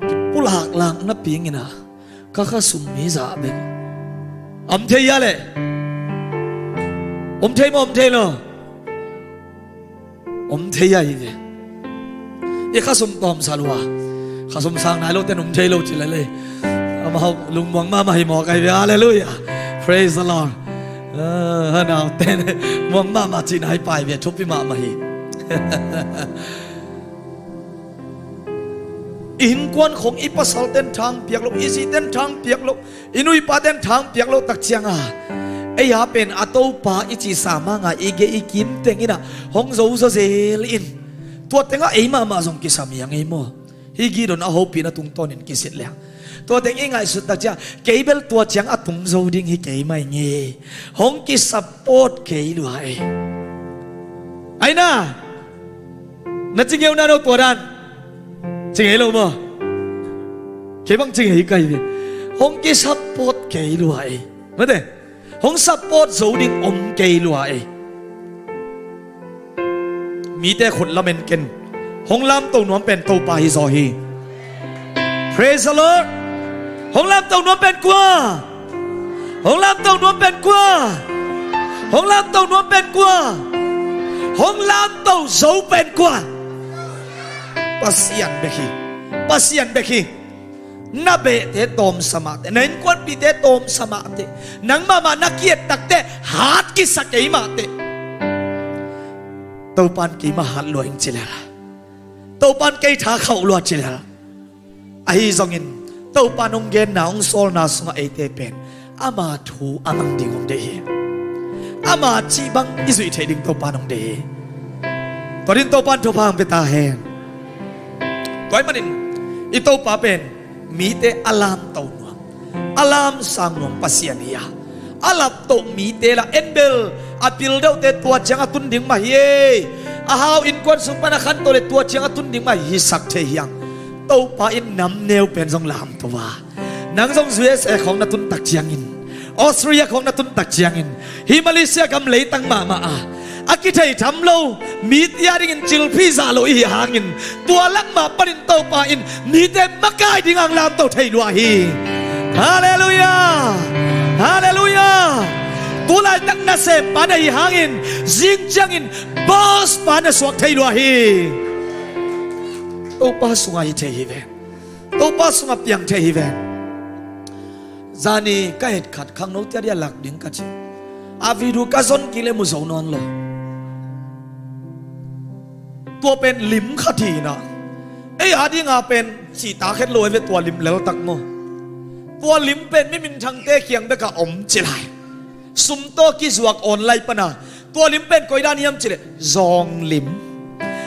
kipulak lak na pingina Ka khasum mi zah bek om thei a leh. Om thei maw, om thei lo? Om thei a hi ve. I khasum tawmsa lua, khasum sang nai lote om thei lo ci lele. Amau lungmuang mahmah hi mawk ahi ve. Halleluiah. Praise the Lord. Hanaute muang mahmah cihna hi pai ve, thupi mahmah hi. I innkuan khong i pasalten thang piak lo, i ziten thang piak lo, i nuipaten thang piak lo tak cianga, ei a pen a Topa i cihsa manga i gei i kim tenginah hong zo zawzel in, tua tengah ei mahmah zong kisam hi a ngei maw? Hih Gideon a hopihna tungtawnin kisit leh tua teng i ngaihsut tak ciang, kei bel tua ciang a tung zo ding hi kei mai ngei, hong kisupport kei lua ei. Aina, na ci ngeuna no tua dan. Ci ngei lo maw? Kei bang ci ngei kai ve. Hong kisupport kei lua ei. Mate, hong support zo ding om kei lua ei. Mite khut lamen ken. Hong lamto nuam pen Topa hi zaw hi. Praise the Lord. Hong lamto nuam pen kua? Hong lamto nuam pen kua? Hong lamto nuam pen kua? Hong lamto zo pen kua? Pasian bek hi. Pasian bek hi. Na behte tawmsa mahte, na innkuanpihte tawmsa mahte, nang mahmah na ki-et takte hat kisa kei mahte, Topan keima hat lua ing ci lel a, Topan kei tha khauh lua ci lel a. Ahi zongin Topan hong genna, hong sawlna sungah eite pen ama thu a mang ding hong deih hi. Ama cih bang i zuih theih ding Topan hong deih hi. Tua din Topan thupha hong pia ta hen. Tua ahih manin i Topa pen mite a lamto nuam, a lamsang nuam Pasian hi a, a laptoh mite lah en bel a pil deuhte tua ciang a tun ding mah hi ei. A hau innkuan sung pan a khantoh le tua ciang a tun ding mah hi, hisak thei hi hang. Topa in nam neu pen zong lamto a, nang zong U S A khawng na tun tak ciangin, Australia khawng na tun tak ciangin, hih Malaysia gam leitang mahmah a, a kithei tham lo, mite a dingin cilphi zah lo i hi hangin, tua lak mah panin Topa in mite makai ding hong lamto thei lua hi. Halleluiah. Halleluiah. Tulaitak nasem pa na hi hangin, zing ciangin boss pa na suak thei lua hi. Topa sungah hi thei hi ve. Topa sungah piang thei hi ve. Zani ka et khat khangno tia dia lak ding ka ci. A video ka zon kik le mu zo nawn lo. Tua pen lim khat hi na. Ei a dinga pen cihtak het lo ei ve tua lim leltak maw? Tua lim pen mi minthangte kiang beka om ci lai. Sum tawh kizuak online pana. Tua lim pen koi dan hiam cileh zawng lim.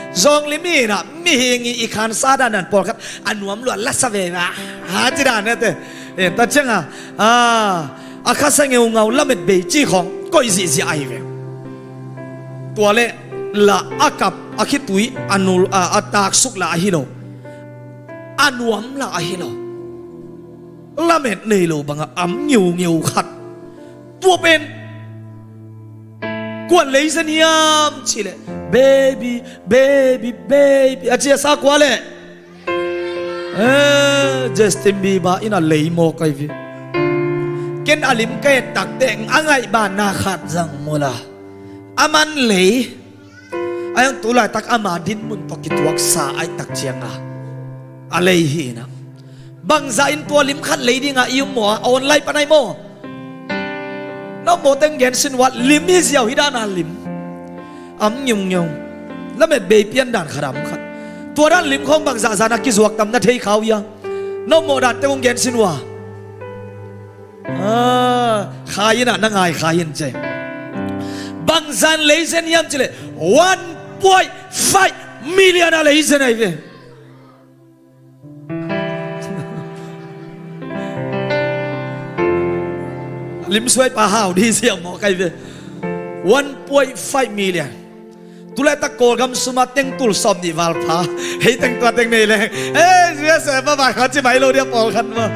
Zawng lim hi na, mihing i khansa dan dan pawlkhat a nuam luat lasa ve na, ha ci dan nate. Eh, ta cianga, ah, a khasa ngeungau lamet bei ci khawng koih zihziah ahi ve. Tua le la a kap a khitui a nul a, a taksuk la ahi lo. A nuam la ahi lo. Lamet nei lo banga am ngiungeu khat. Tua pen kuan leizen hiam cileh baby, baby, baby a ciasa kua leh, eh, Justin Bieber in a lei maw kai vi. Ken a lim ka et takte a ngaih banna khat zang mula a man lei. A yang tulaitak ama dinmun tawh kituaksa aih tak cianga a lei hi na. Bangzah in tua lim khat lei dinga i um maw a online panai maw? Na mawteng gensin uat lim hi ziau hi dana lim. Am ngiungngiung. Lamet bei pian dan khat am khat. Tua dan lim khawng bangzah zana kizuak tam na thei khau ia. Na mawh dan teng hong gensin ua. Ah, khaina na ngai khain ce. Bangzan leizen hiam cileh one point five million a leizen ahi ve. Limsuai pa hau di siang maw kai ve. One point five million. Tulaitak Kawlgam suma tengtul sawm nih valpha. Hei teng tua teng nei leng. Eh, U S A pa vai kha ci mai lo dia pawlkhat maw.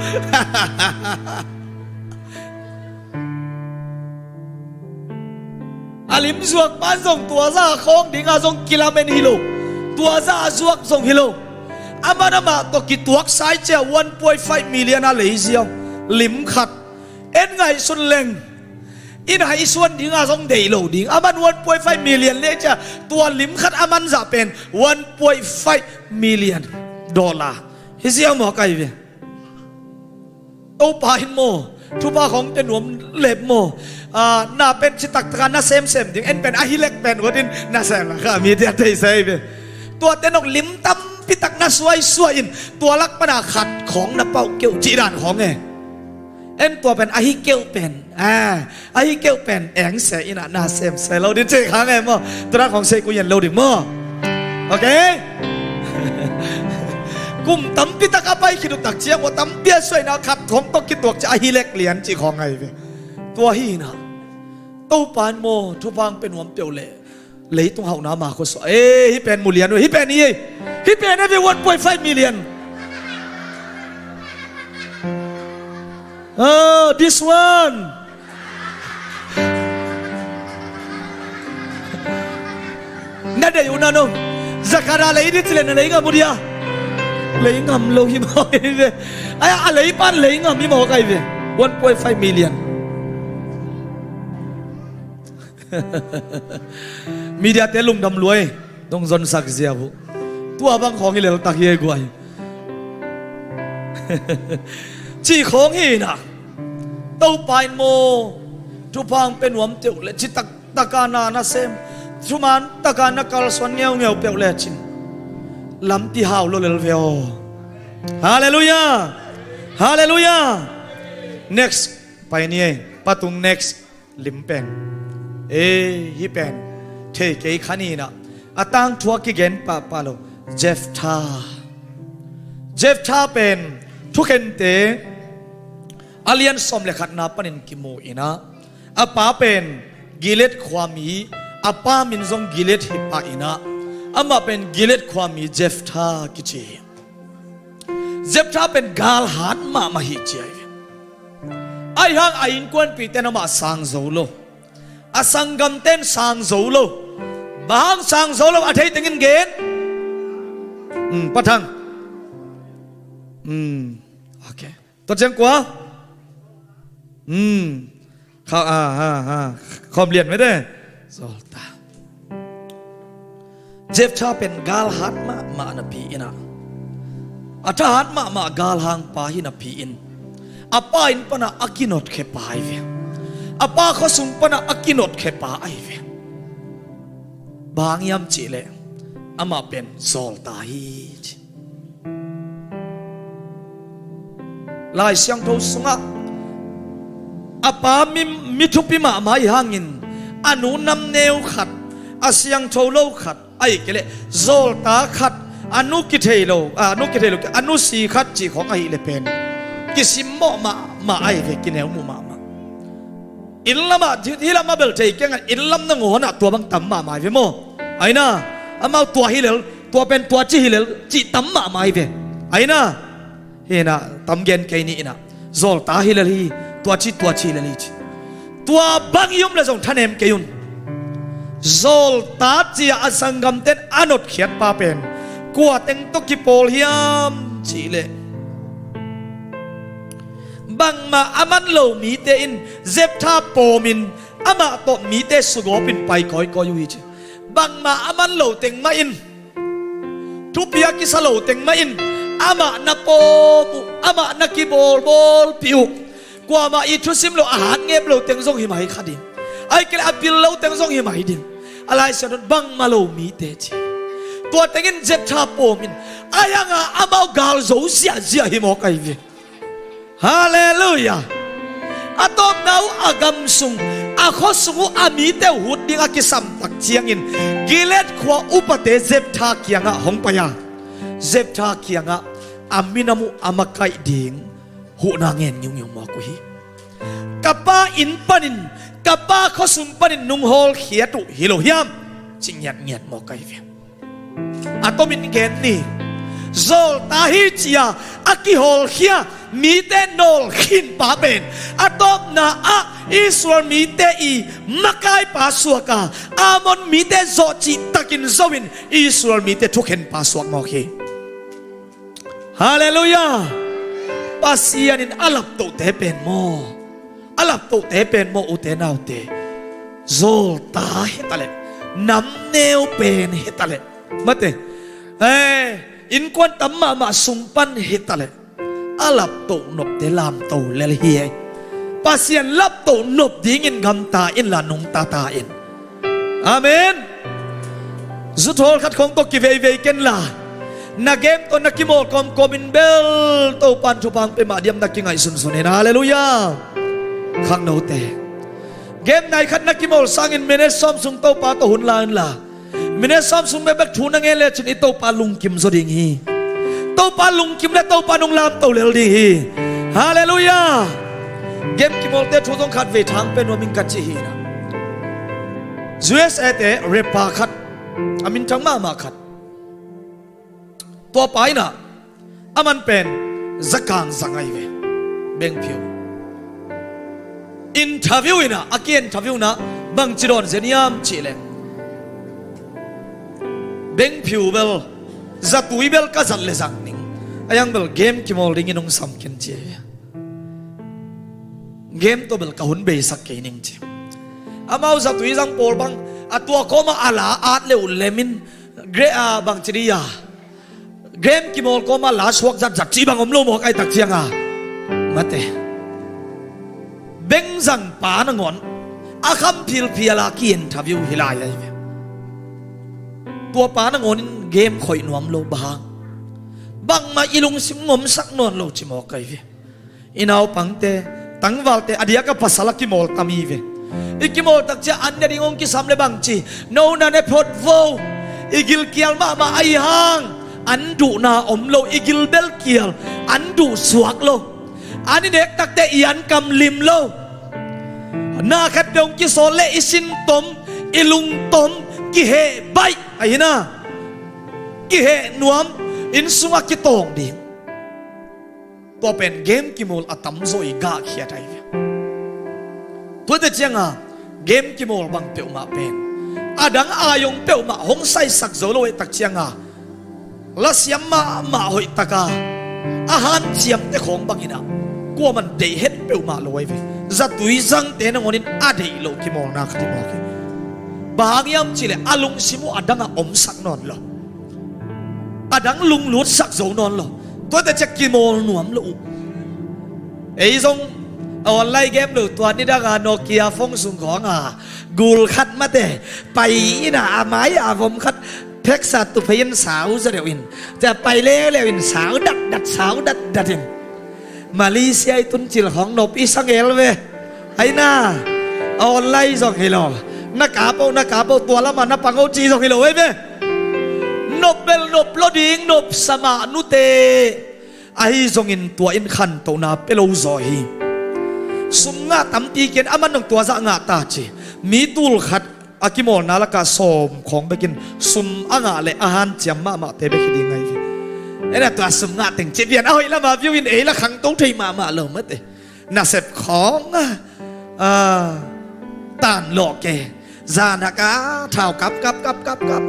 A lim zuak pan zong tua za a khawng dinga zong kilamen hi lo. Tua za a zuak zong hi lo. Aman amah tawh kituak sai cia one point five million a lei ziau. Lim khat en ngaihsun leng, inn ah i suan dinga zong deih lo ding. A man one point five million le cia, tua lim khat a man zah pen one point five million dollar hi ziau maw kai ve. Topa in maw, thupha khawng pia nuam leh maw, ah, na pen citak taka na semsem ding, en pen ahi lek pen uatin na sem la kha, mi tia thei sei ve. Tuate nawk lim tampi tak na suaisuai in, tua lak pana khat khawng na pauh keuh cih dan khawng e. En tua pen ahi keuh pen, ah, ahi keuh pen engse in ah na semse lo ding cih khang e maw. Tua dan khawng sei ku yen lo ding maw. Ok? Kum tampi tak a pai khit uh tak ciang maw, tampi a suaina khat khawng tawh kituak ciang ahi lek lian cih khawng ahi ve. Tua hi in ah, Topa in maw, thupha hong pia nuam peuh leh leitung hauhna ma khua suah. Eh, hih pen mu lian uh, hih pen hi, hih pen hi ve, one point five million. Oh, this one. Na deih uh na no. Zakara lei ding ci leh na lei ngam uh dia. Lei ngam lo hi maw kai ve. Ai, a lei pan lei ngam hi maw kai ve. One point five million. Media te lungdam lua ei, nong zonsak ziau uh. Tua bang khawng hi lel tak hi ei guai. Cih khawng hi in ah, Topa in maw, thupha hong pia nuam peuh leh, citak taka na na sem, thuman taka na kalsuan ngeungeu peuh lecin, lampi hau lo lel ve aw. Halleluiah. Halleluiah. Next. Pai ni ei. Patung next. Lim pen. Eh, hih pen thei kei kha ni in ah, a tangthu a kigen pahpah lo. Jephthah. Jephthah pen thukhente a lian sawm le khatna panin kimu in ah, a pa pen Gilead khuami, a pa min zong Gilead hi pah in ah, amah pen Gilead khuami Jephthah kici hi. Jephthah pen galhat mahmah hi ci ahi ve. Ahi hang a innkuanpihte in amah sang zo lo. A sanggamte in sang zo lo. Bang hang sang zo lo, a thei tengin gen. Hmm, pathang. Hmm, ok. Tua ciang kua? Hmm. Kha, ah, ah, ah. Khawm lian mete. Zolta. Jephthah pen galhat mahmah napi in ah, a thahat mahmah galhangpa hi napi in, a pa inn pana a kinotkhia pa ahi ve. A pa khuasung pana a kinotkhia pa ahi ve. Bang hiam cih leh amah pen zolta hi ci. Lai Siangtho sungah a pa mi, mi thupi mahmah ahi hangin, a nu namneu khat, a siangtho lo khat, ahih kei leh zolta khat, a nu kithei lo, a nu kithei lo, a nu si khat cih khawng ahih leh pen kisimmawh mahmah ahi ve, kineu muh mahmah. Inn lamah, hih lamah bel thei keng a, inn lam nangawn ah tua bang tam mahmah hi ve maw. Ahi na, amau tua hi lel, tua pen tua ci hi lel, cih tam mahmah hi ve. Ahi na, hi na, tam gen kei ni in ah, zolta hi lel hi, tua ci, tua ci hi lel hi ci. Tua bang hi um leh zong thanem kei un. Zolta ci-a a sanggamten a notkhiat pa pen kua teng tawh kipawl hiam cih leh, bangmah a man lo mite in Jephthah pawmin amah tawh mite sugawpin pai kawikawi uh hi ci. Bangmah a man lo teng mah in, thupi a kisa lo teng mah in amah na pawm uh, amah na kibawlbawlpih uh. Kuamah i thusim lo, a hatngep lo teng zong hi mai kha ding. Ahih kei leh a pil lo teng zong hi mai ding. A Lai Siangtho in bangmah lo mite ci. Tua tengin Jephthah pawmin, ahi hangah amau gal zo ziahziah hi mawk ahi ve. Halleluiah. A tawpna uh a gam sung, a khua sung uh a mite uh hut ding a kisam tak ciangin Gilead khua upate Jephthah kiangah hong pai a, Jephthah kiangah a minam uh a makaih ding huhna ngen ngiungeu mawk uh hi. Ka pa inn panin, ka pa khua sung panin nong hawlkhiat uh hi lo hiam, ci ngiatngiat mawk ahi ve. A tomin gen ni. Zolta hi ci-a a kihawlkhia mite nawlkhin pa pen a tawpna ah Israel mite i makaipa suak a, Ammon mite zawh cihtakin zo-in Israel mite thukhenpa suak mawk hi. Halleluiah. Pasian in a laptohte pen maw, a laptohte pen maw, ute naute, zawlta hitaleh, namneu pen hitaleh, mate, eh, innkuan tam mahmah sung pan hitaleh, a laptoh nopte lamto lel hi ei. Pasian laptoh nop dingin gamta inla, nungta ta in. Amen. Zuthawl khat khawng tawh kiveivei kenla, na game tawh na kimawl kawmkawmin bel Topan thupha hong pia mah diam na kingaihsunsun in. Halleluiah. Khangnote, game nai khat na kimawl sangin minute sawm sung Topa tawh hun la inla, minute sawm sung bekbek thu na ngen lecin i Topa lungkim zaw ding hi. Topa lungkim le Topa nong lamto lel ding hi. Halleluiah. Game kimawlte thu zong khat vei thang pia nuam ing ka ci hi na. U S A te rapper khat, a minthang mahmah khat, tua pa in ah, a man pen zakang zang ahi ve. Bengphiu. Interview in ah, a ki-interview na, bangci dawn zen hiam cih leh, bengphiu bel, zatui bel ka zat le zang ning. A hiang bel game kimawl dingin hong sam ken ci ahi ve. Game tawh bel ka hun beisak kei ning ci. Amau zatui zang pawl bang, a tua kawmah a la at le uh lemin, gra-, a, bangci dih a, game kimawl kawmah la suak zatzat cih bang om lo mawk ahih tak cianga, mate, bengzang pa nangawn a kham philphial a ki-interview hi lai ahi ve. Tua pa nangawnin game khoih nuam lo, bang hang? Bangmah i lungsim ngomsak nawn lo ci mawk ahi ve. I naupangte, tangvalte, a diak a pasal a kimawl tam hi ve. I kimawl tak ciang an ne ding hong kisam le bangci, no na ne phot vo. I gilkial mahmah ahi hang, an duhna om lo. I gilbel kial, an duh suak lo. An i nek takte i an kam lim lo. Na khat peuh hong kisawl le i sin tom, i lung tom, kiheh baih ahi na. Kiheh nuam, inn sungah kitawng ding. Tua pen game kimawl a tamzaw i gahkhiat ahi ve. Tuate cianga game kimawl bang peuhmah pen a dang aayong peuhmah hong saisak zo lo ahih tak cianga, lasiam mahmah hoihtaka a hanciamte khawng bangin ah kuaman deih het peuhmah lo ahi ve. Zatui zangte nangawnin a deih loh kimawlna khat hi mawk hi. Bang hang hiam cihleh a lungsim uh a dangah omsak nawn lo. A dang lunglutsak zo nawn lo. Tuate ciah kimawl nuam lo uh. Ei zong a online game lo, tua nidanga Nokia phone sung khawnga gul khat mate pai ina, a mai a vom khat pheksa tu phei in sau zaw deuh in, cia pai leuleu in sau datdat, sau datdat in. Malaysia i tun cil khawng nop i sa ngel ve. Aina, a online zong hi lo, na kap o, na kap o, tua lama na pang o ci zong hi lo ei ve. Nop bel nop lo ding, nop sa mah nute. Ahi zongin tua in khantohna pia lo zaw hi. Sum ngah tampi ken, aman dong tua zah ngah ta ci. Mi tul khat a kimawlna lakah sawm khawng bekin sum a ngah le a hanciam mahmahte bek hi ding ahi ve. Ena tua sum ngah teng ci pian a hoih lama view in ei la khangto thei mahmah lo mate. Nasep khawng a, a, tan lawh ke. Zan hak a thau kap kap kap kap kap.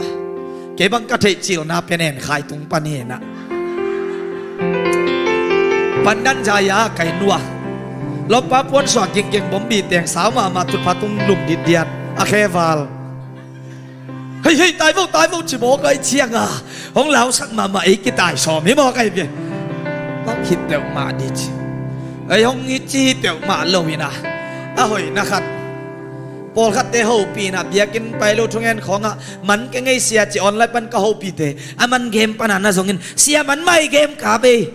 Kei bang ka theih cilna pen En Khai tung pan hi na. Pandan zaya kai nua. Lawmpa puan suak gingkeng bombi teng sau mahmah tutpha tung lum ditdiat a kheval. Hei hei, tai vo, tai vo ci mawk ahi cianga hong lausak mahmah ei kitai sawm hi mawk ahi ve. Bang khit peuhmah di ci. Ei hong hi ci hi peuhmah lo hi na. A hoihna khat, pawlkhatte hopihna, biakinn pai lo thungen khawngah man ka ngei sia ci online pan ka hopihte a man game pana na zongin sia man mai game ka bei.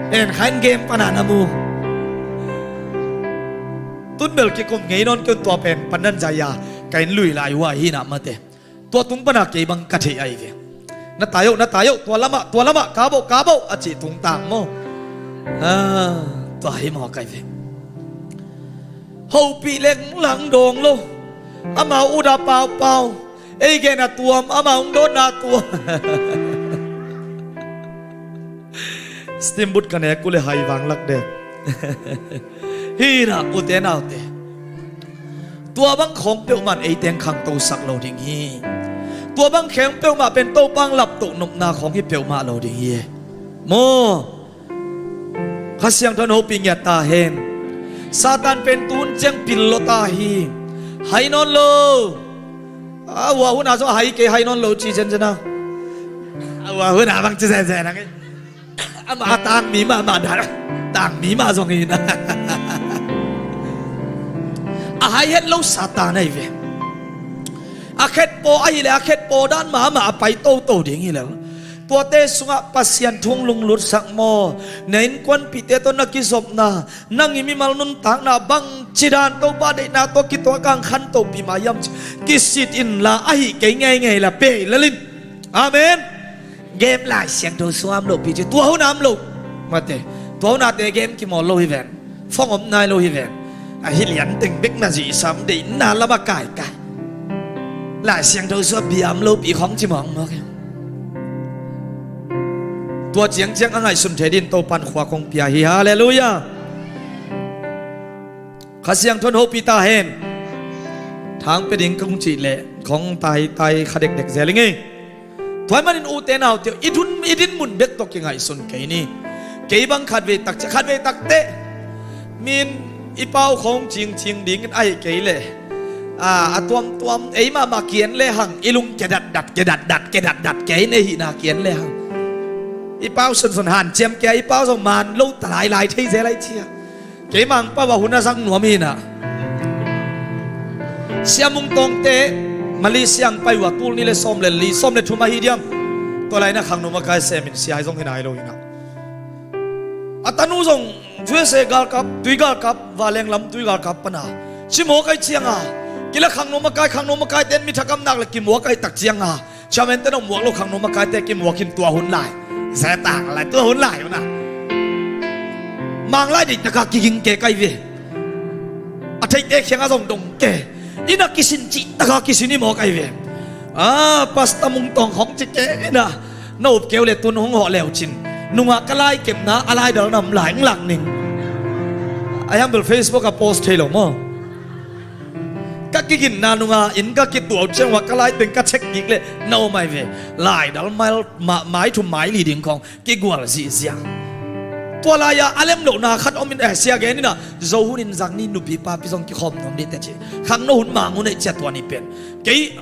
En Khai in game pana na mu. Tun bel kikum ngei nawn kei un, tua pen Pandan zaya ka inn lui lai uh ahi na mate. Tua tung pana kei bang ka theih ahi ve. Na tai o, na tai o, tua lamah, tua lamah, kap o, kap o a cih tungtang maw. A, tua hi mawk ahi ve. Hopih leng langdawng lo. Amau uda paupau. Ei gen a tuam, amau hong dawnna tuam. Steamboat ka nek uh le hai vang lak dek. Hi na, ute naute, tua bang khawng peuhmah in ei teng khangtosak lo ding hi. Tua bang khawng peuhmah pen Topa hong laptoh nopna khawng hi peuhmah lo ding hi. Maw? Kha Siangtho in hopih ngiat ta hen. Satan pen tu hun ciang pil lo ta hi. Hai nawn lo. A, ua hun a zong a hai kei, hai nawn lo ci ciancian a. A, ua hun a bang ci zenzen a ngei. Amah a tangmi mahmah dan a, tangmi mah zong hi na. A hai het lo Satan ahi ve. A khetpaw ahih leh a khetpaw dan mahmah a pai toto ding hi lel. Tuate sungah Pasian thu hong lunglutsak maw? Na innkuanpihte tawh na kizopna, nang i mimal nuntakna bangci dan Topa deihna tawh kituak a khantopi mah hiam ci kisit inla, ahih kei ngeingei la pei lel in. Amen. Game Lai Siangtho sung a om lopi ci, tua hun a om lo. Mate, tua hun a te game kimawl lo hi ven. Phone om nai lo hi ven. Ahi lian teng bek na zihsam deihna lam a kaikai. Lai Siangtho sung a bia om lopi khong ci mawkmawk hi. Tua ciangciang a ngaihsun thei din Topan khua kong pia hi. Halleluiah. Kha Siangtho in hopih ta hen. Thang pia ding kong cih leh khong taitai kha dekdek zel i ngei. Tua ahih manin ute naute aw, i dun, i dinmun bek tawh kingaihsun kei ni. Kei bang khatvei tak ciang, khatvei tak teh min i pau khong cingcing dingin ahih kei leh, a, a tuamtuam ei mahmah kian le hang, i lung kedatdat kedatdat kedatdat kei in ei hihna kian le hang. I pau sunsun hanciam kei a, i pau zong man lo ta lailai thei zel ahi cia. Kei Mangpau ah hun a zang nuam hi na. Sia Mung Tawngte Malaysia hong pai uh a, tul nih le sawm le li, sawm le thum ahi diam. Tua lai-in a khangno makai semin sia hi zong hi nai lo hi na. A tanu zong U S A galkap, tui galkap, vanleng lam tui galkap pan a ci mawk ahi ciang a, kila khangno makai, khangno makaite in mi thakam nak le kimuak ahi tak ciang a, chairman te nong muak lo khangno makaite kimuak in tua hun lai. Zetang lai tua hun lai hun a. Manglai deih taka kiging kei kai ve. A theite khiang a zong dong kei. Inn a kisin cih taka kisin i mawk ahi ve. A, Pastor Mung Tawng hong ci kei na. Na up keu le tun hong hawh leu cin. Nungah ka lai kepna a lai dal nam lai ng lang ning. Ai hambel Facebook a post thei lo maw? Ka kiginna nunga inn ka kituah uh ciang ua ka lai teng ka check kik leh na om ahi ve. Laidal mai, ma-, mai thum mai li ding khawng kigual zihziah. Tua lai-a a lem lohna khat om in, eh, sia gen in ah, zo hun in zang ni, nupi papi zong kikhawm nuam ni teh ci. Khangno hun mang hun ei cia tua ni pen. Kei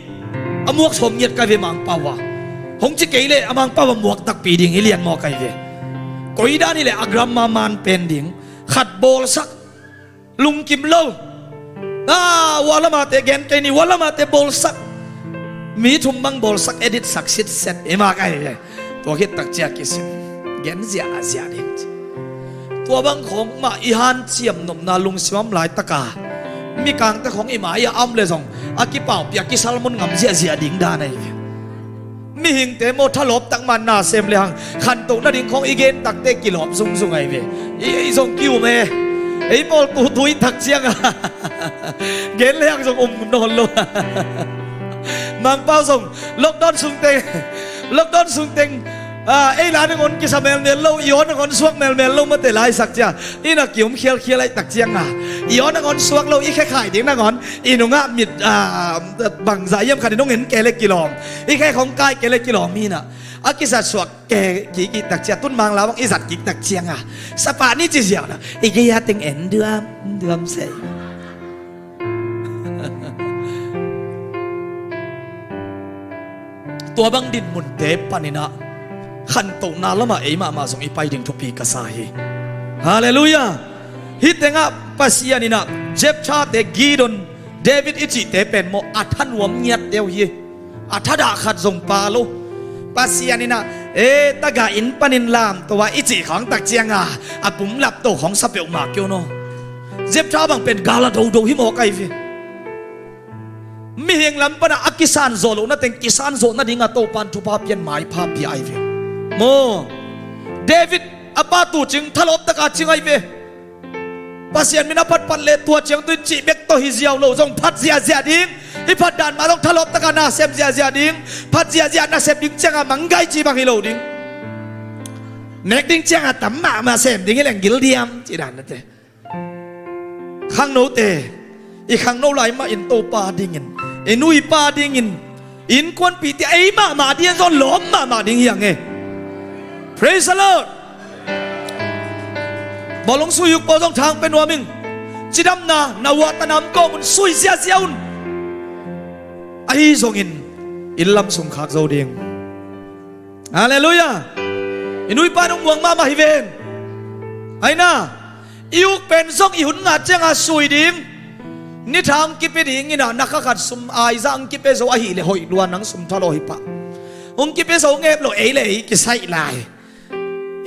a muak sawm ngiat kai ve Mangpau a. Hong ci kei leh a Mangpau a muak takpi ding hi lian maw kai ve. Koi dan hi leh a grammar man pen ding. Khat bawlsak. Lungkim lo. Ah, ua lamate gen kei ni, ua lamate bawlsak. Mi thum bang bawlsak, edit sak sitset i mak ahi ve. Tua khit tak cia kisin gen ziahziah ding ci. Tua bang khawng mah i hanciam nopna lungsim om laitaka mikangte khawng i mai-ah a om le zong a kipaupih a kisalmun ngam ziahziah ding dan ahi ve. Mihingte maw thalawp tak man na sem le hang khantoh nading khawng i gen takte kilawp zungzung ahi ve. I, ei zong ki-um e. Ei pawl tu tui tak cianga gen le hang zong um nawn lo. Mangpau zong lockdown sungteng, lockdown sungteng, ah, ei la nangawn kisa melmel lo, i aw nangawn suak melmel lo mate laisak cia. Inn a ki-um khialkhial ahi tak cianga i aw nangawn suak lo, i khe khai ding nangawn i nungah mit, ah, bangzah hiam khat i nung en kei le kilawm. I khe khong kai kei le kilawm hi na. A kizat suak kei kik i tak cia, tun Mangla bang i zat kik tak cianga sapah ni ci ziau na. I gei a teng en duam duam sei. Tua bang dinmunte paninah khantohna lamah ei mahmah zong i pai ding thupi ka sa hi. Halleluiah. Hih tengah Pasian inah Jephthah te, Gideon, David i cihte pen maw a thanuam ngiat deuh hi. A thadah khat zong pa lo. Pasian inah e taga inn panin lamto a i cih khawng tak cianga a pumlapto khawng sa peuhmah kei un aw. Jephthah bang pen gal a dodo hi mawk ahi ve. Mihing lam pana a kisan zawh loh nateng kisan zawh nadinga Topan thupha pian maipha pia ahi ve. Maw David a pa tu cing thalawp taka cing ahi ve. Pasian min a phatphat le tua ciang tu i cih bek tawh hi ziau lo zong phat ziahziah ding. I phat dan mah zong thalawp taka nasem ziahziah ding. Phat ziahziah nasep ding cianga manggai ci bang hi lo ding. Nek ding cianga tam mahmah sem ding hi leng gil diam ci dan nate. Khangnote i khangno lai mah in Topa dingin, i nu i pa dingin, innkuanpihte ei mahmah dingin zong lawm mahmah ding hi ang e. Praise the Lord. Bawlung sui uk pawl zong thang pe nuam ing. Cidamna na uah tanam kawm un, sui ziazia un. Ahi zongin inn lam sung khak zo ding. Halleluiah. I nuipa nung muang mahmah hi ven. Aina, i uk pen zong i hun ngah cianga sui ding. Ni tha hong kipia ding ina, na kha khat sum aizah hong kipia zo ahileh hoih lua, nang sum thalawh hi pah. Hong kipia zo ngep lo, ei le ei kisaih lai.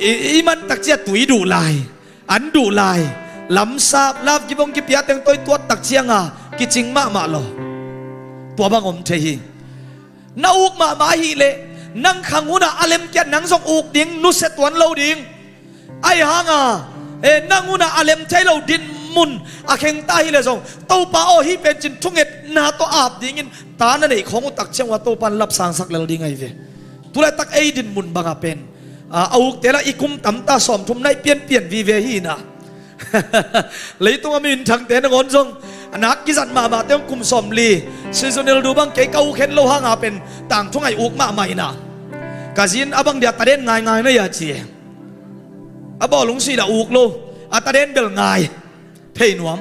I, i man takcia tui duh lai, an duh lai, lamsap, love gift hong kipia teng toi tuat takcianga kicing mahmah lo. Tua bang om thei hi. Na uk mahmah ahileh nang khang hunah a lemkiat nang zong uk ding nusia tuan lo ding. Ahi hanga, eh, nang hunah a lem thei lo dinmun a khengta hileh zong, Topa aw, hih pen cin thungetna tawh ap dingin ta na neih khawng uh takciang uh a Topa in lapsangsak lel ding ahi ve. Tulaitak ei dinmun banga pen, a, a ukte lah i kum tamta sawmthum naih pianpian vive hi ina. Leitung a mi minthangte nangawn zong a nak kizat mahmahte hong kum sawmli, seasonal duh bang kei ka uk khen lo hanga pen tangthu ngaih uk mahmah ina. Ka zin a bang dia taden ngaingai na ia ci. A bawlung sui lah uk lo, a taden bel ngai. Thei nuam.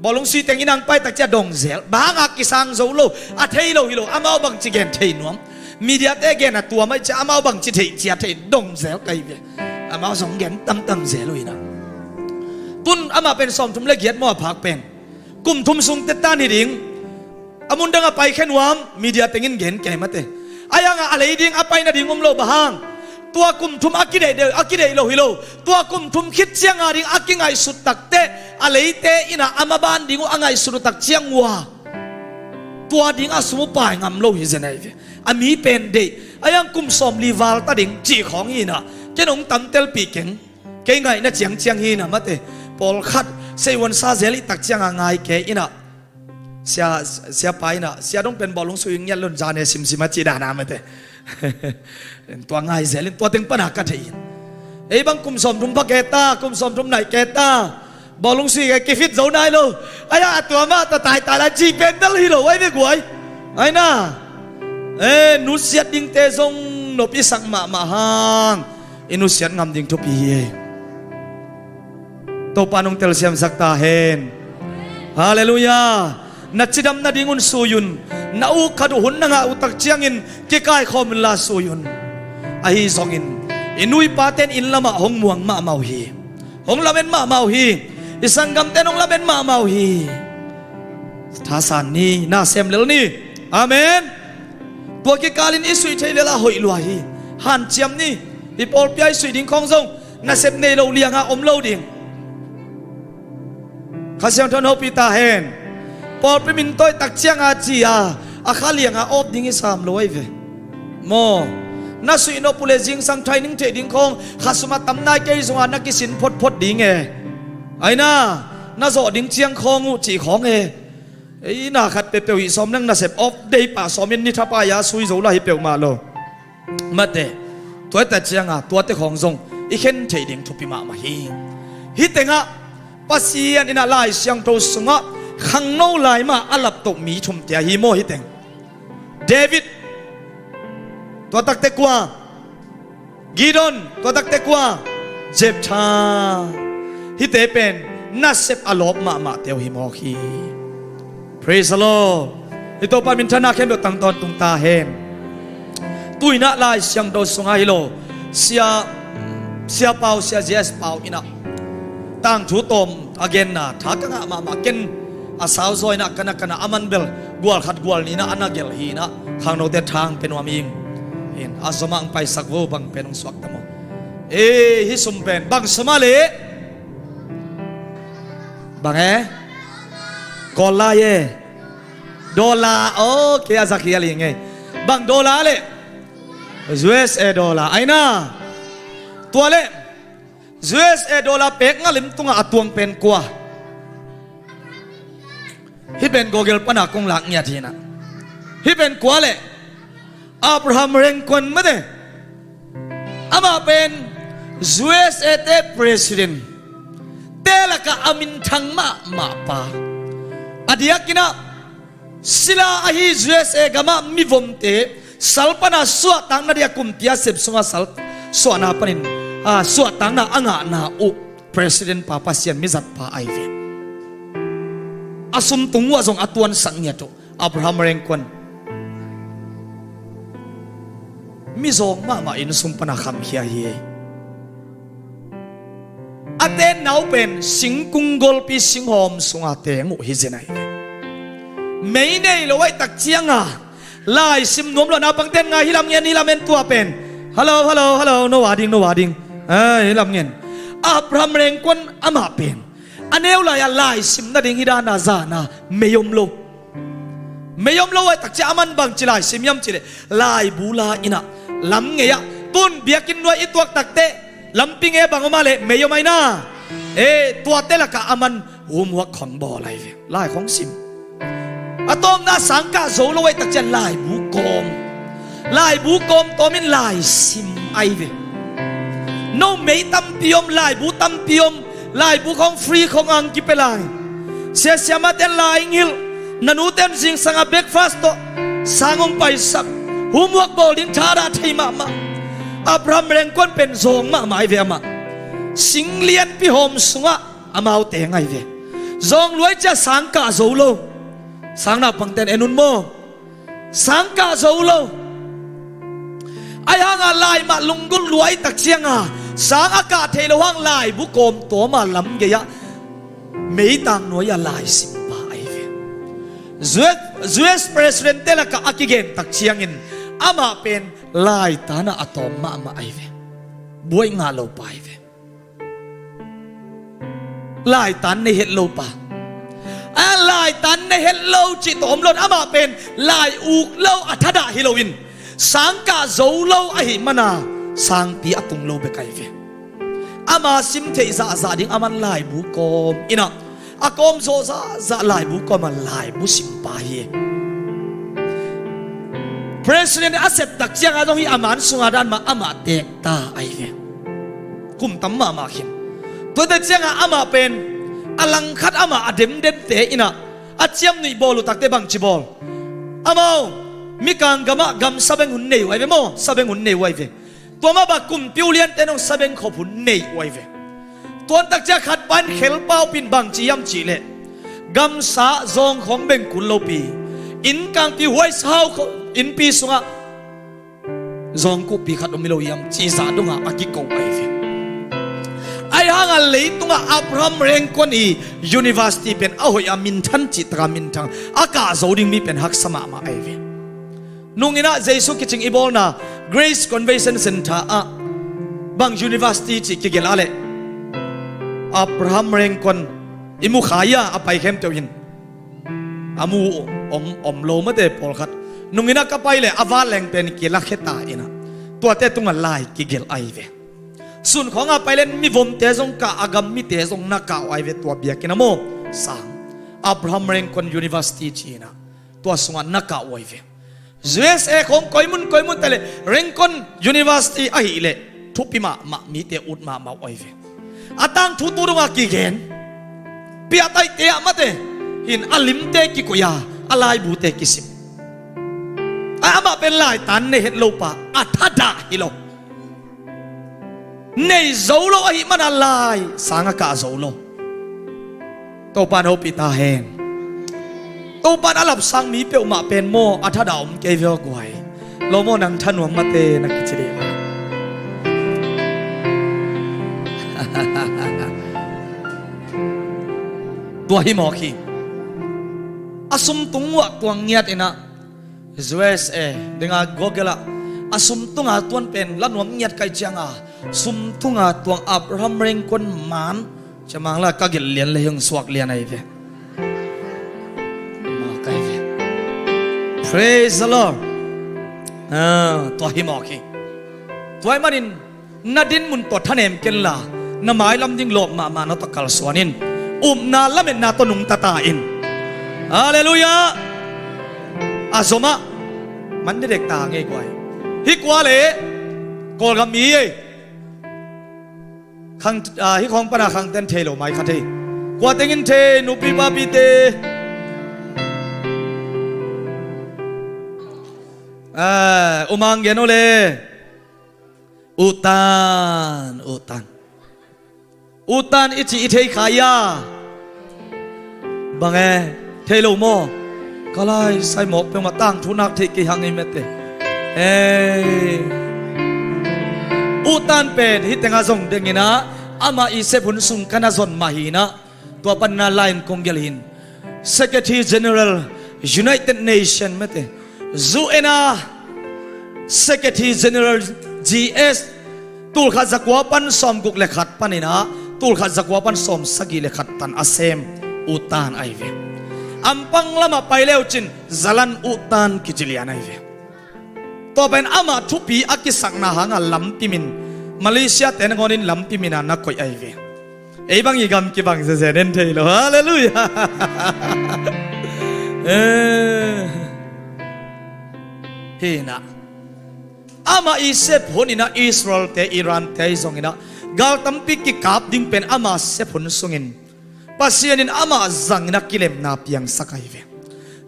Bawlung sui teng inn hong pai takcia dong zel. Bang hanga kisang zo lo, a thei lo hi lo, amau bangci gen thei nuam. Mediate gen a tuam ahih ciang amau bangci theih cia thei dong zel ka hi ve. Amau zong gen tamtam zel uh ina. Tun amah pen sawmthum le giat maw a phak pen. Kum thum sung tetan hi ding. A mun dang a pai khe nuam, media tengin gen kei mate. Ahi hanga a lei ding a pai nading um lo, bang hang? Tua kum thum a kideih deuh, a kideih lo hi lo. Tua kum thum khit cianga ding a kingaihsut takteh, a leite ina a maban ding uh a ngaihsut uh takciang ua, tua ding a sum uh pai ngam lo hi zen ahi ve. A mi pen deih, ahi hang kum sawmli val ta ding cih khawng hi ina. Ken hong tamtelpih keng. Kei ngaihna ciangciang hi ina mate. Pawlkhat seihuan sa zel i takcianga ngai kei ina. Sia, siapa ina, sia dong pen bawlung sui ngiat lun zane simsim a ci dana mate. Tua ngai zelin, tua teng pana ka thei in. Ei bang kum sawmthum pha keta, kum sawmthum naih keta. Bawlung sui kifit zo nai lo. Aia, a tua mah ta taitai lai ci pen bel hi lo, ai ve guai. Aina. Eh, nusiat dingte zong nop i sak mahmah hang. I nusiat ngam ding thupi hi ei. Topa nong telsiamsak ta hen. Halleluiah. Na cidam nadingun sui un. Na uk khat uh hun na ngah uh takciangin kikaikhawm unla sui un. Ahi zongin i nuipaten inn lamah hong muang mahmah uh hi. Hong lamen mahmah uh hi. I sanggamten hong lamen mahmah uh hi. Thasan ni, na sem lel ni. Amen. Tua kikalin i suih thei lela hoih lua hi. Hanciam ni. I pawlpia i suih ding khawng zong nasep nei lo lianga om lo ding. Kha Siangtho in hopih ta hen. Pawlpi min tawh i takcianga ci-a a kha lianga awp ding i sam lo ahi ve. Maw, na suih nop uh le zingsang thai ning theih ding khawng kha sum a tam nai kei zongah na kisin photphot ding e. Aina, na zawh ding ciang khawng uh cih khawng e. Ei, na khat peuhpeuh hih sawm nang nasep awp dei pah sawmin ni thapai-a sui zo la hi peuhmah lo. Mate, tua i takcianga tuate khawng zong i khen theih ding thupi mahmah hi. Hih tengah Pasian in a Lai Siangtho sungah khangno lai mah a laptoh mi thumte ahi maw hih teng. David, tua takte kua? Gideon, tua takte kua? Jephthah. Hihte pen nasep a lawp mahmah teu hi mawk hi. Praise the Lord. Hih Topa minthanna khempeuh tang tawntung ta hen. Tuinah Lai Siangtho sungah hi lo. Sia, Sia Pau, Sia J S Pau inah tangthu tawm a genna tha ka ngah mahmah ken. A sauzaw inah kana kana a man bel gual khat gual nihna a na gelh hi inah khangnote thang pe nuam ing. Hin a zomah ang paisak vo bang pen ang suak ta maw. Ei, hih sum pen bang sum a leh? Bang e? Kawl lai e? Dollar. Ok, a zakhial hi ngei. Bang dollar leh? U S A dollar. Aina. Tua leh U S A dollar pek ngalim tungah a tuang pen kua? Hih pen Google pana kong lak ngiat hinah. Hih pen kua leh? Abraham Lincoln mate. Amah pen U S A te president te lakah a minthang mahmah pa. A diakinah sila ahi U S A gamah mivomte sal pana suahtakna dia kumpi a sep sunga sal suahna panin, a, suahtakna a ngahna uh President pa, Pasian mizat pa ahi ve. A sum tung uh ah zong a tuansak ngiat uh. Abraham Lincoln mizawng mahmah, innsung pana khamkhia hi. A tennau pen singkung golpi singhawm sunga teng uh hi zen ahi ve. Mei nei lo ahih tak cianga laisim nuam lo a, naupangten ngai, hih lam ngen, hih lam ngen, tua pen. Hello, hello, hello, no a ding, no a ding. Hih lam ngen. Abraham Lincoln amah pen a neu lai-a laisim nading hih dana zana mei om lo. Mei om lo ahih tak ciang aman bangci laisim hiam cih leh, laibu la in ah, lam ngei-ah, tun biakinn nuai i tuak takteh lampi ngei bang om a leh mei om ahi na. E, tuate lakah aman homework khong bawl ahi ve, lai khong sim. A tawpna, sangkah zo lo ahih tak ciang laibu kawm. Laibu kawm tawmin laisim ahi ve. No mei tampi om, laibu tampi om, laibu khong free khong ang kipia lai. Sia siamaten lai hong hilh, na nuten zingsanga breakfast tawh sang hong paisak, homework bawl ding thadah thei mahmah. Abraham Lincoln pen zawng mahmah ahi ve amah. Sing lianpi hawm sungah amau teng ahi ve. Zawng luai ciang sangkah zo lo. Sang naupangten en un maw. Sangkah zo lo. Ahi hanga lai mah lunggulh lua ahih tak cianga sang a kah theih loh hang laibu kawm tawma lam gei-ah meitang nuai-a laisimpa ahi ve. U S, U S President-te lakah a kigen tak ciangin amah pen laitanah a tawm mahmah ahi ve. Buai ngah lopa ahi ve. Laitan nei het lopa. A, laitan nei het lo cih tawh om lo in, amah pen lai uk lo, a thadah hi loin sangkah zo lo ahih mana sangpi a tung lo bek ahi ve. Ama sim theih zahzah ding aman laibu kawm in ah, a kawm zawh zahzah laibu kawm a laibu simpa hi. President a sep tak cianga zong hih a man sunga dan mah amah teekta ahi ve. Kum tam mahmah khin. Tuate cianga amah pen a langkhat amah a demdemte in ah, a ciamnuih bawl uh takte bangci bawl? Amau Mikang gamah gam sabeng hun nei uh ahi ve maw, sabeng hun nei uh ahi ve. Tua mah bang kumpi uliante nong sabeng khop hun nei uh ahi ve. Tuan tak ciang khat pa in khelpau pin bangci hiam cih leh, gamsa zawng khawng beng kul lopi, innkangpi huaisau khawng innpi sungah zawngkuhpi khat om hi lo hiam cih zah dongah a kiko ahi ve. Ahi hanga leitungah Abraham Lincoln i university pen a hoih a, minthan cih taka minthang, a kah zo ding mi pen haksa mahmah ahi ve. Nung in ah Jesu kicing i bawlna Grace Convention Center ah bang university cih kigelh a leh, Abraham Lincoln i mu kha ia, a pai khempeuh in a mu om, om lo mate pawlkhat. Nung in ah ka pai leh a vanleng pen kilakhia ta in ah, tuate tungah lai kigelh ahi ve. Sun khawngah pai leh mivomte zong kah, a gam mite zong na kah uh ahi ve, tua biakinn ah maw. Sang Abraham Lincoln University ci in ah, tua sungah na kah uh ahi ve. U S A khawng koimun koimun te leh Lincoln University ahih leh thupi mahmah, mite ut mahmah uh ahi ve. A tangthu tu dongah kigen, piataihte ah mate, hin a limte kikoih a, a laibute kisim. A, amah pen laitan nei het lopa, a thadah hi lo. Nei zo lo ahih mana lai sang a kah zo lo. Topa'n hopih ta hen. Topa'n a lapsang mi peuhmah pen maw, a thadah om kei ve aw guai. Lo maw, nang thanuam mate na kici dih. Tua hi mawk hi. A sum tung uh ah tuang ngiat in ah, U S A dinga Google ah, a sum tunga tuang pen la nuam ngiat ka hih cianga, sum tunga tuang Abraham Lincoln man, ciamang la ka gelh lian le hong suak lian ahi ve. Mah ka hi ve. Praise the Lord. Ah, tua hi mawk hi. Tua ahih manin na dinmun tawh thanem kenla, na mailam ding lawp mahmah na tawh kalsuan in, upna lametna tawh nungta ta in. Halleluiah. A zomah man dekdek ta ngei guai. Hih kua le Kawlgam mi ei. Khang, ah, hih khawng pana khangten thei lo mai kha thei. Kua tengin thei, nupi papite. Ah, umang gen uh le. Utan, utan. U Tan i cih i thei kha ia? Bang e, thei lo maw? Ka lai sai mawk peuhmah tangthu nak theih kei hang ei mete. Ei, U Tan pen hih tengah zong denginah amah i sep hun sung ka na zon mah hinah, tua panna lain kong gelh hin Secretary General United Nation mete, U N a Secretary General G S, tulkhat zakua pan sawmguk le khat paninah tulkhat zakua pan sawmsagih le khat tan a sem U Tan ahi ve. Ampang lamah pai leucin Zalan U Tan kici lian ahi ve. Tua pen amah thupi a kisakna hanga lampi min, Malaysia te nangawnin lampi mina na koih ahi ve. Ei bang i gam kibang zeze nen thei lo. Halleluiah. Eh. Hinah amah i sep huninah Israel te, Iran te ahi zonginah gal tampi kikap ding pen ama sep hun sungin Pasian in amah zangin a kilemna piangsak ahi ve.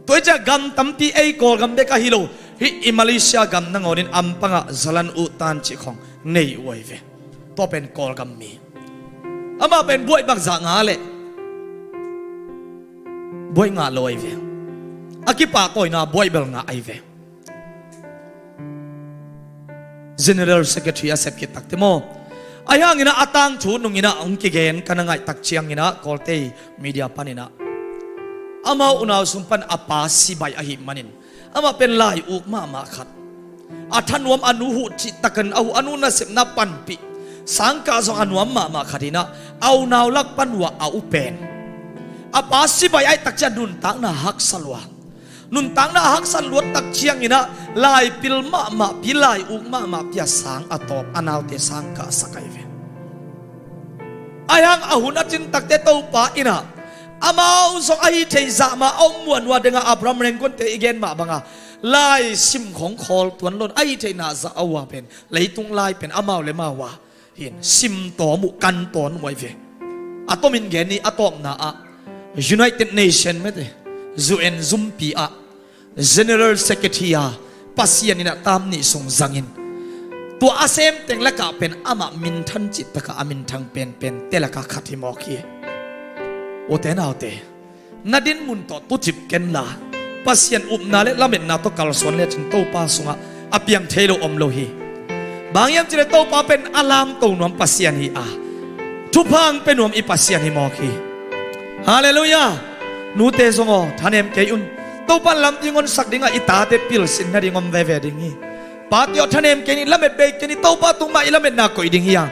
Tua i ciah gam tampi ei Kawlgam bek ahi lo, hih i Malaysia gam nangawnin ampangah Zalan U Tan cih khong nei uh ahi ve. Tua pen Kawlgam mi. Amah pen buaih bangzah ngah leh buaih ngah lo ahi ve. A kipahtawina buaih bel ngah ahi ve. General Secretary a sep khit takte maw? Ahi hanginah a tangthu nunginah hong kigen ka na ngaihtak cianginah Kawlte media paninah amau unau sung pan a pa sibai ahih manin amah pen lai uk mahmah khat, a thanuam, a nu huh cihtakin a huh, a nu nasepna panpih, sangkah zong a nuam mahmah khat inah a unau lak pan uh ah a u pen a pa sibai ahih takciah nuntakna haksa lua. Nuntakna a haksa luat tak cianginah laipil mahmahpi, lai uk mahmahpi a sang a tawp a naute sangkahsak ahi ve. Ahi hang a hun a cin takte Topa inah amau zong ahi theih zah mah a om muanua dengah Abraham Rengkonte i gen mah banga lai sim khong khawl tuan lon ahi theihna zah a ua pen leitung lai pen amau le mau a hin sim tawm uh, kan tawm uh ahi ve. A tomin gen ni, a tawpna ah United Nation mete, U N zumpi ah General Secretary a Pasian inah tam nih sung zangin tua a semteng lakah pen amah minthan cihtakah a minthang penpen te lakah khat hi mawk hi. Ute naute, na dinmun tawh tucip kenla Pasian upna le lametna tawh kalsuan lecin Topa sungah a piang thei lo om lo hi. Bang hiam cih leh Topa pen a lamto nuam Pasian hi a, thupha hong pia nuam i Pasian hi mawk hi. Halleluiah. Nute zong aw, thanem kei un. Topa in lampi hong honsak dingah i tate pilsin nading om veve ding hi. Pate aw, thanem kei ni, lamet bei kei ni, Topa tung mah i lametna koih ding hi a.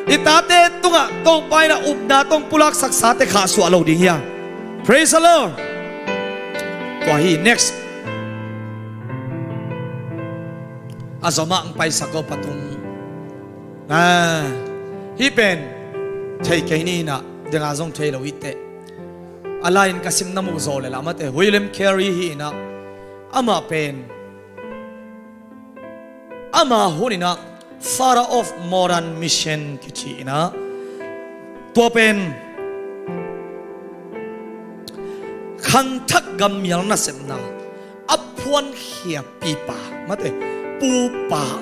I tate tungah Topa inah upna tawh pulaksak sate khahsuah lo ding hi a. Praise the Lord. Tua hi, next. A zomah ang paisak aw patung. Ah, hih pen thei kei ni inah, denga zong thei lo hi teh. A lai-in ka sim na muh zaw le lah mate, William Carey hi inah, amah pen ama hun inah Father of Modern Mission kici inah, tua pen khangthak gammial nasepna a phuankhiapipa mate, pupa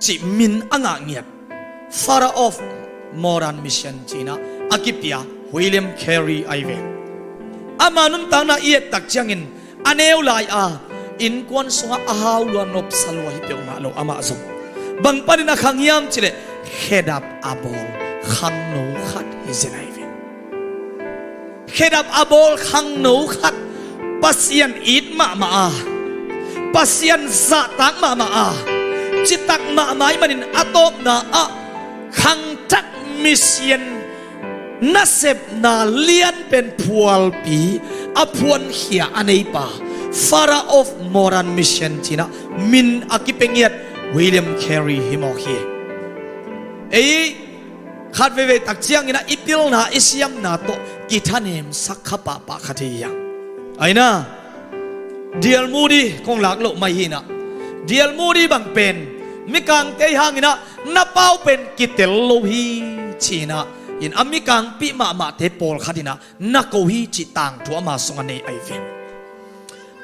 cih min a ngah ngiat, Father of Modern Mission ci inah a kipia William Carey ahi ve. Ama nuntakna i et tak ciangin a neu lai a innkuan sungah a hau lua, nopsa lua hi peuhmah lo amah zong. Bang panin a khang hiam cih leh khedap a bawl khangno khat hi zen ahi ve. Khedap a bawl khangno khat, Pasian it mahmah a, Pasian zahtak mahmah a, citak mahmah ahih manin a tawpna ah khangthak mission nasepna lianpen phualpi a phuankhia a neipa, Father of Modern Mission ci inah min a kipia ngiat William Carey hi mawk hi. Ei khat veivei tak ciang inah i pilna i siamna tawh kithanemsak kha pahpah khat hi hiam? Aina, D L Moody kong lak loh mai hi inah, D L Moody bang pen mikangte ahi hang inah na pau pen kitel lo hi ci inah, in a mikangpih mahmahte pawlkhat inah na ko hi cih tangthu ama sungah nei ahi ve.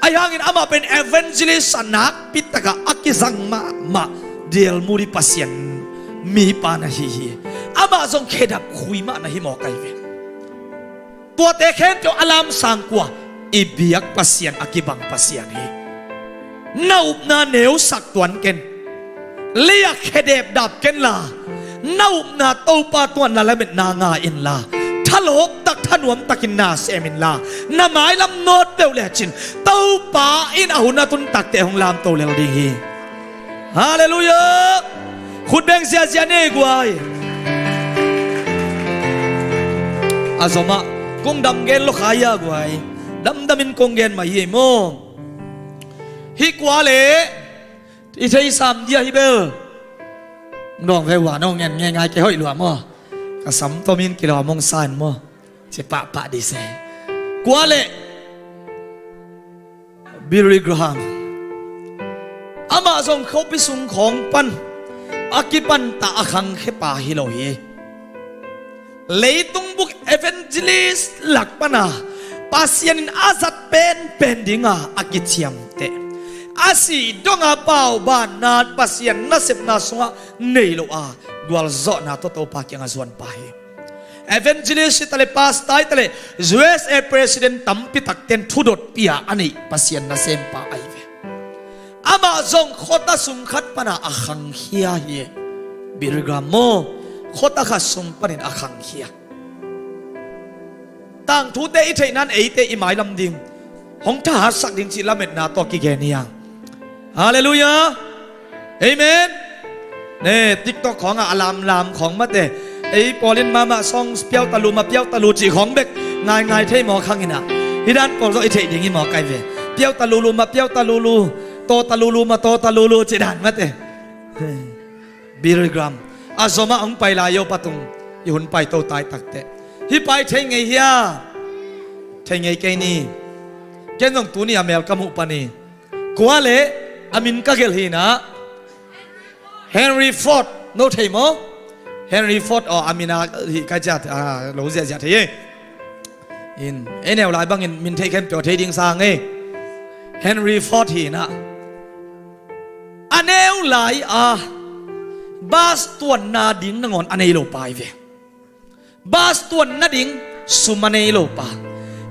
Ahi hangin amah pen evangelist a nakpi takah a kizang mahmah D L Moody Pasian mipa na hi hi. Amah zong khedap khui mah na hi mawk ahi ve. Tuate khempeuh a lamsang kua? I biak Pasian a kibang Pasian hi. Na upna neusak tuan ken. Lei-ah khedep dap kenla, na upna Topa tungah na lametna nga inla, thalawp tak thanuam takin na sem inla, na mailam nawt peuh lecin Topa in a hun a tun takteh hong lamto lel ding hi. Halleluiah. Khut beng ziahziah ni ei guai. A zomah kong dam gen lo kha ia guai. Damdamin kong gen mah hi ei maw. Hih kua leh i theisam dia hi bel. Dawng ve ua, nong ngen ngei ngai kei hoih lua maw. Ka sam tomin kilawm hong sa in maw. Ci pahpah dih se. Kua leh? Billy Graham. Amah zong khuapi sung khawng pan a kipanta a khangkhia pa hi lo hi. Leitung buk evangelist lak pana Pasian in a zat penpen dinga a kiciamteh, a sih donga paubanna Pasian nasepna sungah nei lo a gualzawhna tawh Topa kiangah zuan pa hi. Evangelist hi ta leh, pastor hi ta leh, U S A president tampi takten thudotpi a a neih Pasian nasempa ahi ve. Amah zong khuata sung khat pana a khangkhia hi. Billy Graham maw, khuata khat sung panin a khangkhia. Tangthute i theihna in eite i mailam ding, hong thahatsak ding cih lametna tawh kigen hi hang. Halleluiah. Amen. Ne, TikTok khawngah a lamlam khawng mate, ei pawlin mahmah song piauta lu ma piauta lu cih khawng bek ngaingai thei mawk hangin ah, hih dan pawl zong i theih ding hi mawk ahi ve. Piauta lulu ma piauta lulu, tawta lulu ma tawta lulu cih dan mate. Billy Graham a zomah hong pai lai-o patung i hun paito tai takteh. Hih pa i thei ngei hia? Thei ngei kei ni. Ken zong tuni a mel ka muh pan hi. Kua leh? A min ka gelh hi nah. Henry Ford. No thei maw? Henry Ford, aw, a min a hih ka ciat, a, lo ziahziah thei hi. In, ei neu lai bangin min theih khempeuh thei ding sang ei. Henry Ford hi nah. A neu lai-a bus tuanna ding nangawn a nei lo pa hi ve. Bus tuan nading sum a nei lo pa.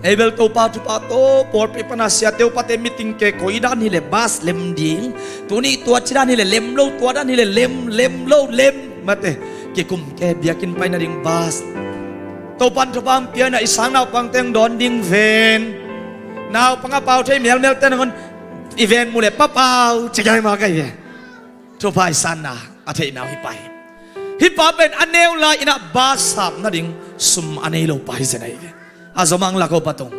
Ei bel Topa thupha tawh pawlpi pana siate upate meeting ke koi dan hileh bus lem ding. Tuni tua ci dan hileh lem lo, tua dan hileh lem, lem lo, lem. Mate, kikum ke biakinn pai nading bus. Topan thupha hong pia in ah i sang naupang teng dawn ding ven. Naupang a pau thei melmel te nangawn i ven mu leh pa pau ci gai ma kai ve. Thupha i sanna a theihna uh hih pa hi. Hih pa pen a neu lai-in ah bus sap nading sum a nei lo pa hi zen ahi ve. A zomah hong lak o patung.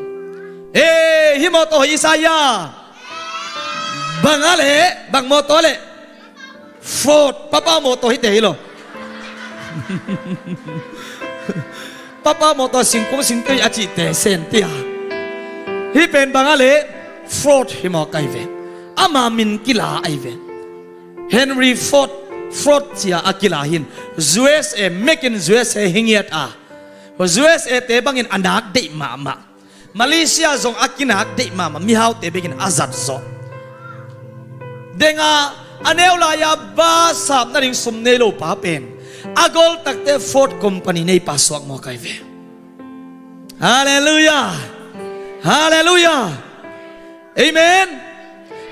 Ei, hih mawtaw hi Isaiah. Bang a leh, bang mawtaw leh? Ford, papa mawtaw hite hi lo. Papa mawtaw singkung singtui a cihte sen tia. Hih pen bang a leh? Ford hi mawk ahi ve. Ama min kila ahi ve. Henry Ford, Ford cia a kila hin U S A, made in U S A hi ngiat a, U S A te bangin a nak deih mahmah. Malaysia zong a kinak deih mahmah, mihaute bek in a zat zawh. Denga a neu lai-a bus sap nading sum nei lo pa pen a gol takte Ford company neipa suak mawk ahi ve. Halleluiah. Halleluiah. Amen.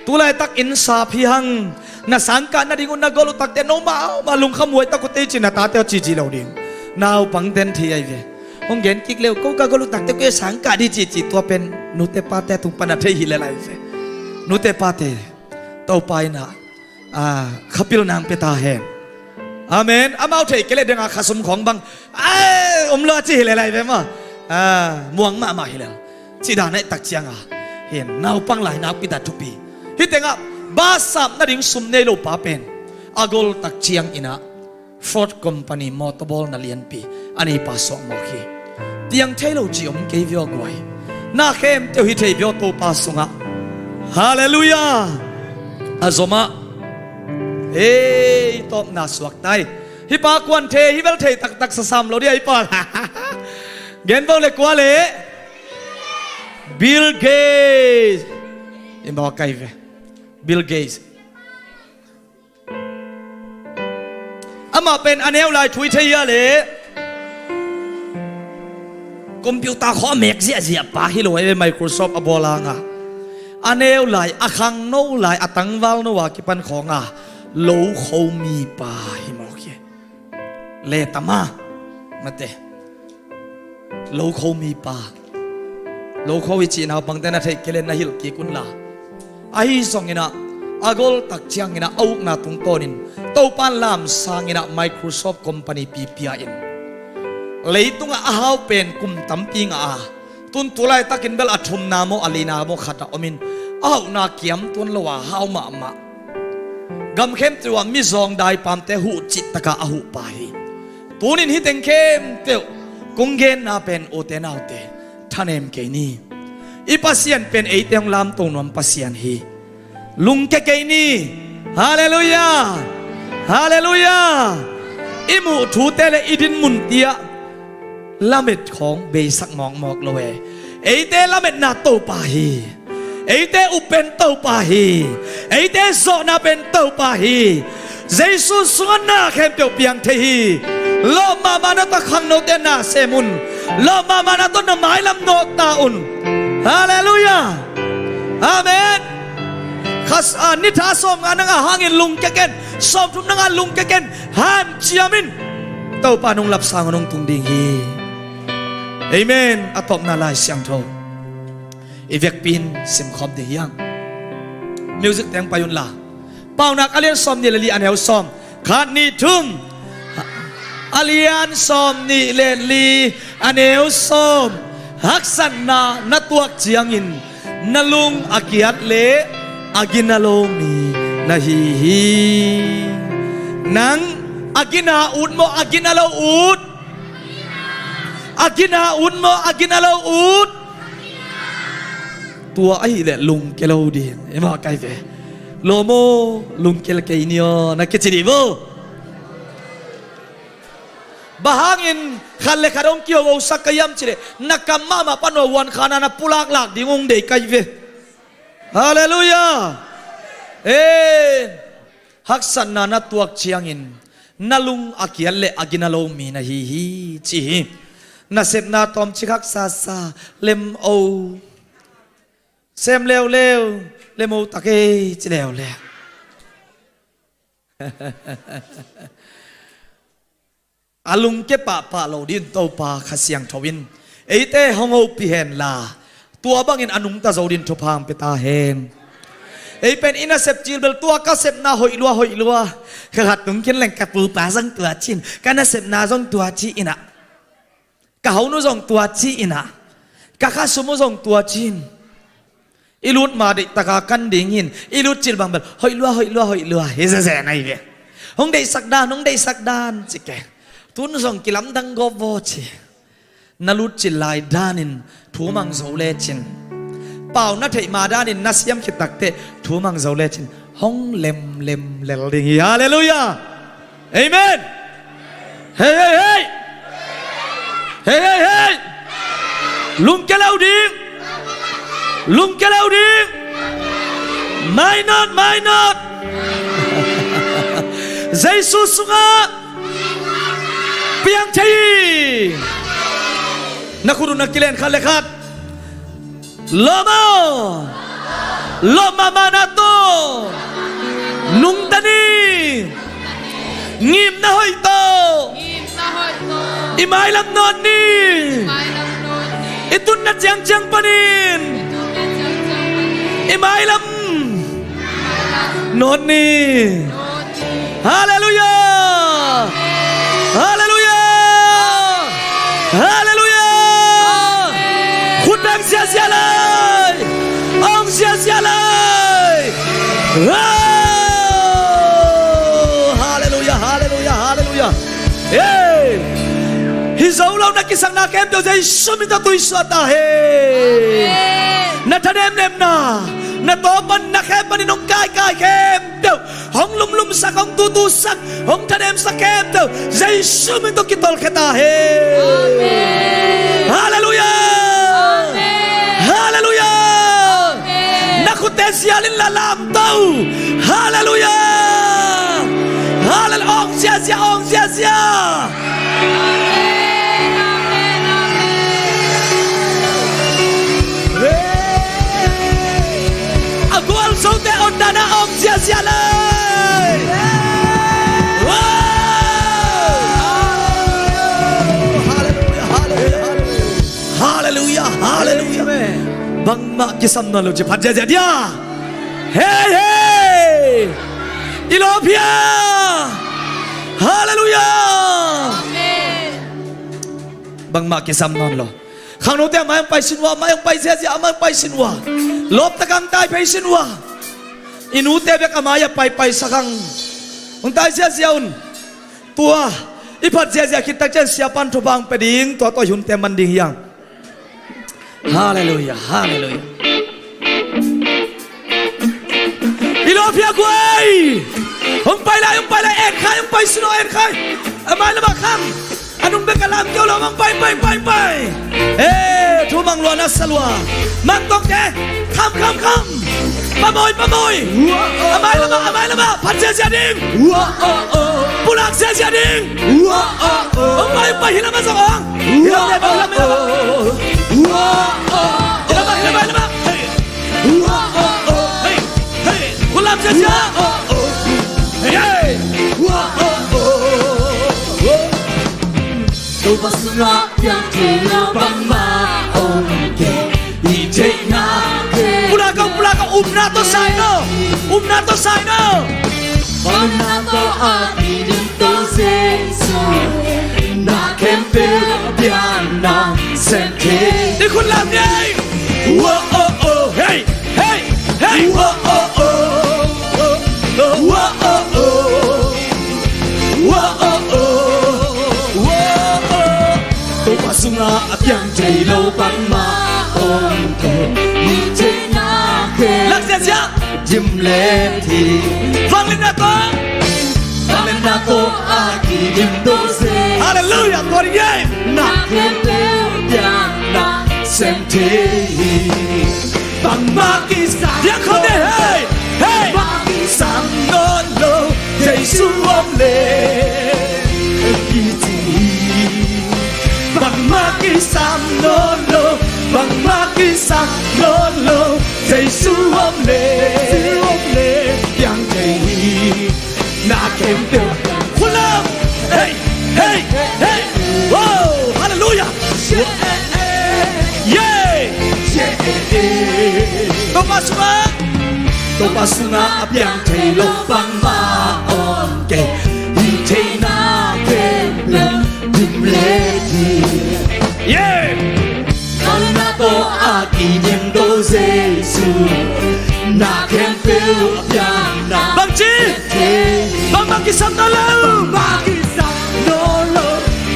Tulaitak inn sap hi hang. Na sangkah nading uh na gol uh takte no mahmah lungkham huai tak uh tei ci, na tate aw cici lo ding. Naupang den thei ahi ve. Hong gen kik leu, ko ka gol uh takte ko e sangkah di cici, tua pen nute pate tung pana thei hi lel ahi ve. Nute pate, Topa in ah, a, khapil nang pia ta hen. Amen. Amau thei kei leh denga khasum khawng bang, ai, om lo a ci hi lel ahi ve maw. A, muang mahmah hi lel. Cih dan ahih tak cianga hin naupang lai nakpi ta thupi. Hih tengah bus sap nading sum nei lo pa pen a gol tak ciangin ah Ford company mawtaw bawlna lianpi a neipa suak mawk hi. Piang thei lo ci om kei via guai. Na khempeuh hi thei via Topa sungah. Halleluiah. A zomah ei tawpna suak tai. Hih pa kuan thei, hih bel thei taktak sasam lo dia hih pa. Gen bo le kua le? Bill Gates. I mawk ahi ve. Bill Gates. Amah pen a neu lai thu i thei hia leh, computer khawng a mek ziahziah pa hi lo ahi ve. Microsoft a bawl hangah a neu lai, a khangno lai, a tangvalno a kipan khawng a lokho mipa hi mawk hi. Letama mate, lokho mipa. Lokho i cih naupangte na theih kei leh na hilh kik un la. Ahi zongin ah, a goltak ciangin ah, a ukna tungtawnin Topa in lam sangin ah Microsoft company pipia in, leitungah a hau pen kum tampi ngah a, tun tu laitakin bel a thumna maw, a lina maw khat ah omin, a hauhna kiam tuan lo a hau mahmah. Gam khempeuh ah mizawng daipamte huh cih takah a huh pa hi. Tunin hih teng khempeuh kong genna pen, ute naute, thanem kei ni. I Pasian pen eite hong lamto nuam Pasian hi. Lungkia kei ni. Halleluiah. Halleluiah. I muh thute le i din munte ah lamet khawng beisak mawkmawk lo e. Eite lametna Topa hi. Eite up pen Topa hi. Eite zawhna pen Topa hi. Jesu sungah na khempeuh piang thei hi. Lawp mahmahna tawh khangnote na sem un. Lawp mahmahna tawh na mailam nawt ta un. Halleluiah. Amen. Khas a ni tha sawmnga na ngah hangin lungkia ken. Sawmthum na ngah lungkia ken. Hanciam in. Topa nong lapsang hong tung ding hi. Amen. A tawpna Lai Siangtho i vekpi-in simkhawm ding hi hang. Music teng pai un la. Paunak a lian sawmnih le li, a neu sawm. Khat, nih, thum. A lian sawmnih le li, a neu sawm. Haksatna na tuak ciangin na lung a kiat le a gina lo mi na hi hi. Nang a gina ut maw, a gina lo ut? A gina ut maw, a gina lo ut? Tua ahih leh lungkia lo ding. Ema kai ve. Lawm aw, lungkia kei ni aw, na kici dih maw? Bang hangin khat le khat hong kihohosak ka hiam cih leh, na kam mahmah pan a huan khana na pulaklak ding hong deih ka hi ve. Halleluiah. Amen. Haksatna na tuak ciangin na lung a kiat le a gina lo mi na hi hi, ci hi. Nasepna tawmcik haksa sa, lem o. Sem leuleu, lem o tak ei, ci leuleu. A lungkia pahpah lo dingin Topa Kha Siangtho in eite hong hopih hen la, tua bangin a nungta zo dingin thupha hong pia ta hen. Ei pen i nasep cil bel tua ka sepna hoih lua, hoih lua. Kha khat tung khin leng ka pupa zong tua ci-in, ka nasepna zong tua ci-in ah, ka honu zong tua ci-in ah, ka khasum uh zong tua ci-in. I lut ma deihtak a kan ding hi-in, i lut cil bang bel hoih lua, hoih lua, hoih lua hi zeze na hi ve. Hong deihsak dan, hong deihsak dan ci ke. Tun zong kilamdang gawp vaw ci. Na lut cil lai danin thu mang zo lecin, pau na theih ma danin na siam khit takteh thu mang zo lecin hong lemlem lel ding hi. Halleluiah. Amen. Hei, hei, hei. Hei, hei, hei. Lungkia lo ding. Lungkia lo ding. Mainawt, mainawt. Jesu sungah piang thei hi. Na khut uh na kilen khat le khat. Lawm aw. Lawp mahmahna tawh nungta ni. Ngimna hoih tawh i mailam nawt ni. I tunna ciangciang panin i mailam nawt ni. Halleluiah. Halleluiah. Halleluiah. Khut beng ziahziah lai. Ong ziahziah lai. Halleluiah, halleluiah, halleluiah. Hei. Hi zo lo na kisakna khempeuh Jesu min tawh tuisuah ta hen. Na thanemnemna, na tawpna khempeuh, panin hong kaikai khempeuh, hong lumlumsak, hong tutusak, hong thanemsak khempeuh Jesu min tawh kitolkhia ta hen. Halleluiah. Halleluiah. Na khutte zial in la lamto. Halleluiah. Hallelujah. Ong ziazia, ong ziazia. A gualzote ong dan a ong ziazia le. Wow. Hallelujah, hallelujah, hallelujah. Amen. Bangmah kisam nawn lo ci phat ziazia dia. Hei, hei. I lawp hia. Hallelujah. Amen. Bangmah kisam nawn lo. Khangnote a mai hong pai sin ua, mai hong pai ziazia, a mai hong pai sin ua. Lawp tak hong tai phei sin ua. I nute bek a mai a pai pai sak hang. Hong tai ziazia un. Tua i phat ziazia khit tak ciang siapa'n thupha hong pia ding, tua tua i hunte man ding hi hang. Hallelujah, hallelujah. I lawp hia guai. Hong pai lai, hong pai lai, en khai, hong pai sin aw, en khai. A mai lamah kham. A nung bek a lam keu lo, hong pai, pai, pai, pai. Eh, thu mang lua na sa lua. Mang tawngte. Kham, kham, kham. Pamawi, pamawi. A mai lamah, a mai lamah. Phat ziazia ding. Pulak ziazia ding. Hong pai, hong pai, hi lamah zong hong. Hi lamah, hi lamah, hi lamah. Hi lamah, hi lamah, hi lamah. Hey, hey. Hun lam ziazia. Hey, hey. Topa sungah piang thei lo bangmah om kei, i theihna kei. Pulak ko, pulak ko, upna tawh sai no. Upna tawh sai no. Vangliatna tawh a kidim to Jesu, na khempeuh piang na sem thei. I khut lam ni. Whoa, oh, oh, hey, hey, hey. Whoa, oh, oh, oh, oh, whoa, oh, oh. Whoa, oh, oh, whoa, oh. Topa sungah a piang thei lo bangmah om kei, i theihna kei. Lak ziazia. Dim le thi. Vangliatna tawh. Vangliatna tawh a kidim to Jesu. Hallelujah. Tua ding hi. Na khempeuh piang na sem thei hi. Bangmah kisam. Diak khawng ne, hey, hey. Bangmah kisam nawn lo Jesu om leh kici hi. Bangmah kisam nawn lo, bangmah kisam nawn lo Jesu om leh, Jesu om leh piang thei hi. Na khempeuh. Khut lam. Hey, hey, hey. Wow, hallelujah. Yeah. Topa sungah. Topa sungah a piang thei lo bangmah om kei, i theihna khempeuh dim le thi. Yeah. Vangliatna tawh a kidim to Jesu, na khempeuh piang na. Bangci. Bangmah kisam nawn lo. Bangmah kisam nawn lo.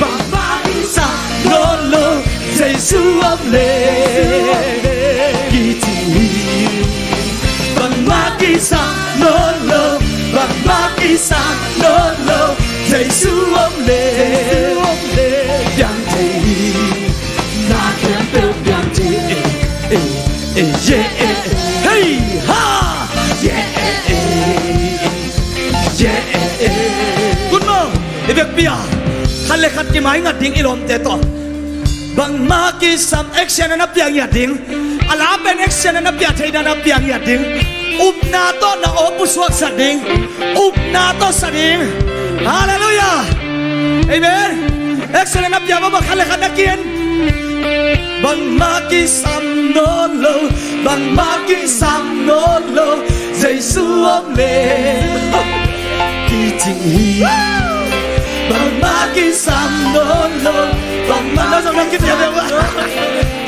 Bangmah kisam nawn lo Jesu om leh kici hi. Bangmah kisam nawn lo. Bangmah kisam nawn lo Jesu om leh, Jesu om leh piang thei hi. Na khempeuh piang thei. Eh, eh, eh, yeah, eh, eh. Hey, ha. Yeah, eh, eh. Yeah, eh, eh. Good morning. I vekpi a khat le khat kimai ngat ding i lawmte tawh. Bangmah kisam, action a na piang ngiat ding. A la pen action a na pia thei dan a piang ngiat ding. Upna tawh na aw pusuak sa ding. Upna tawh sa ding. Hallelujah. Amen. Action a na pia mah, khat le khat na kin. Bangmah kisam nawn lo, bangmah kisam nawn lo Jesu om leh kicing hi. Bangmah kisam nawn lo, bangmah, na zong na kipia ve ua.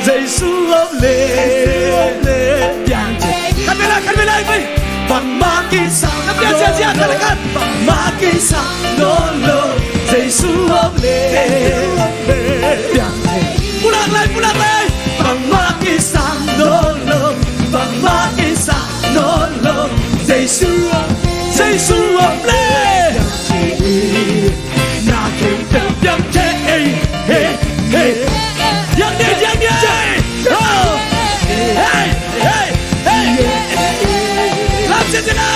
Jesu om leh, Jesu om leh piang thei. Khat ve lai, khat ve lai, khat ve lai. Bangmah kisam nawn lo, bangmah kisam nawn lo Jesu om leh piang thei. Pulak lai, pulak lai. Bangmah kisam nawn lo, bangmah kisam nawn lo Jesu, Jesu om leh. Na khempeuh piang thei, hey, hey. Diang ni, diang ni. Oh. Hey, hey, hey. Lam se se na.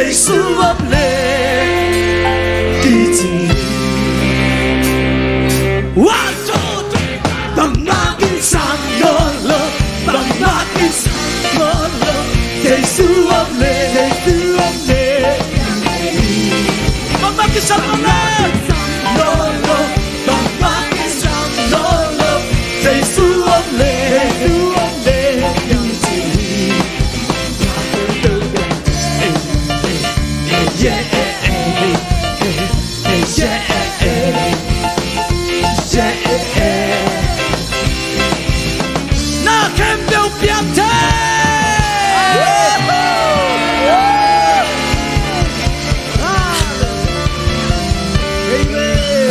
Jesu om leh kicing hi. One, two, three. Bangmah kisam nawn lo, bangmah kisam nawn lo. Jesu om leh, Jesu om leh. Bangmah kisam nawn lo, nawn lo. Bangmah kisam nawn lo. Jesu om leh, Jesu om leh. Na khempeuh piang thei.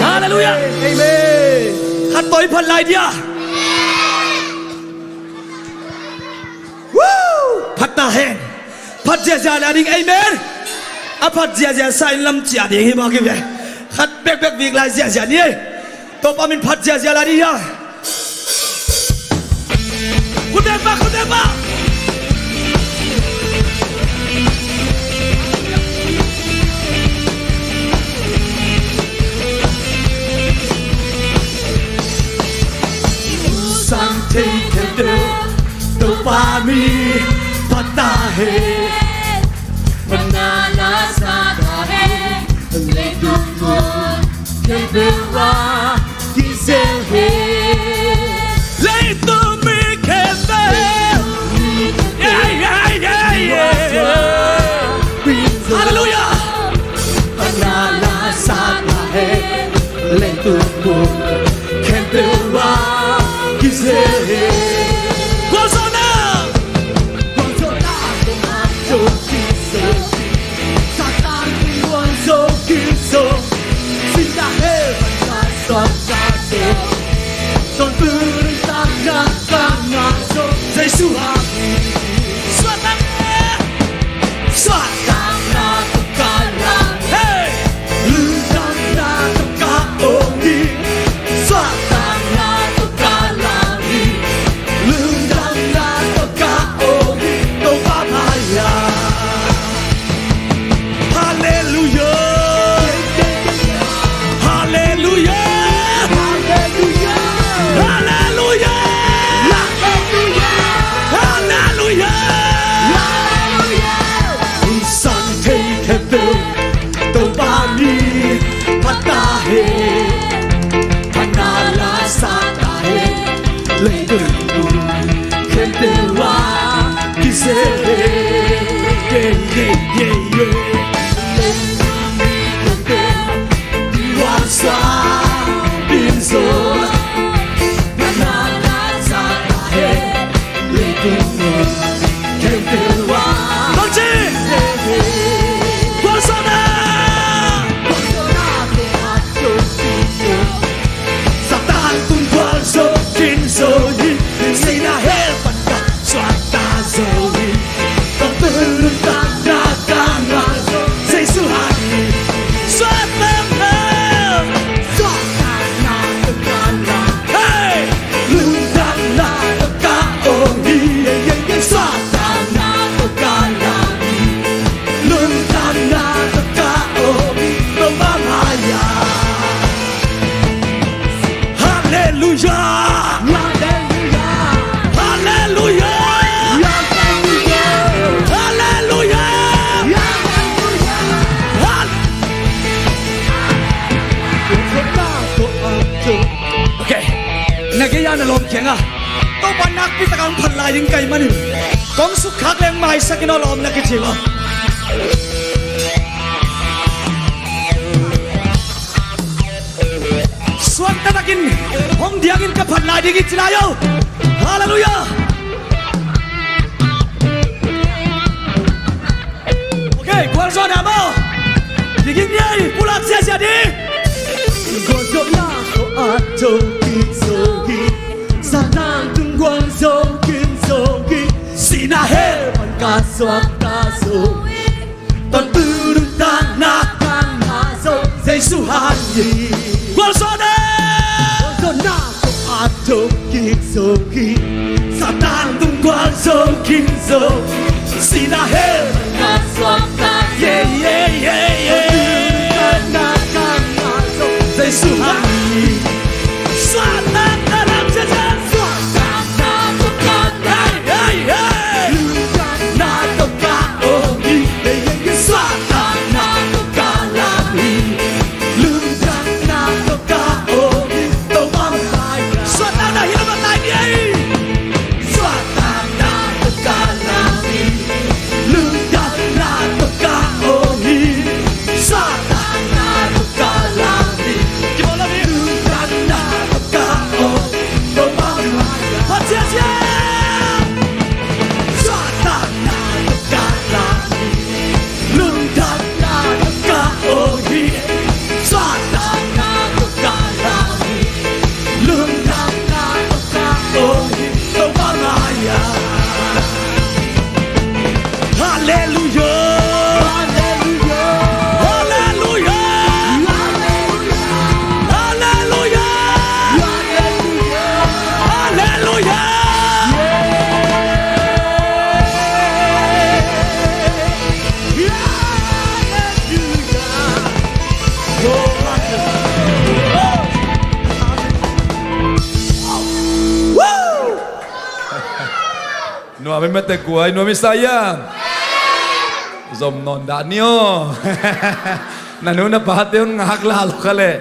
Halleluiah. Amen. Khat tawh i phat lai dia. Woo! Phat ta hen. Phat ziahziah lai ding. Amen. A phat ziahziah sa in lam ciah ding hi bang hi ve. Khat bekbek vik lai ziahziah ni ei. Topa min phat ziahziah lai ding hi a. Khut beng pah, khut beng pah. Sang thei khempeuh Topa min phat ta hen. Phat na la sa ta hen. Leitung mun khempeuh ah kizel hen. Leitung mi khempeuh. Yeah, yeah, yeah, yeah. Halleluiah. Phat na la sa ta hen. Leitung mun khempeuh ah kizel hen. Gualzawhna. Gualzawhna tawh a zong kizo hi. Satan tungah zong kizo hi. Sihna hell pan ka suakta zo hi. Tawntung nuntakna ka ngah zo hi. Jesu hang hi. Suahtakna. Suahtakna tawh ka lam hi. Hey! Lungdamna tawh ka om hi. Suahtakna tawh ka lam hi. Lungdamna tawh ka om hi. Topa mai-ah. Halleluiah. Halleluiah. Halleluiah. Halleluiah. Halleluiah. Hong sang thei khempeuh Topa min phat ta hen. Phat na la sa ta hen. Leitung mun khempeuh ah kizel hen. Yeah, yeah, yeah, yeah. Leitung mun khempeuh ah suak in zo. Phat na la sa ta hen. Leitung mun khempeuh ah. Bangci. Gualzawhna. Satan tung gualzo kin zo hi. Sihna hell pan ka suakta zo hi. Tawntung nuntakna ka ngah zo. Jesu hang hi. Suahtakna. Suahtakna tawh ka lam. Hey! Lungdamna tawh ka om hi. Suahtakna tawh ka lam hi. Lungdamna tawh ka om hi. Topa mai-ah. Halleluiah. Halleluiah. Halleluiah. Halleluiah. Hal- Okay. Na gei-a na lawm kiangah Topa nakpi takah hong phat lai ding ka hih manin kong sukkhak leng maisak in aw, lawm na kici lo. Suakta takin hong diangin ka phat lai ding hi ci lai aw. Halleluiah. Okay, gualzawhna maw. Dingin ni ei, pulak ziahziah ding. Gualzawhna tawh a zong kizo hi. Satan tung gualzo kin zo hi. Sihna hell pan ka suakta zo hi. Tawntung nuntakna ka ngah zo. Jesu hang hi. Gualzawhna. Gualzawhna tawh a zong kizo hi. Satan tung gualzo kin zo. Sihna hell pan ka suakta zo. Nuam i mete guai, nuam i sa ia. Zom nawn dah ni aw. Na nu na pate un ngak la lo kha leh.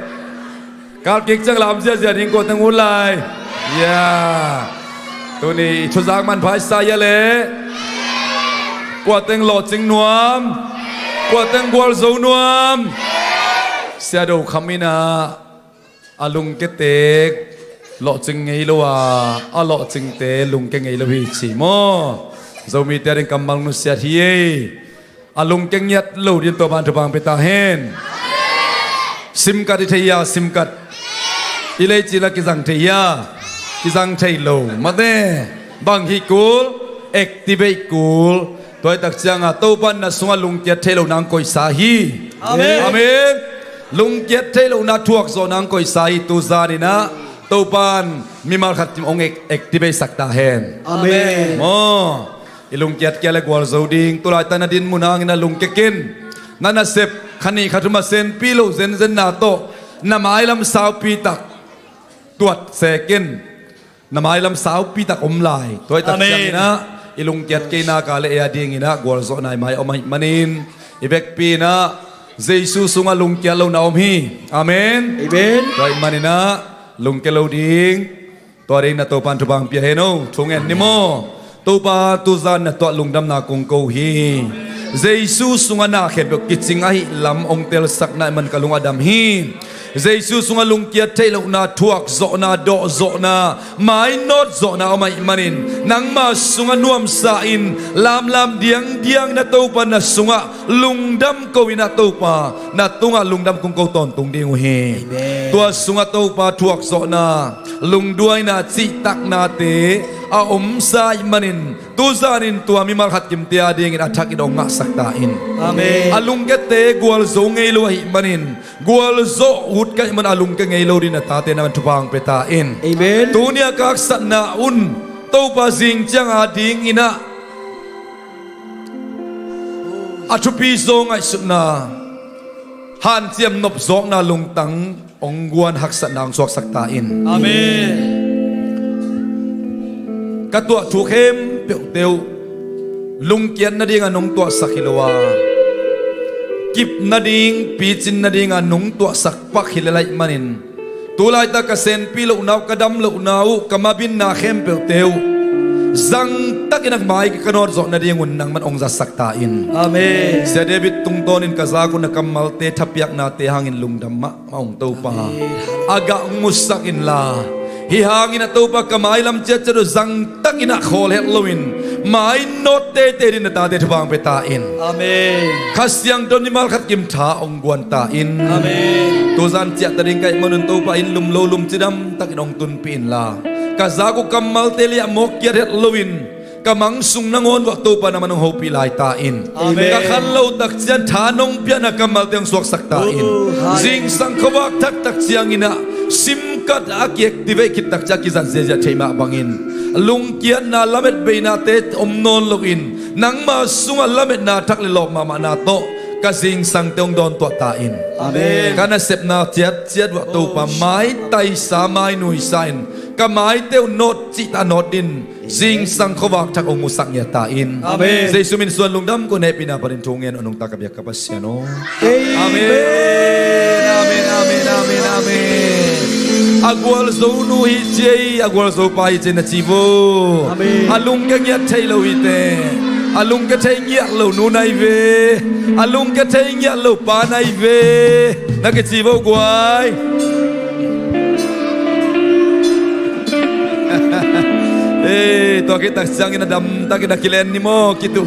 Kal kik ciang lam ziazia ding, kua teng ut lai? Ya. Tuni i thuzak manpha i sa ia leh. Kua teng lawhcing nuam? Kua teng gualzo nuam? Sia Do Kham in ah, a lungkiate lawhcing ngei lo a, a lawhcingte lungkia ngei lo hi ci maw? Zomite a ding kammal nusiat hi ei. A lungkia ngiat lo ding Topa'n thupha hong pia ta hen. Simkat i thei hia, simkat? I leici la kizang thei hia? Kizang thei lo. Mate, bang hi kul? Activate kul. Tua hi tak ciangin Topa'n na sungah lungkiat theih lohna hong koihsa hi. Amen. Amen. Lungkiat theih lohna thuakzawhna hong koihsa hi. Tuzan in ah Topa'n mimal khat kim hong ac-, activate sak ta hen. Amen. Maw, i lungkiat kei leh gualzo ding. Tulaitak na dinmun hangin ah lungkia kin. Na nasep kha nih kha thum a senpi lo zenzenna tawh na mailam saupi tak tuat se kin. Na mailam saupi tak om lai. Tua hi tak ciangin ah i lungkiat kei nak leh ei a dingin ah gualzawhna i mai om ahih manin, i vekpi in ah Jesu sungah lungkiat lohna om hi. Amen. Amen. Tua ahih manin ah lungkia lo ding. Tua dingin ah Topa'n thupha hong pia hen aw. Thu ngen ni maw? Topa, tuzan na tuah lungdamna kong ko hi. Jesu sungah na khempeuh kicing ahih lam hong telsak na hih man ka lung a dam hi. Jesu sungah lungkiat theih lohna, thuakzawhna, dawhzawhna, mainawt zawhna om ahih manin, nangma sungah nuamsa in, lamlam diangdiang in ah Topa na sungah lungdam ko in ah Topa, na tungah lungdam kong ko tawntung ding uh hi. Amen. Tua sungah Topa thuakzawhna, lungduaina, cihtaknate a omsa ahih manin, tuzanin tua mimal khat kimte a dingin a thak in hong ngahsak ta in. Amen. A lungkiate gualzo ngei lo ahih manin, gualzawh ut ka hih man a lungkia ngei lo dingin a tate na man thupha hong pia ta in. Amen. Tuni a ka haksatna un Topa zing ciang a dingin ah a thupi zaw ngaihsutna, hanciam nopzawkna lungtang hong guan haksatna hong suaksak ta in. Amen. Ka tuah thu khempeuhte uh lungkiat nadinga nong tuahsak hi lo a, kip nading, picin nadinga nong tuahsak pak hi lel ahih manin, tu laitak ka senpi lohna uh, ka dam lohna uh, ka mabinna khempeuhte uh zangtakin a mai ka nawt zawh nadingun nangman hong zatsak ta in. Amen. Sia David tungtawnin ka zak uh, na kammalte thapiaknate hangin lungdam mah a hong Topa. Amen. A gah hong musak inla, hih hangin a Topa ka mailam ciatciat uh zangtakin a khawl het loin mainawt teitei dingin na tate thupha hong pia ta in. Amen. Kha Siangtho in mimal khat kim tha hong guan ta in. Amen. Tuzan ciah ta ding ka hih manun Topa, inn lum lo lum cidamtakin hong tunpih inla, ka zak uh kammalte liahmawk kiat het loin ka mang sung nangawn uah Topa nangman hong hopih lai ta in. Amen. Ka khan loh tak ciang tha nong piakna kammalte hong suaksak ta in. Oh, hallelujah. Zingsang khuavak thak tak ciangin ah simkat a ki-activate khit tak ciang a kizat ziahziah theih mah bangin, lungkiatna, lamet beinate om nawn loin, nangma sungah lametna thak le lawp mahmahna tawh ka zingsangte hong dawntuah ta in. Amen. Ka nasepna ciatciat uah Topa, maitaisa mainuisa in, ka maite uh nawt cihtak nawt in, zingsang khuavak thak hong musak ngiat ta in. Amen. Jesu min suan lungdam ko, hehpihna panin thu ngen, a nungta ka biak ka Pasian aw. Amen. Amen, amen, amen, amen, amen. A gualzo nu hi ci ei, a gualzo pa hi ci ei na ci vo. Amen. A lungkia ngiat thei lo hi teh. A lungkia thei ngiat lo nu na hi ve. A lungkia thei ngiat lo pa na hi ve. Na kici vo guai. Ei, tua khit tak ciangin a dam takin a kilen ni maw, kituh